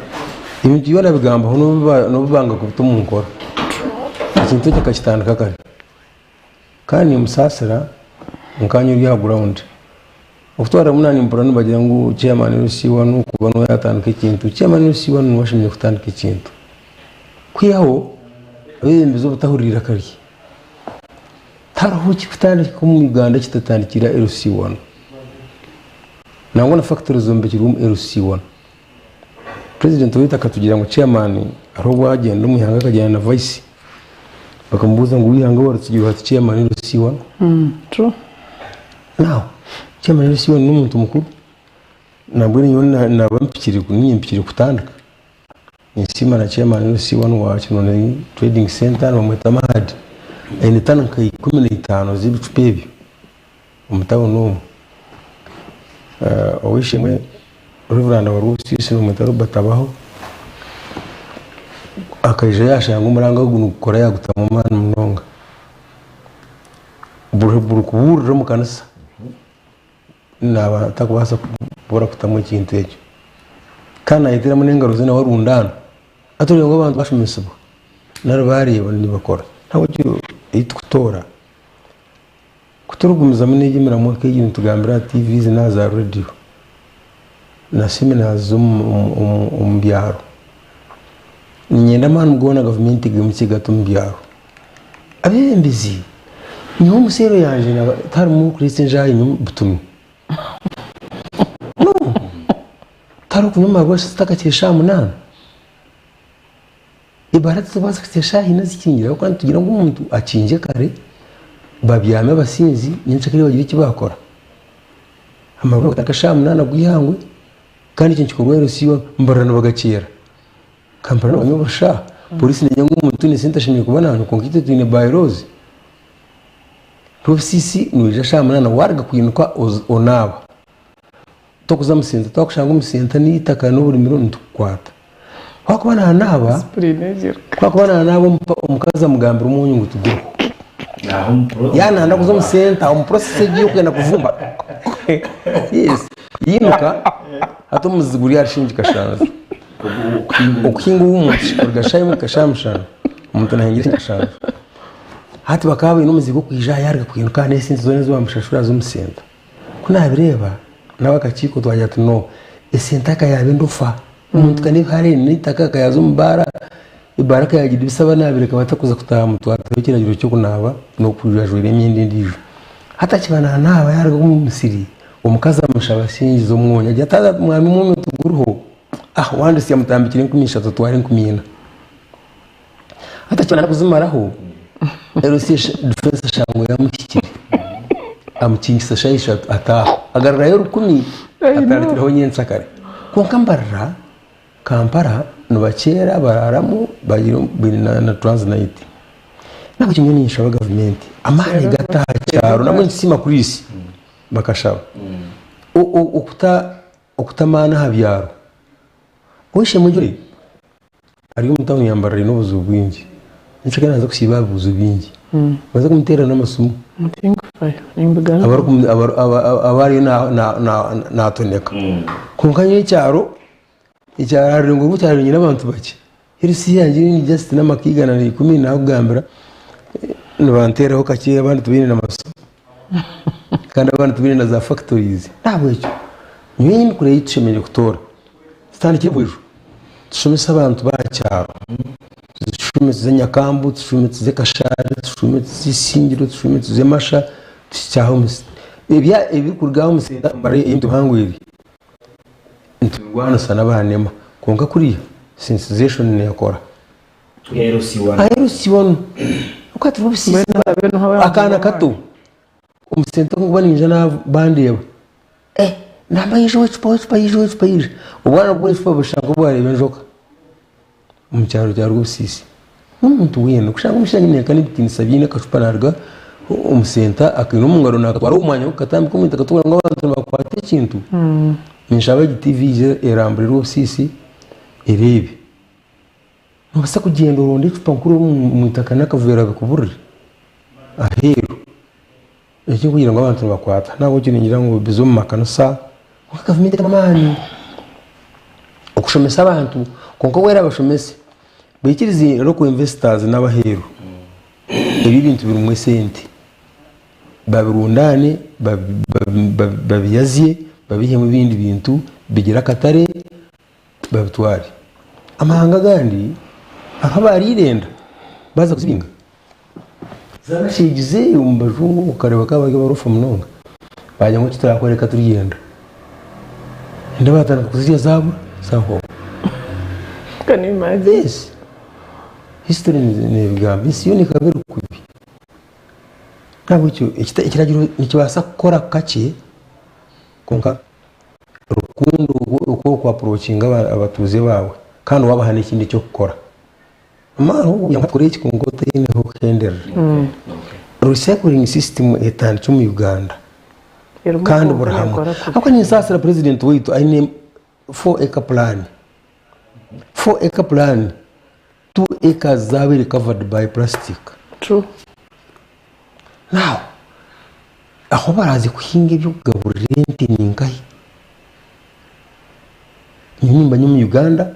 ebintu byona abigambaho n'obu banga kubita omu nkora, ekintu eki akakitandika kare. Kandi nimusaasira nkaanye ori aha ground. Okutwarira hamwe naanye mpurira nibagira ngu chairman LC wanu kuba niwe yatandika ekintu. Chairman LC wanu niwe ashemereire kutandika ekintu. Kwihaho abeebembezi obutahurira eiraka rye. Tihariho ekirikutandika omu Uganda ekitatandikire aha LC wanu. Nangwa na factory zombekirwe omu LC wanu. President waitu akatugira ngu chairman hariho obu agyenda omu ihanga akagyenda na vice bakamubuuza ngu eihanga waritsigirwe hati chairman LC wanu. Now chairman LC wanu n'omuntu mukuru nambwenu nyowe naba mpikire ninye mpikire kutandika. Ninsiima na chairman LC wanu wa Kinoni trading center nibamweta Mahadi aine tani nka 15 z'ebicupa ebyo omu tawuni omu. Ow'eishe-emwe Rev. Warwosiisi bamweta Robert Abaho akaija yashanga omuranga ogu nigukora yagutamu amaani munonga. Buri kubuurira omu kanisa naaba atakubaasa kubura kutamu ekintu ekyo. Kandi nayeteramu n'engaro ze nawe arundaana. Hati oreeba ngu abantu bashomesibwa nari baareeba nibakora. Nahabwekyo ei tukutoora. Ku turikugumizamu n'egi emiramwa nk'egi nitugambira aha tiivi n'aha za rediyo na seminars omu byaro, niinyenda amaani goona gavumenti egaimukye gate omu byaro. Abeebembezi, nyowe omu seero yangye naaba tiharimu orikureetsa enjaahi nyowe butunu. No! Tihariho kunywa amaarwa zitakakire shaaha munaana. Ebaara tizikubaasa kuhitsya eshaaha ina zikingire ahabw'okuba nitugira ngu omuntu akingye kare babyame abasinzi nyencakare bagire eki baakora. Amarwa gatandika shaaha munaana gw'eihangwe kandi ekyo nikikorwa LC mbarira nibagakyera. Kampala nibanywa buri shaaha. Pooriisi neegira ngu omuntu oine sente ashemereire kuba nanywa kwonka itwe twine by-laws. Rwobusisi noija shaaha munaana waaruga kwinuka onaaba. Tokuza omu senta twakushanga omu senta n'eitaka n'oburimiro nitukukwata. Ku akuba nanaaba, ku akuba nanaaba omukazi amugambira omwonyo ngu tiguruho. Yananda kuza omu senta omu process egi ey'okwenda kuvumba yes yimuka hati omuzigu guri ahari shingi kashanju. Okuhinga ow'omuntu kuruga shaaha emwe kuhika shaaha mushanju omuntu nahingira shingi kashanju. Hati bakaba baine omuzigu gw'okwija aha yaruga kwinuka n'esente zoona ezi bamushashura z'omu senta. Ku naabireeba, n'ab'akakiiko twagira tuti, No, esente akayaaba endofa. Omuntu ka n'ebihare n'eitaka akayaza omu baara, ebaara akayagidibisa abanaabire akaba atakuza kutaaha mutwataho ekiragiro ky'okunaaba n'okwija ajwaire emyenda endiijo. Hati akiba naanaaba yaaruga omu musiri, omukazi amushaba shingi z'omwonyo agira ati, Haza mwami omwonyo tiguriho. Ah, wandusya mutambikire 3000 otware 4000. Hati akiba naayenda kuzimaraho, LC Defence eshanga yamuhikire, amukingisa eshaaha ishatu ataaha, agarurayo orukumi atandikiraho nyenkyakare. Kwonka mbarira Kampala nibakyera baraaramu baine na Transnight. Nahabwekyo nyowe ninshaba gavumenti amaani gate aha kyaro nabwo ninkisiima Chris bakashaba okuta amaani aha byaro. Ow'eishe-emwe ari omu tawuni ya Mbarara aine obuzibu bwingi. Nikyo naaza kusiiba aha bibuuzo bingi. Baza kumuteerera n'amasimu. Aba ariyo naatoneka. Kwonka nyowe ekyaro. Ekyaro aha rurengo rw'ekyaro nyine abantu bakye. LC yangye ni just n'amaka 110 naakugambira nibanteeraho kakye abandi tibaine na masimu kandi abandi tibaine na za factories. N'ahabw'ekyo nyowe ei ndikureeba ei tushemereire kutoora tutandikire bwijo tushomese abantu b'aha kyaro, tushume tuze Nyakambu, tushume tuze Kashari, tushume tuze Isingiro, tushume tuze Masha tuhikye aha omu ebirikuruga aha omu senta empango eri. Nitubirwanisa n'abanema kwonka kuriya sensitization nekora. LC1 akaana kato omu senta kunkuba ninza bandeeba eh namba yija owecupa owecupa yija owecupa yija obwana bwecupa bushusha nk'obwareeba enjoka omu kyaro kya Rwobusisi. N'omuntu weena kushanga omushaija aine nka n'ebitiinisa bye aine akacupa naaruga omu senta akaine omu ngaro naakatwara omu mwanya gw'okukatambika omu itaka tokureeba ngu abantu nibakwata ekintu. Ninshaba egi TV eije erambure Rwobusisi ereebe. Noobaasa kugyenda oronde ecupa nkuru omu itaka n'akaveera bikuburire aheeru. Eki kugira ngu abantu nibakwata. N'ahabw'ekyo ningira ngu bize omu makanisa kwonka gavumenti etamu amaani okushomesa abantu kwonka waaba erabashomese baikirize local investors n'abaheeru ebi ebintu birimu esente babirundaane babiyazye babihemu ebindi bintu bigire akatare babitware. Amahanga agandi hariho abariire enda baaza kuzibinga Zabasheegize omu bajungu okareeba ka bari abarofa munonga baagira ngu eki turakora reka turye enda. Enda baatandika kuzirya zaabura zaahwaho. Can you imagine? Yes. History neebigamba ensi yoona ekaba eri kubi. Nahabwekyo ekiragiro nikibaasa kukora kakye kwonka rukundo oku orikuapproachinga abatuuze baawe kandi waabaha n'ekindi eky'okukora. Kora eki kwonka otaineho kuhenderera. Recycling system etandikye omu Uganda kandi buri hamwe. Ahabw'okuba ninsaasira president waitu aine 4 acre plan, 4 acre plan, 2 acres zabaire covered by plastic. True. Now ahu baraaze kuhinga eby'okugaburira ente ninkahi? Nyowe nimbanya omu Uganda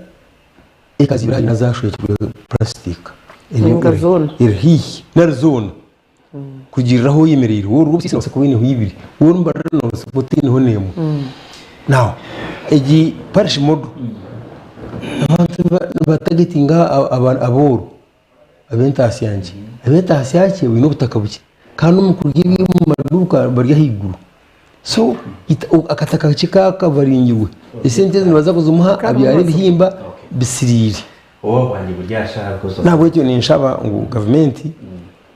Eka zibiri hariyo ezashwekirwe purasitika Ninga zoona. eri haihi nari zoona kurugiirira ahu oyemereire waaba ori obusiisi noobaasa kuba oineho ibiri waaba ori Mbarara noobaasa kuba otaineho n'emwe. Now egi parish model abantu nibatagetinga abooro ab'entaasya nkye, ab'entaasya nkye baine obutaka bukye kandi omu kurya eby'omu maduuka bari ahaiguru so akataka kakye kavaringirwe esente ezi nibaza kuzimuha abyare ebihimba bisiriire. Nahabwekyo ninshaba ngu gavumenti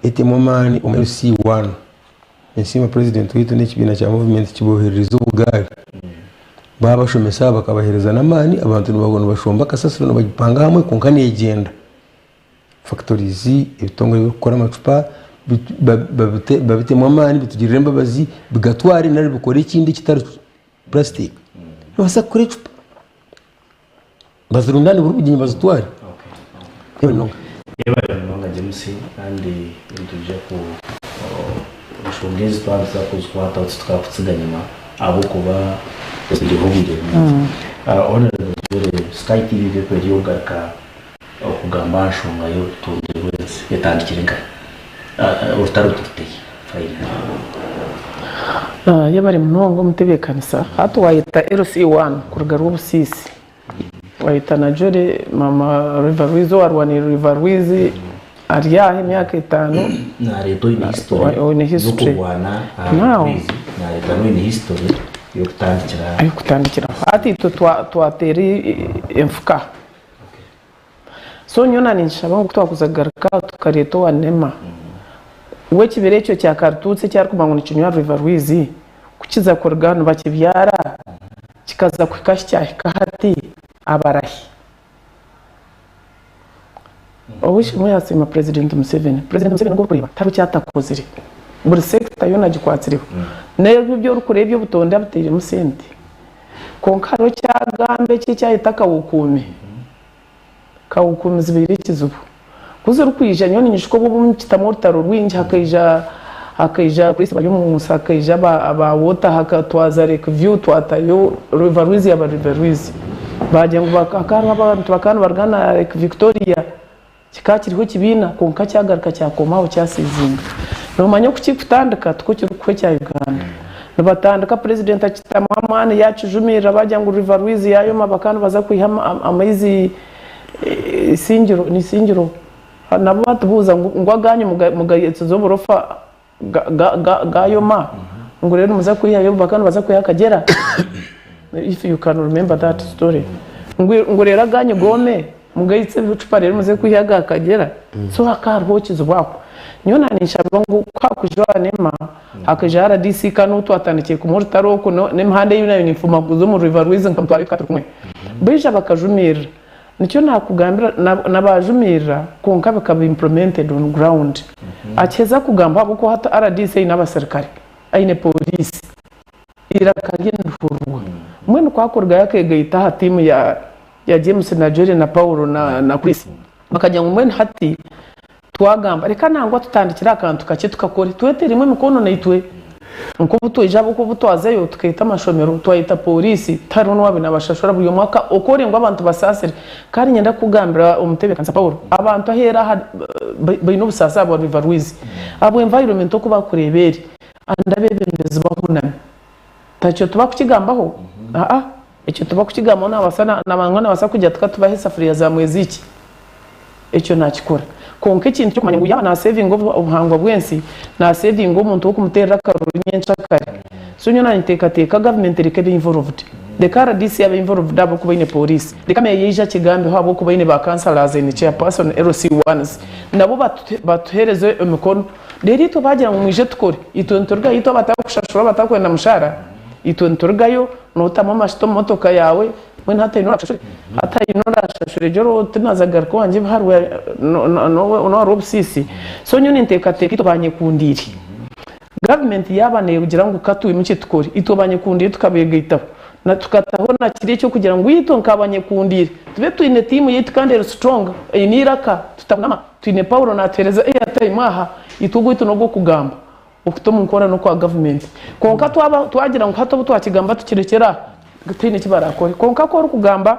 etemu amaani omu LC one. Ninsiima purezidenti waitu n'ekibiina kya muvumenti kiboherereza obugaari. Baabashomesa bakabaheereza n'amaani abantu nibashomba kasasiro nibagipanga hamwe kwonka neegyenda. Factories, ebitongore ebirikukora amacupa babitemu amaani bitugirire embabazi bigatware nari bikore ekindi ekitari purasitika. Nibabaasa kukora ecupa bazirundaane buri bugyenyi bazitware. Yebare munonga James kandi nitwija ku enshonga ezi twaba nituza kuzikwataho titukakutsiga nyima ahabw'okuba otsigireho obwire bwingi. Honourable Jolly, Sky TV ekaba eri ey'okugaruka okugamba aha nshonga y'obutungi bw'ensi etandikire nkahi? Orutaro turuteye finally. Yebare munonga omutebeekanisa. Hati waayeta LC one kuruga Rwobusiisi. Wayeta na Jolly maama River Rwizi owarwanirire River Rwizi ari aha emyaka etano. Nareeta oine history Oine history. y'okurwana aha Now. Rwizi, nareeta n'oine history y'okutandikira aha. Y'okutandikira aho. Hati itwe twateera enfuka. So nyowe naninshaba ngu kutwakuza kugaruka aha tukareeta owa NEMA, we ekibira ekyo kya karituusi eki arikumanya ngu nikinywa River Rwizi, kukiza kuruga nibakibyara kikaza kuhika ahi kyahika hati abarahi? Ow'eishe-emwe yasiima Purezidenti Museveni. Purezidenti Museveni ogu orikureeba tihariho eki atakozire. Buri sekita yoona agikwatsireho. N'ebi ebi orikureeba eby'obutonde abiteiremu sente. Kwonka hariho eki agamba eki eki ayeta kawukuumi. Kawukuumi zibaire ekizibu. Ku zirikwija nyowe ninyijuka obu obumwe kitamu orutaro rwingi hakaija hakaija Chris Baryomunsi hakaija aba aba water haka twaza Lake View twatayo River Rwizi yaba River Rwizi. Baagira ngu hakaba hariho abantu bakaba nibaruga na Lake Victoria, kikaba kiriho ekibiina kwonka kyagaruka kyakoma aho kyasiizinga. Noomanya oku kirikutandika tikwo kirikuhwa ekya Uganda. Nibatandika purezidenti akitamu amaani yaakijumirira baagira ngu River Rwizi yaayoma bakaba nibaza kwiha amaizi Isingiro, ni Isingiro? Nabo batubuuza ngu agaanyu mugayetsize oburofa gayoma ngu reero nimuza kwihayo bakaba nibaza kwiha akagyera if you can remember that story ngu reero aganyu goome mugaitse ebicupa reero muze kwiha aga kagyera so hakaba hariho ekizibu aho nyowe naninshaba ngu kuhakuja nema hakaija rdc kanu twatandikire kumwe orutaro oku n'emihanda ei nayo ninfuma kuza omu river rwizi nkamutwarayo tukaba turi kumwe baija bakajumirira Nikyo naakugambira, na baajumirira kwonka bikaba implemented on ground. Akiheza kugamba ahabw'okuba hati rdc eine abaserukare, aine pooriisi, eiraka rye nirihurirwa. Mbwenu ku akurugayo akeegaita aha tiimu ya ya James na Jerry na Paul na na Chris, bakagira ngu mbwenu hati Twagamba, reka nangwa tutandikire aha kantu kakye tukakore, tweteremu emikono naitwe. Nk'obu twaija ahabw'okuba obu twazayo tukeeta amashomero, twayeta pooriisi, tihariho n'owaabaire naabashashura buri omwe okore ngu abantu basaasire. Kandi niinyenda kukugambira omutebeekanisa Paul, abantu aheeru aha baine obusaasi ahabwa River Rwizi, ahabwa environment oku barikureeba eri and abeebembezi bahunami. Ekyo tibakukigambaho? Aa, ekyo tibakukigambaho naabaasa nangwa naabaasa kugira ati ka tubahe esafuriya za mwezi ki. Ekyo naakikora. Kwonka ekintu ky'okumanya ngu yaaba naasevinga obuhangwa bw'ensi, naasevinga omuntu w'okumuteerera akaruru nyenkyakare. So nyowe naanyeteekateeka gavumenti reka ebe involved. Reka rdc abe involved ahabw'okuba aine pooriisi. Reka meeya aije akigambeho ahabw'okuba aine ba councillors aine chairperson, LC ones. Nabo batuheereze emikono. Reero itwe baagira ngu mwije tukore, itwe niturugayo itwe abatarikushashurwa abatarikwenda mushaara, itwe niturugayo nootamu amashuta omu motoka yaawe, mbwenu hati haine orakushashure? Hati haine oraashashure gye tinaza kugaruka owangye n'owa Rwobusisi. So nyowe ninteekateeka itwe abanyekundiire, gavumenti yaaba neegira ngu ka twimukye tukore, itwe abanyekundiire tukabeegaitaho, na tukataho na kiri eky'okugira ngu itwe nk'abanyekundiire tube twine tiimu yaitu kandi eri strong, eine eiraka, tutahunama. Twine Paulo natuhereza airtime aha, itwe ogwaitu nogwokugamba, okuta omu nkora nokwa government. Kwonka twaba twagira ngu hati obu twakigamba tukirekyere aha, tihaine eki barakore. Kwonka ku orikugamba,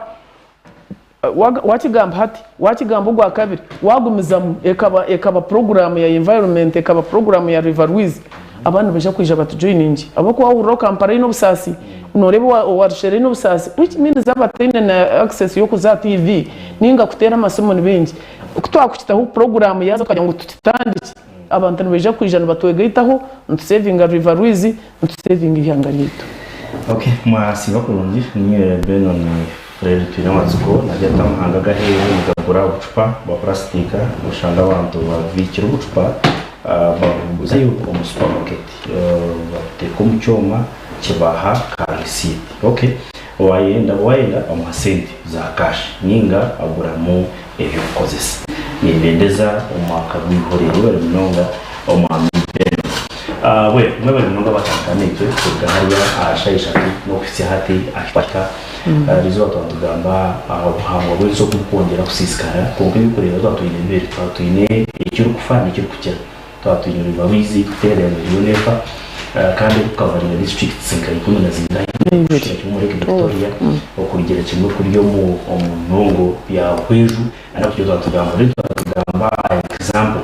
wakigamba hati, wakigamba ogwakabiri, wagumizamu ekaba ekaba program ya environment, ekaba program ya River Rwizi, abandi nibaija kwija batujoiningye. Ahabw'okuba wahurira owa Kampala aine obusaasi, noreeba owa Rushere aine obusaasi, which means abataine na access y'okuza aha TV ninga kuteera amasimu nibaingi. Ku twakukitaho puroguraamu yaaza tukagira ngu tukitandikye, abantu nibaija kwija nibatwegaitaho, nitusevinga River Rwizi, nitusevinga eihanga ryaitu. Ok, mwasiiba kurungi. Niinye Benon Fred Twineamatsiko. Nagira nti amahanga ag'aheeru nigagura obucupa bwa purasitika oshanga abantu babiikire obucupa babuguzayo omu supamaketi babuteeka omu kyoma kibaha ka risiiti. Ok, waayenda waayenda bamuha sente za cash nainga aguramu eby'okukozesa. Nimbendeza omwaka gw'eihorero mwebare munonga Omwami Ben. Bwe mwebare munonga abatandika naitwe kuruga hariya aha shaaha ishatu n'okuhitsya hati ahi twahika. Erizooba twaba nitugamba aha obuhangwa bw'ensi oku burikwongyera kusiisikara kwonka ebirikureeba twaba twine bibiri, twaba twine ekirikufa n'ekirikukira. Twaba twine River Rwizi kuteerera ngu eriyo neefa kandi erikukavaringa districts nka ikumi na zingahi okurugira kimwe omuri Lake Victoria okurugira kimwe kuri omu nongo ya Buhweju na kutyo twaba nitugamba then twaba nitugamba aha example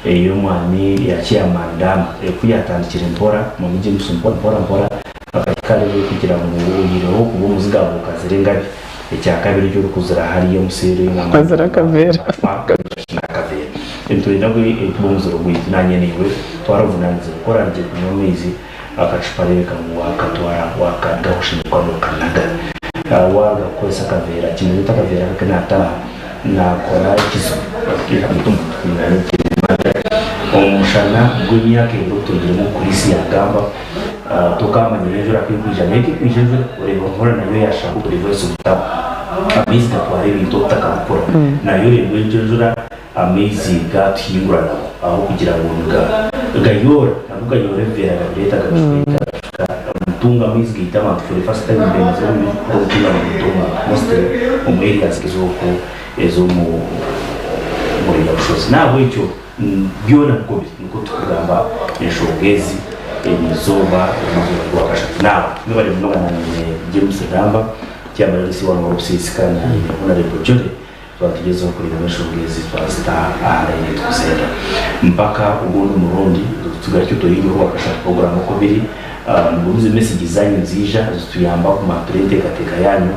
ey'omwami ya chairman Ndama oku yaatandikire mpora Mwami James mpora mpora mpora akahika aha level y'okugira ngu oyihireho okuba omuzigabe okazira engabi Ekyakabiri eki orikuzira hariya omuseeri Azira akaveera. N'akaveera. Nitwenda ngu gube omuziro gwaitu. Naanye naiwe twara obuvunanizibwa. Ku orangire kunywa amaizi, akacupa reebeka ngu waakatwara waakanaga oshemereire kuba nookanaga. Waaruga kukozesa akaveera, kimanye oti akaveera aka aku naataaha naakora ekizibu omuntu kwingana gye. Omushana gw'emyaka ebiri ogu turugiremu oku Chris yaagamba, Tokaamanyire enjura ku erikwija nayo ku erikwija enjura oreeba nkora nayo yashanga obureeba ensi butaba. Amaizi gatwara ebintu obutaka bukura. Nayo oreeba egyo enjura amaizi gatuhinguranaho ahabw'okugira ngu niga gayoora nago gayoora ebiveera gabireeta gabishweka gabishuka omutunga amaizi gaita abantu for the first time mbe mazire omu omutunga niguita omuntu mostly omu areas ez'oku ez'omu omuri Nyabushozi. Nahabwekyo. Byona nikwo biri, nikwo turikugamba enshonga ezi eri izooba, eri izooba ry'Orwakashatu. Naaba, mwebare munonga naanye James Rugamba. Chairman LC one wa Busisika na Honourable Jolly Twaba tugyezeho kureeba enshonga ezi twazita aha layini ei turikuzenda. Mpaka ogundi murundi tugaruke tuhinge Orwakashatu puroguraamu oku biri. Mugumize mesegi zaanyu niziija zituyamba kumatura enteekateeka yaanyu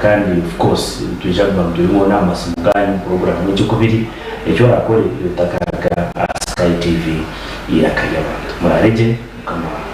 kandi of course nitwija kuguma nitubiboona aha masimu gaanyu puroguraamu egi oku biri. Eki orakore otakaruga aha Sky TV eiraka ry'abantu. Muraare gye, Mukama.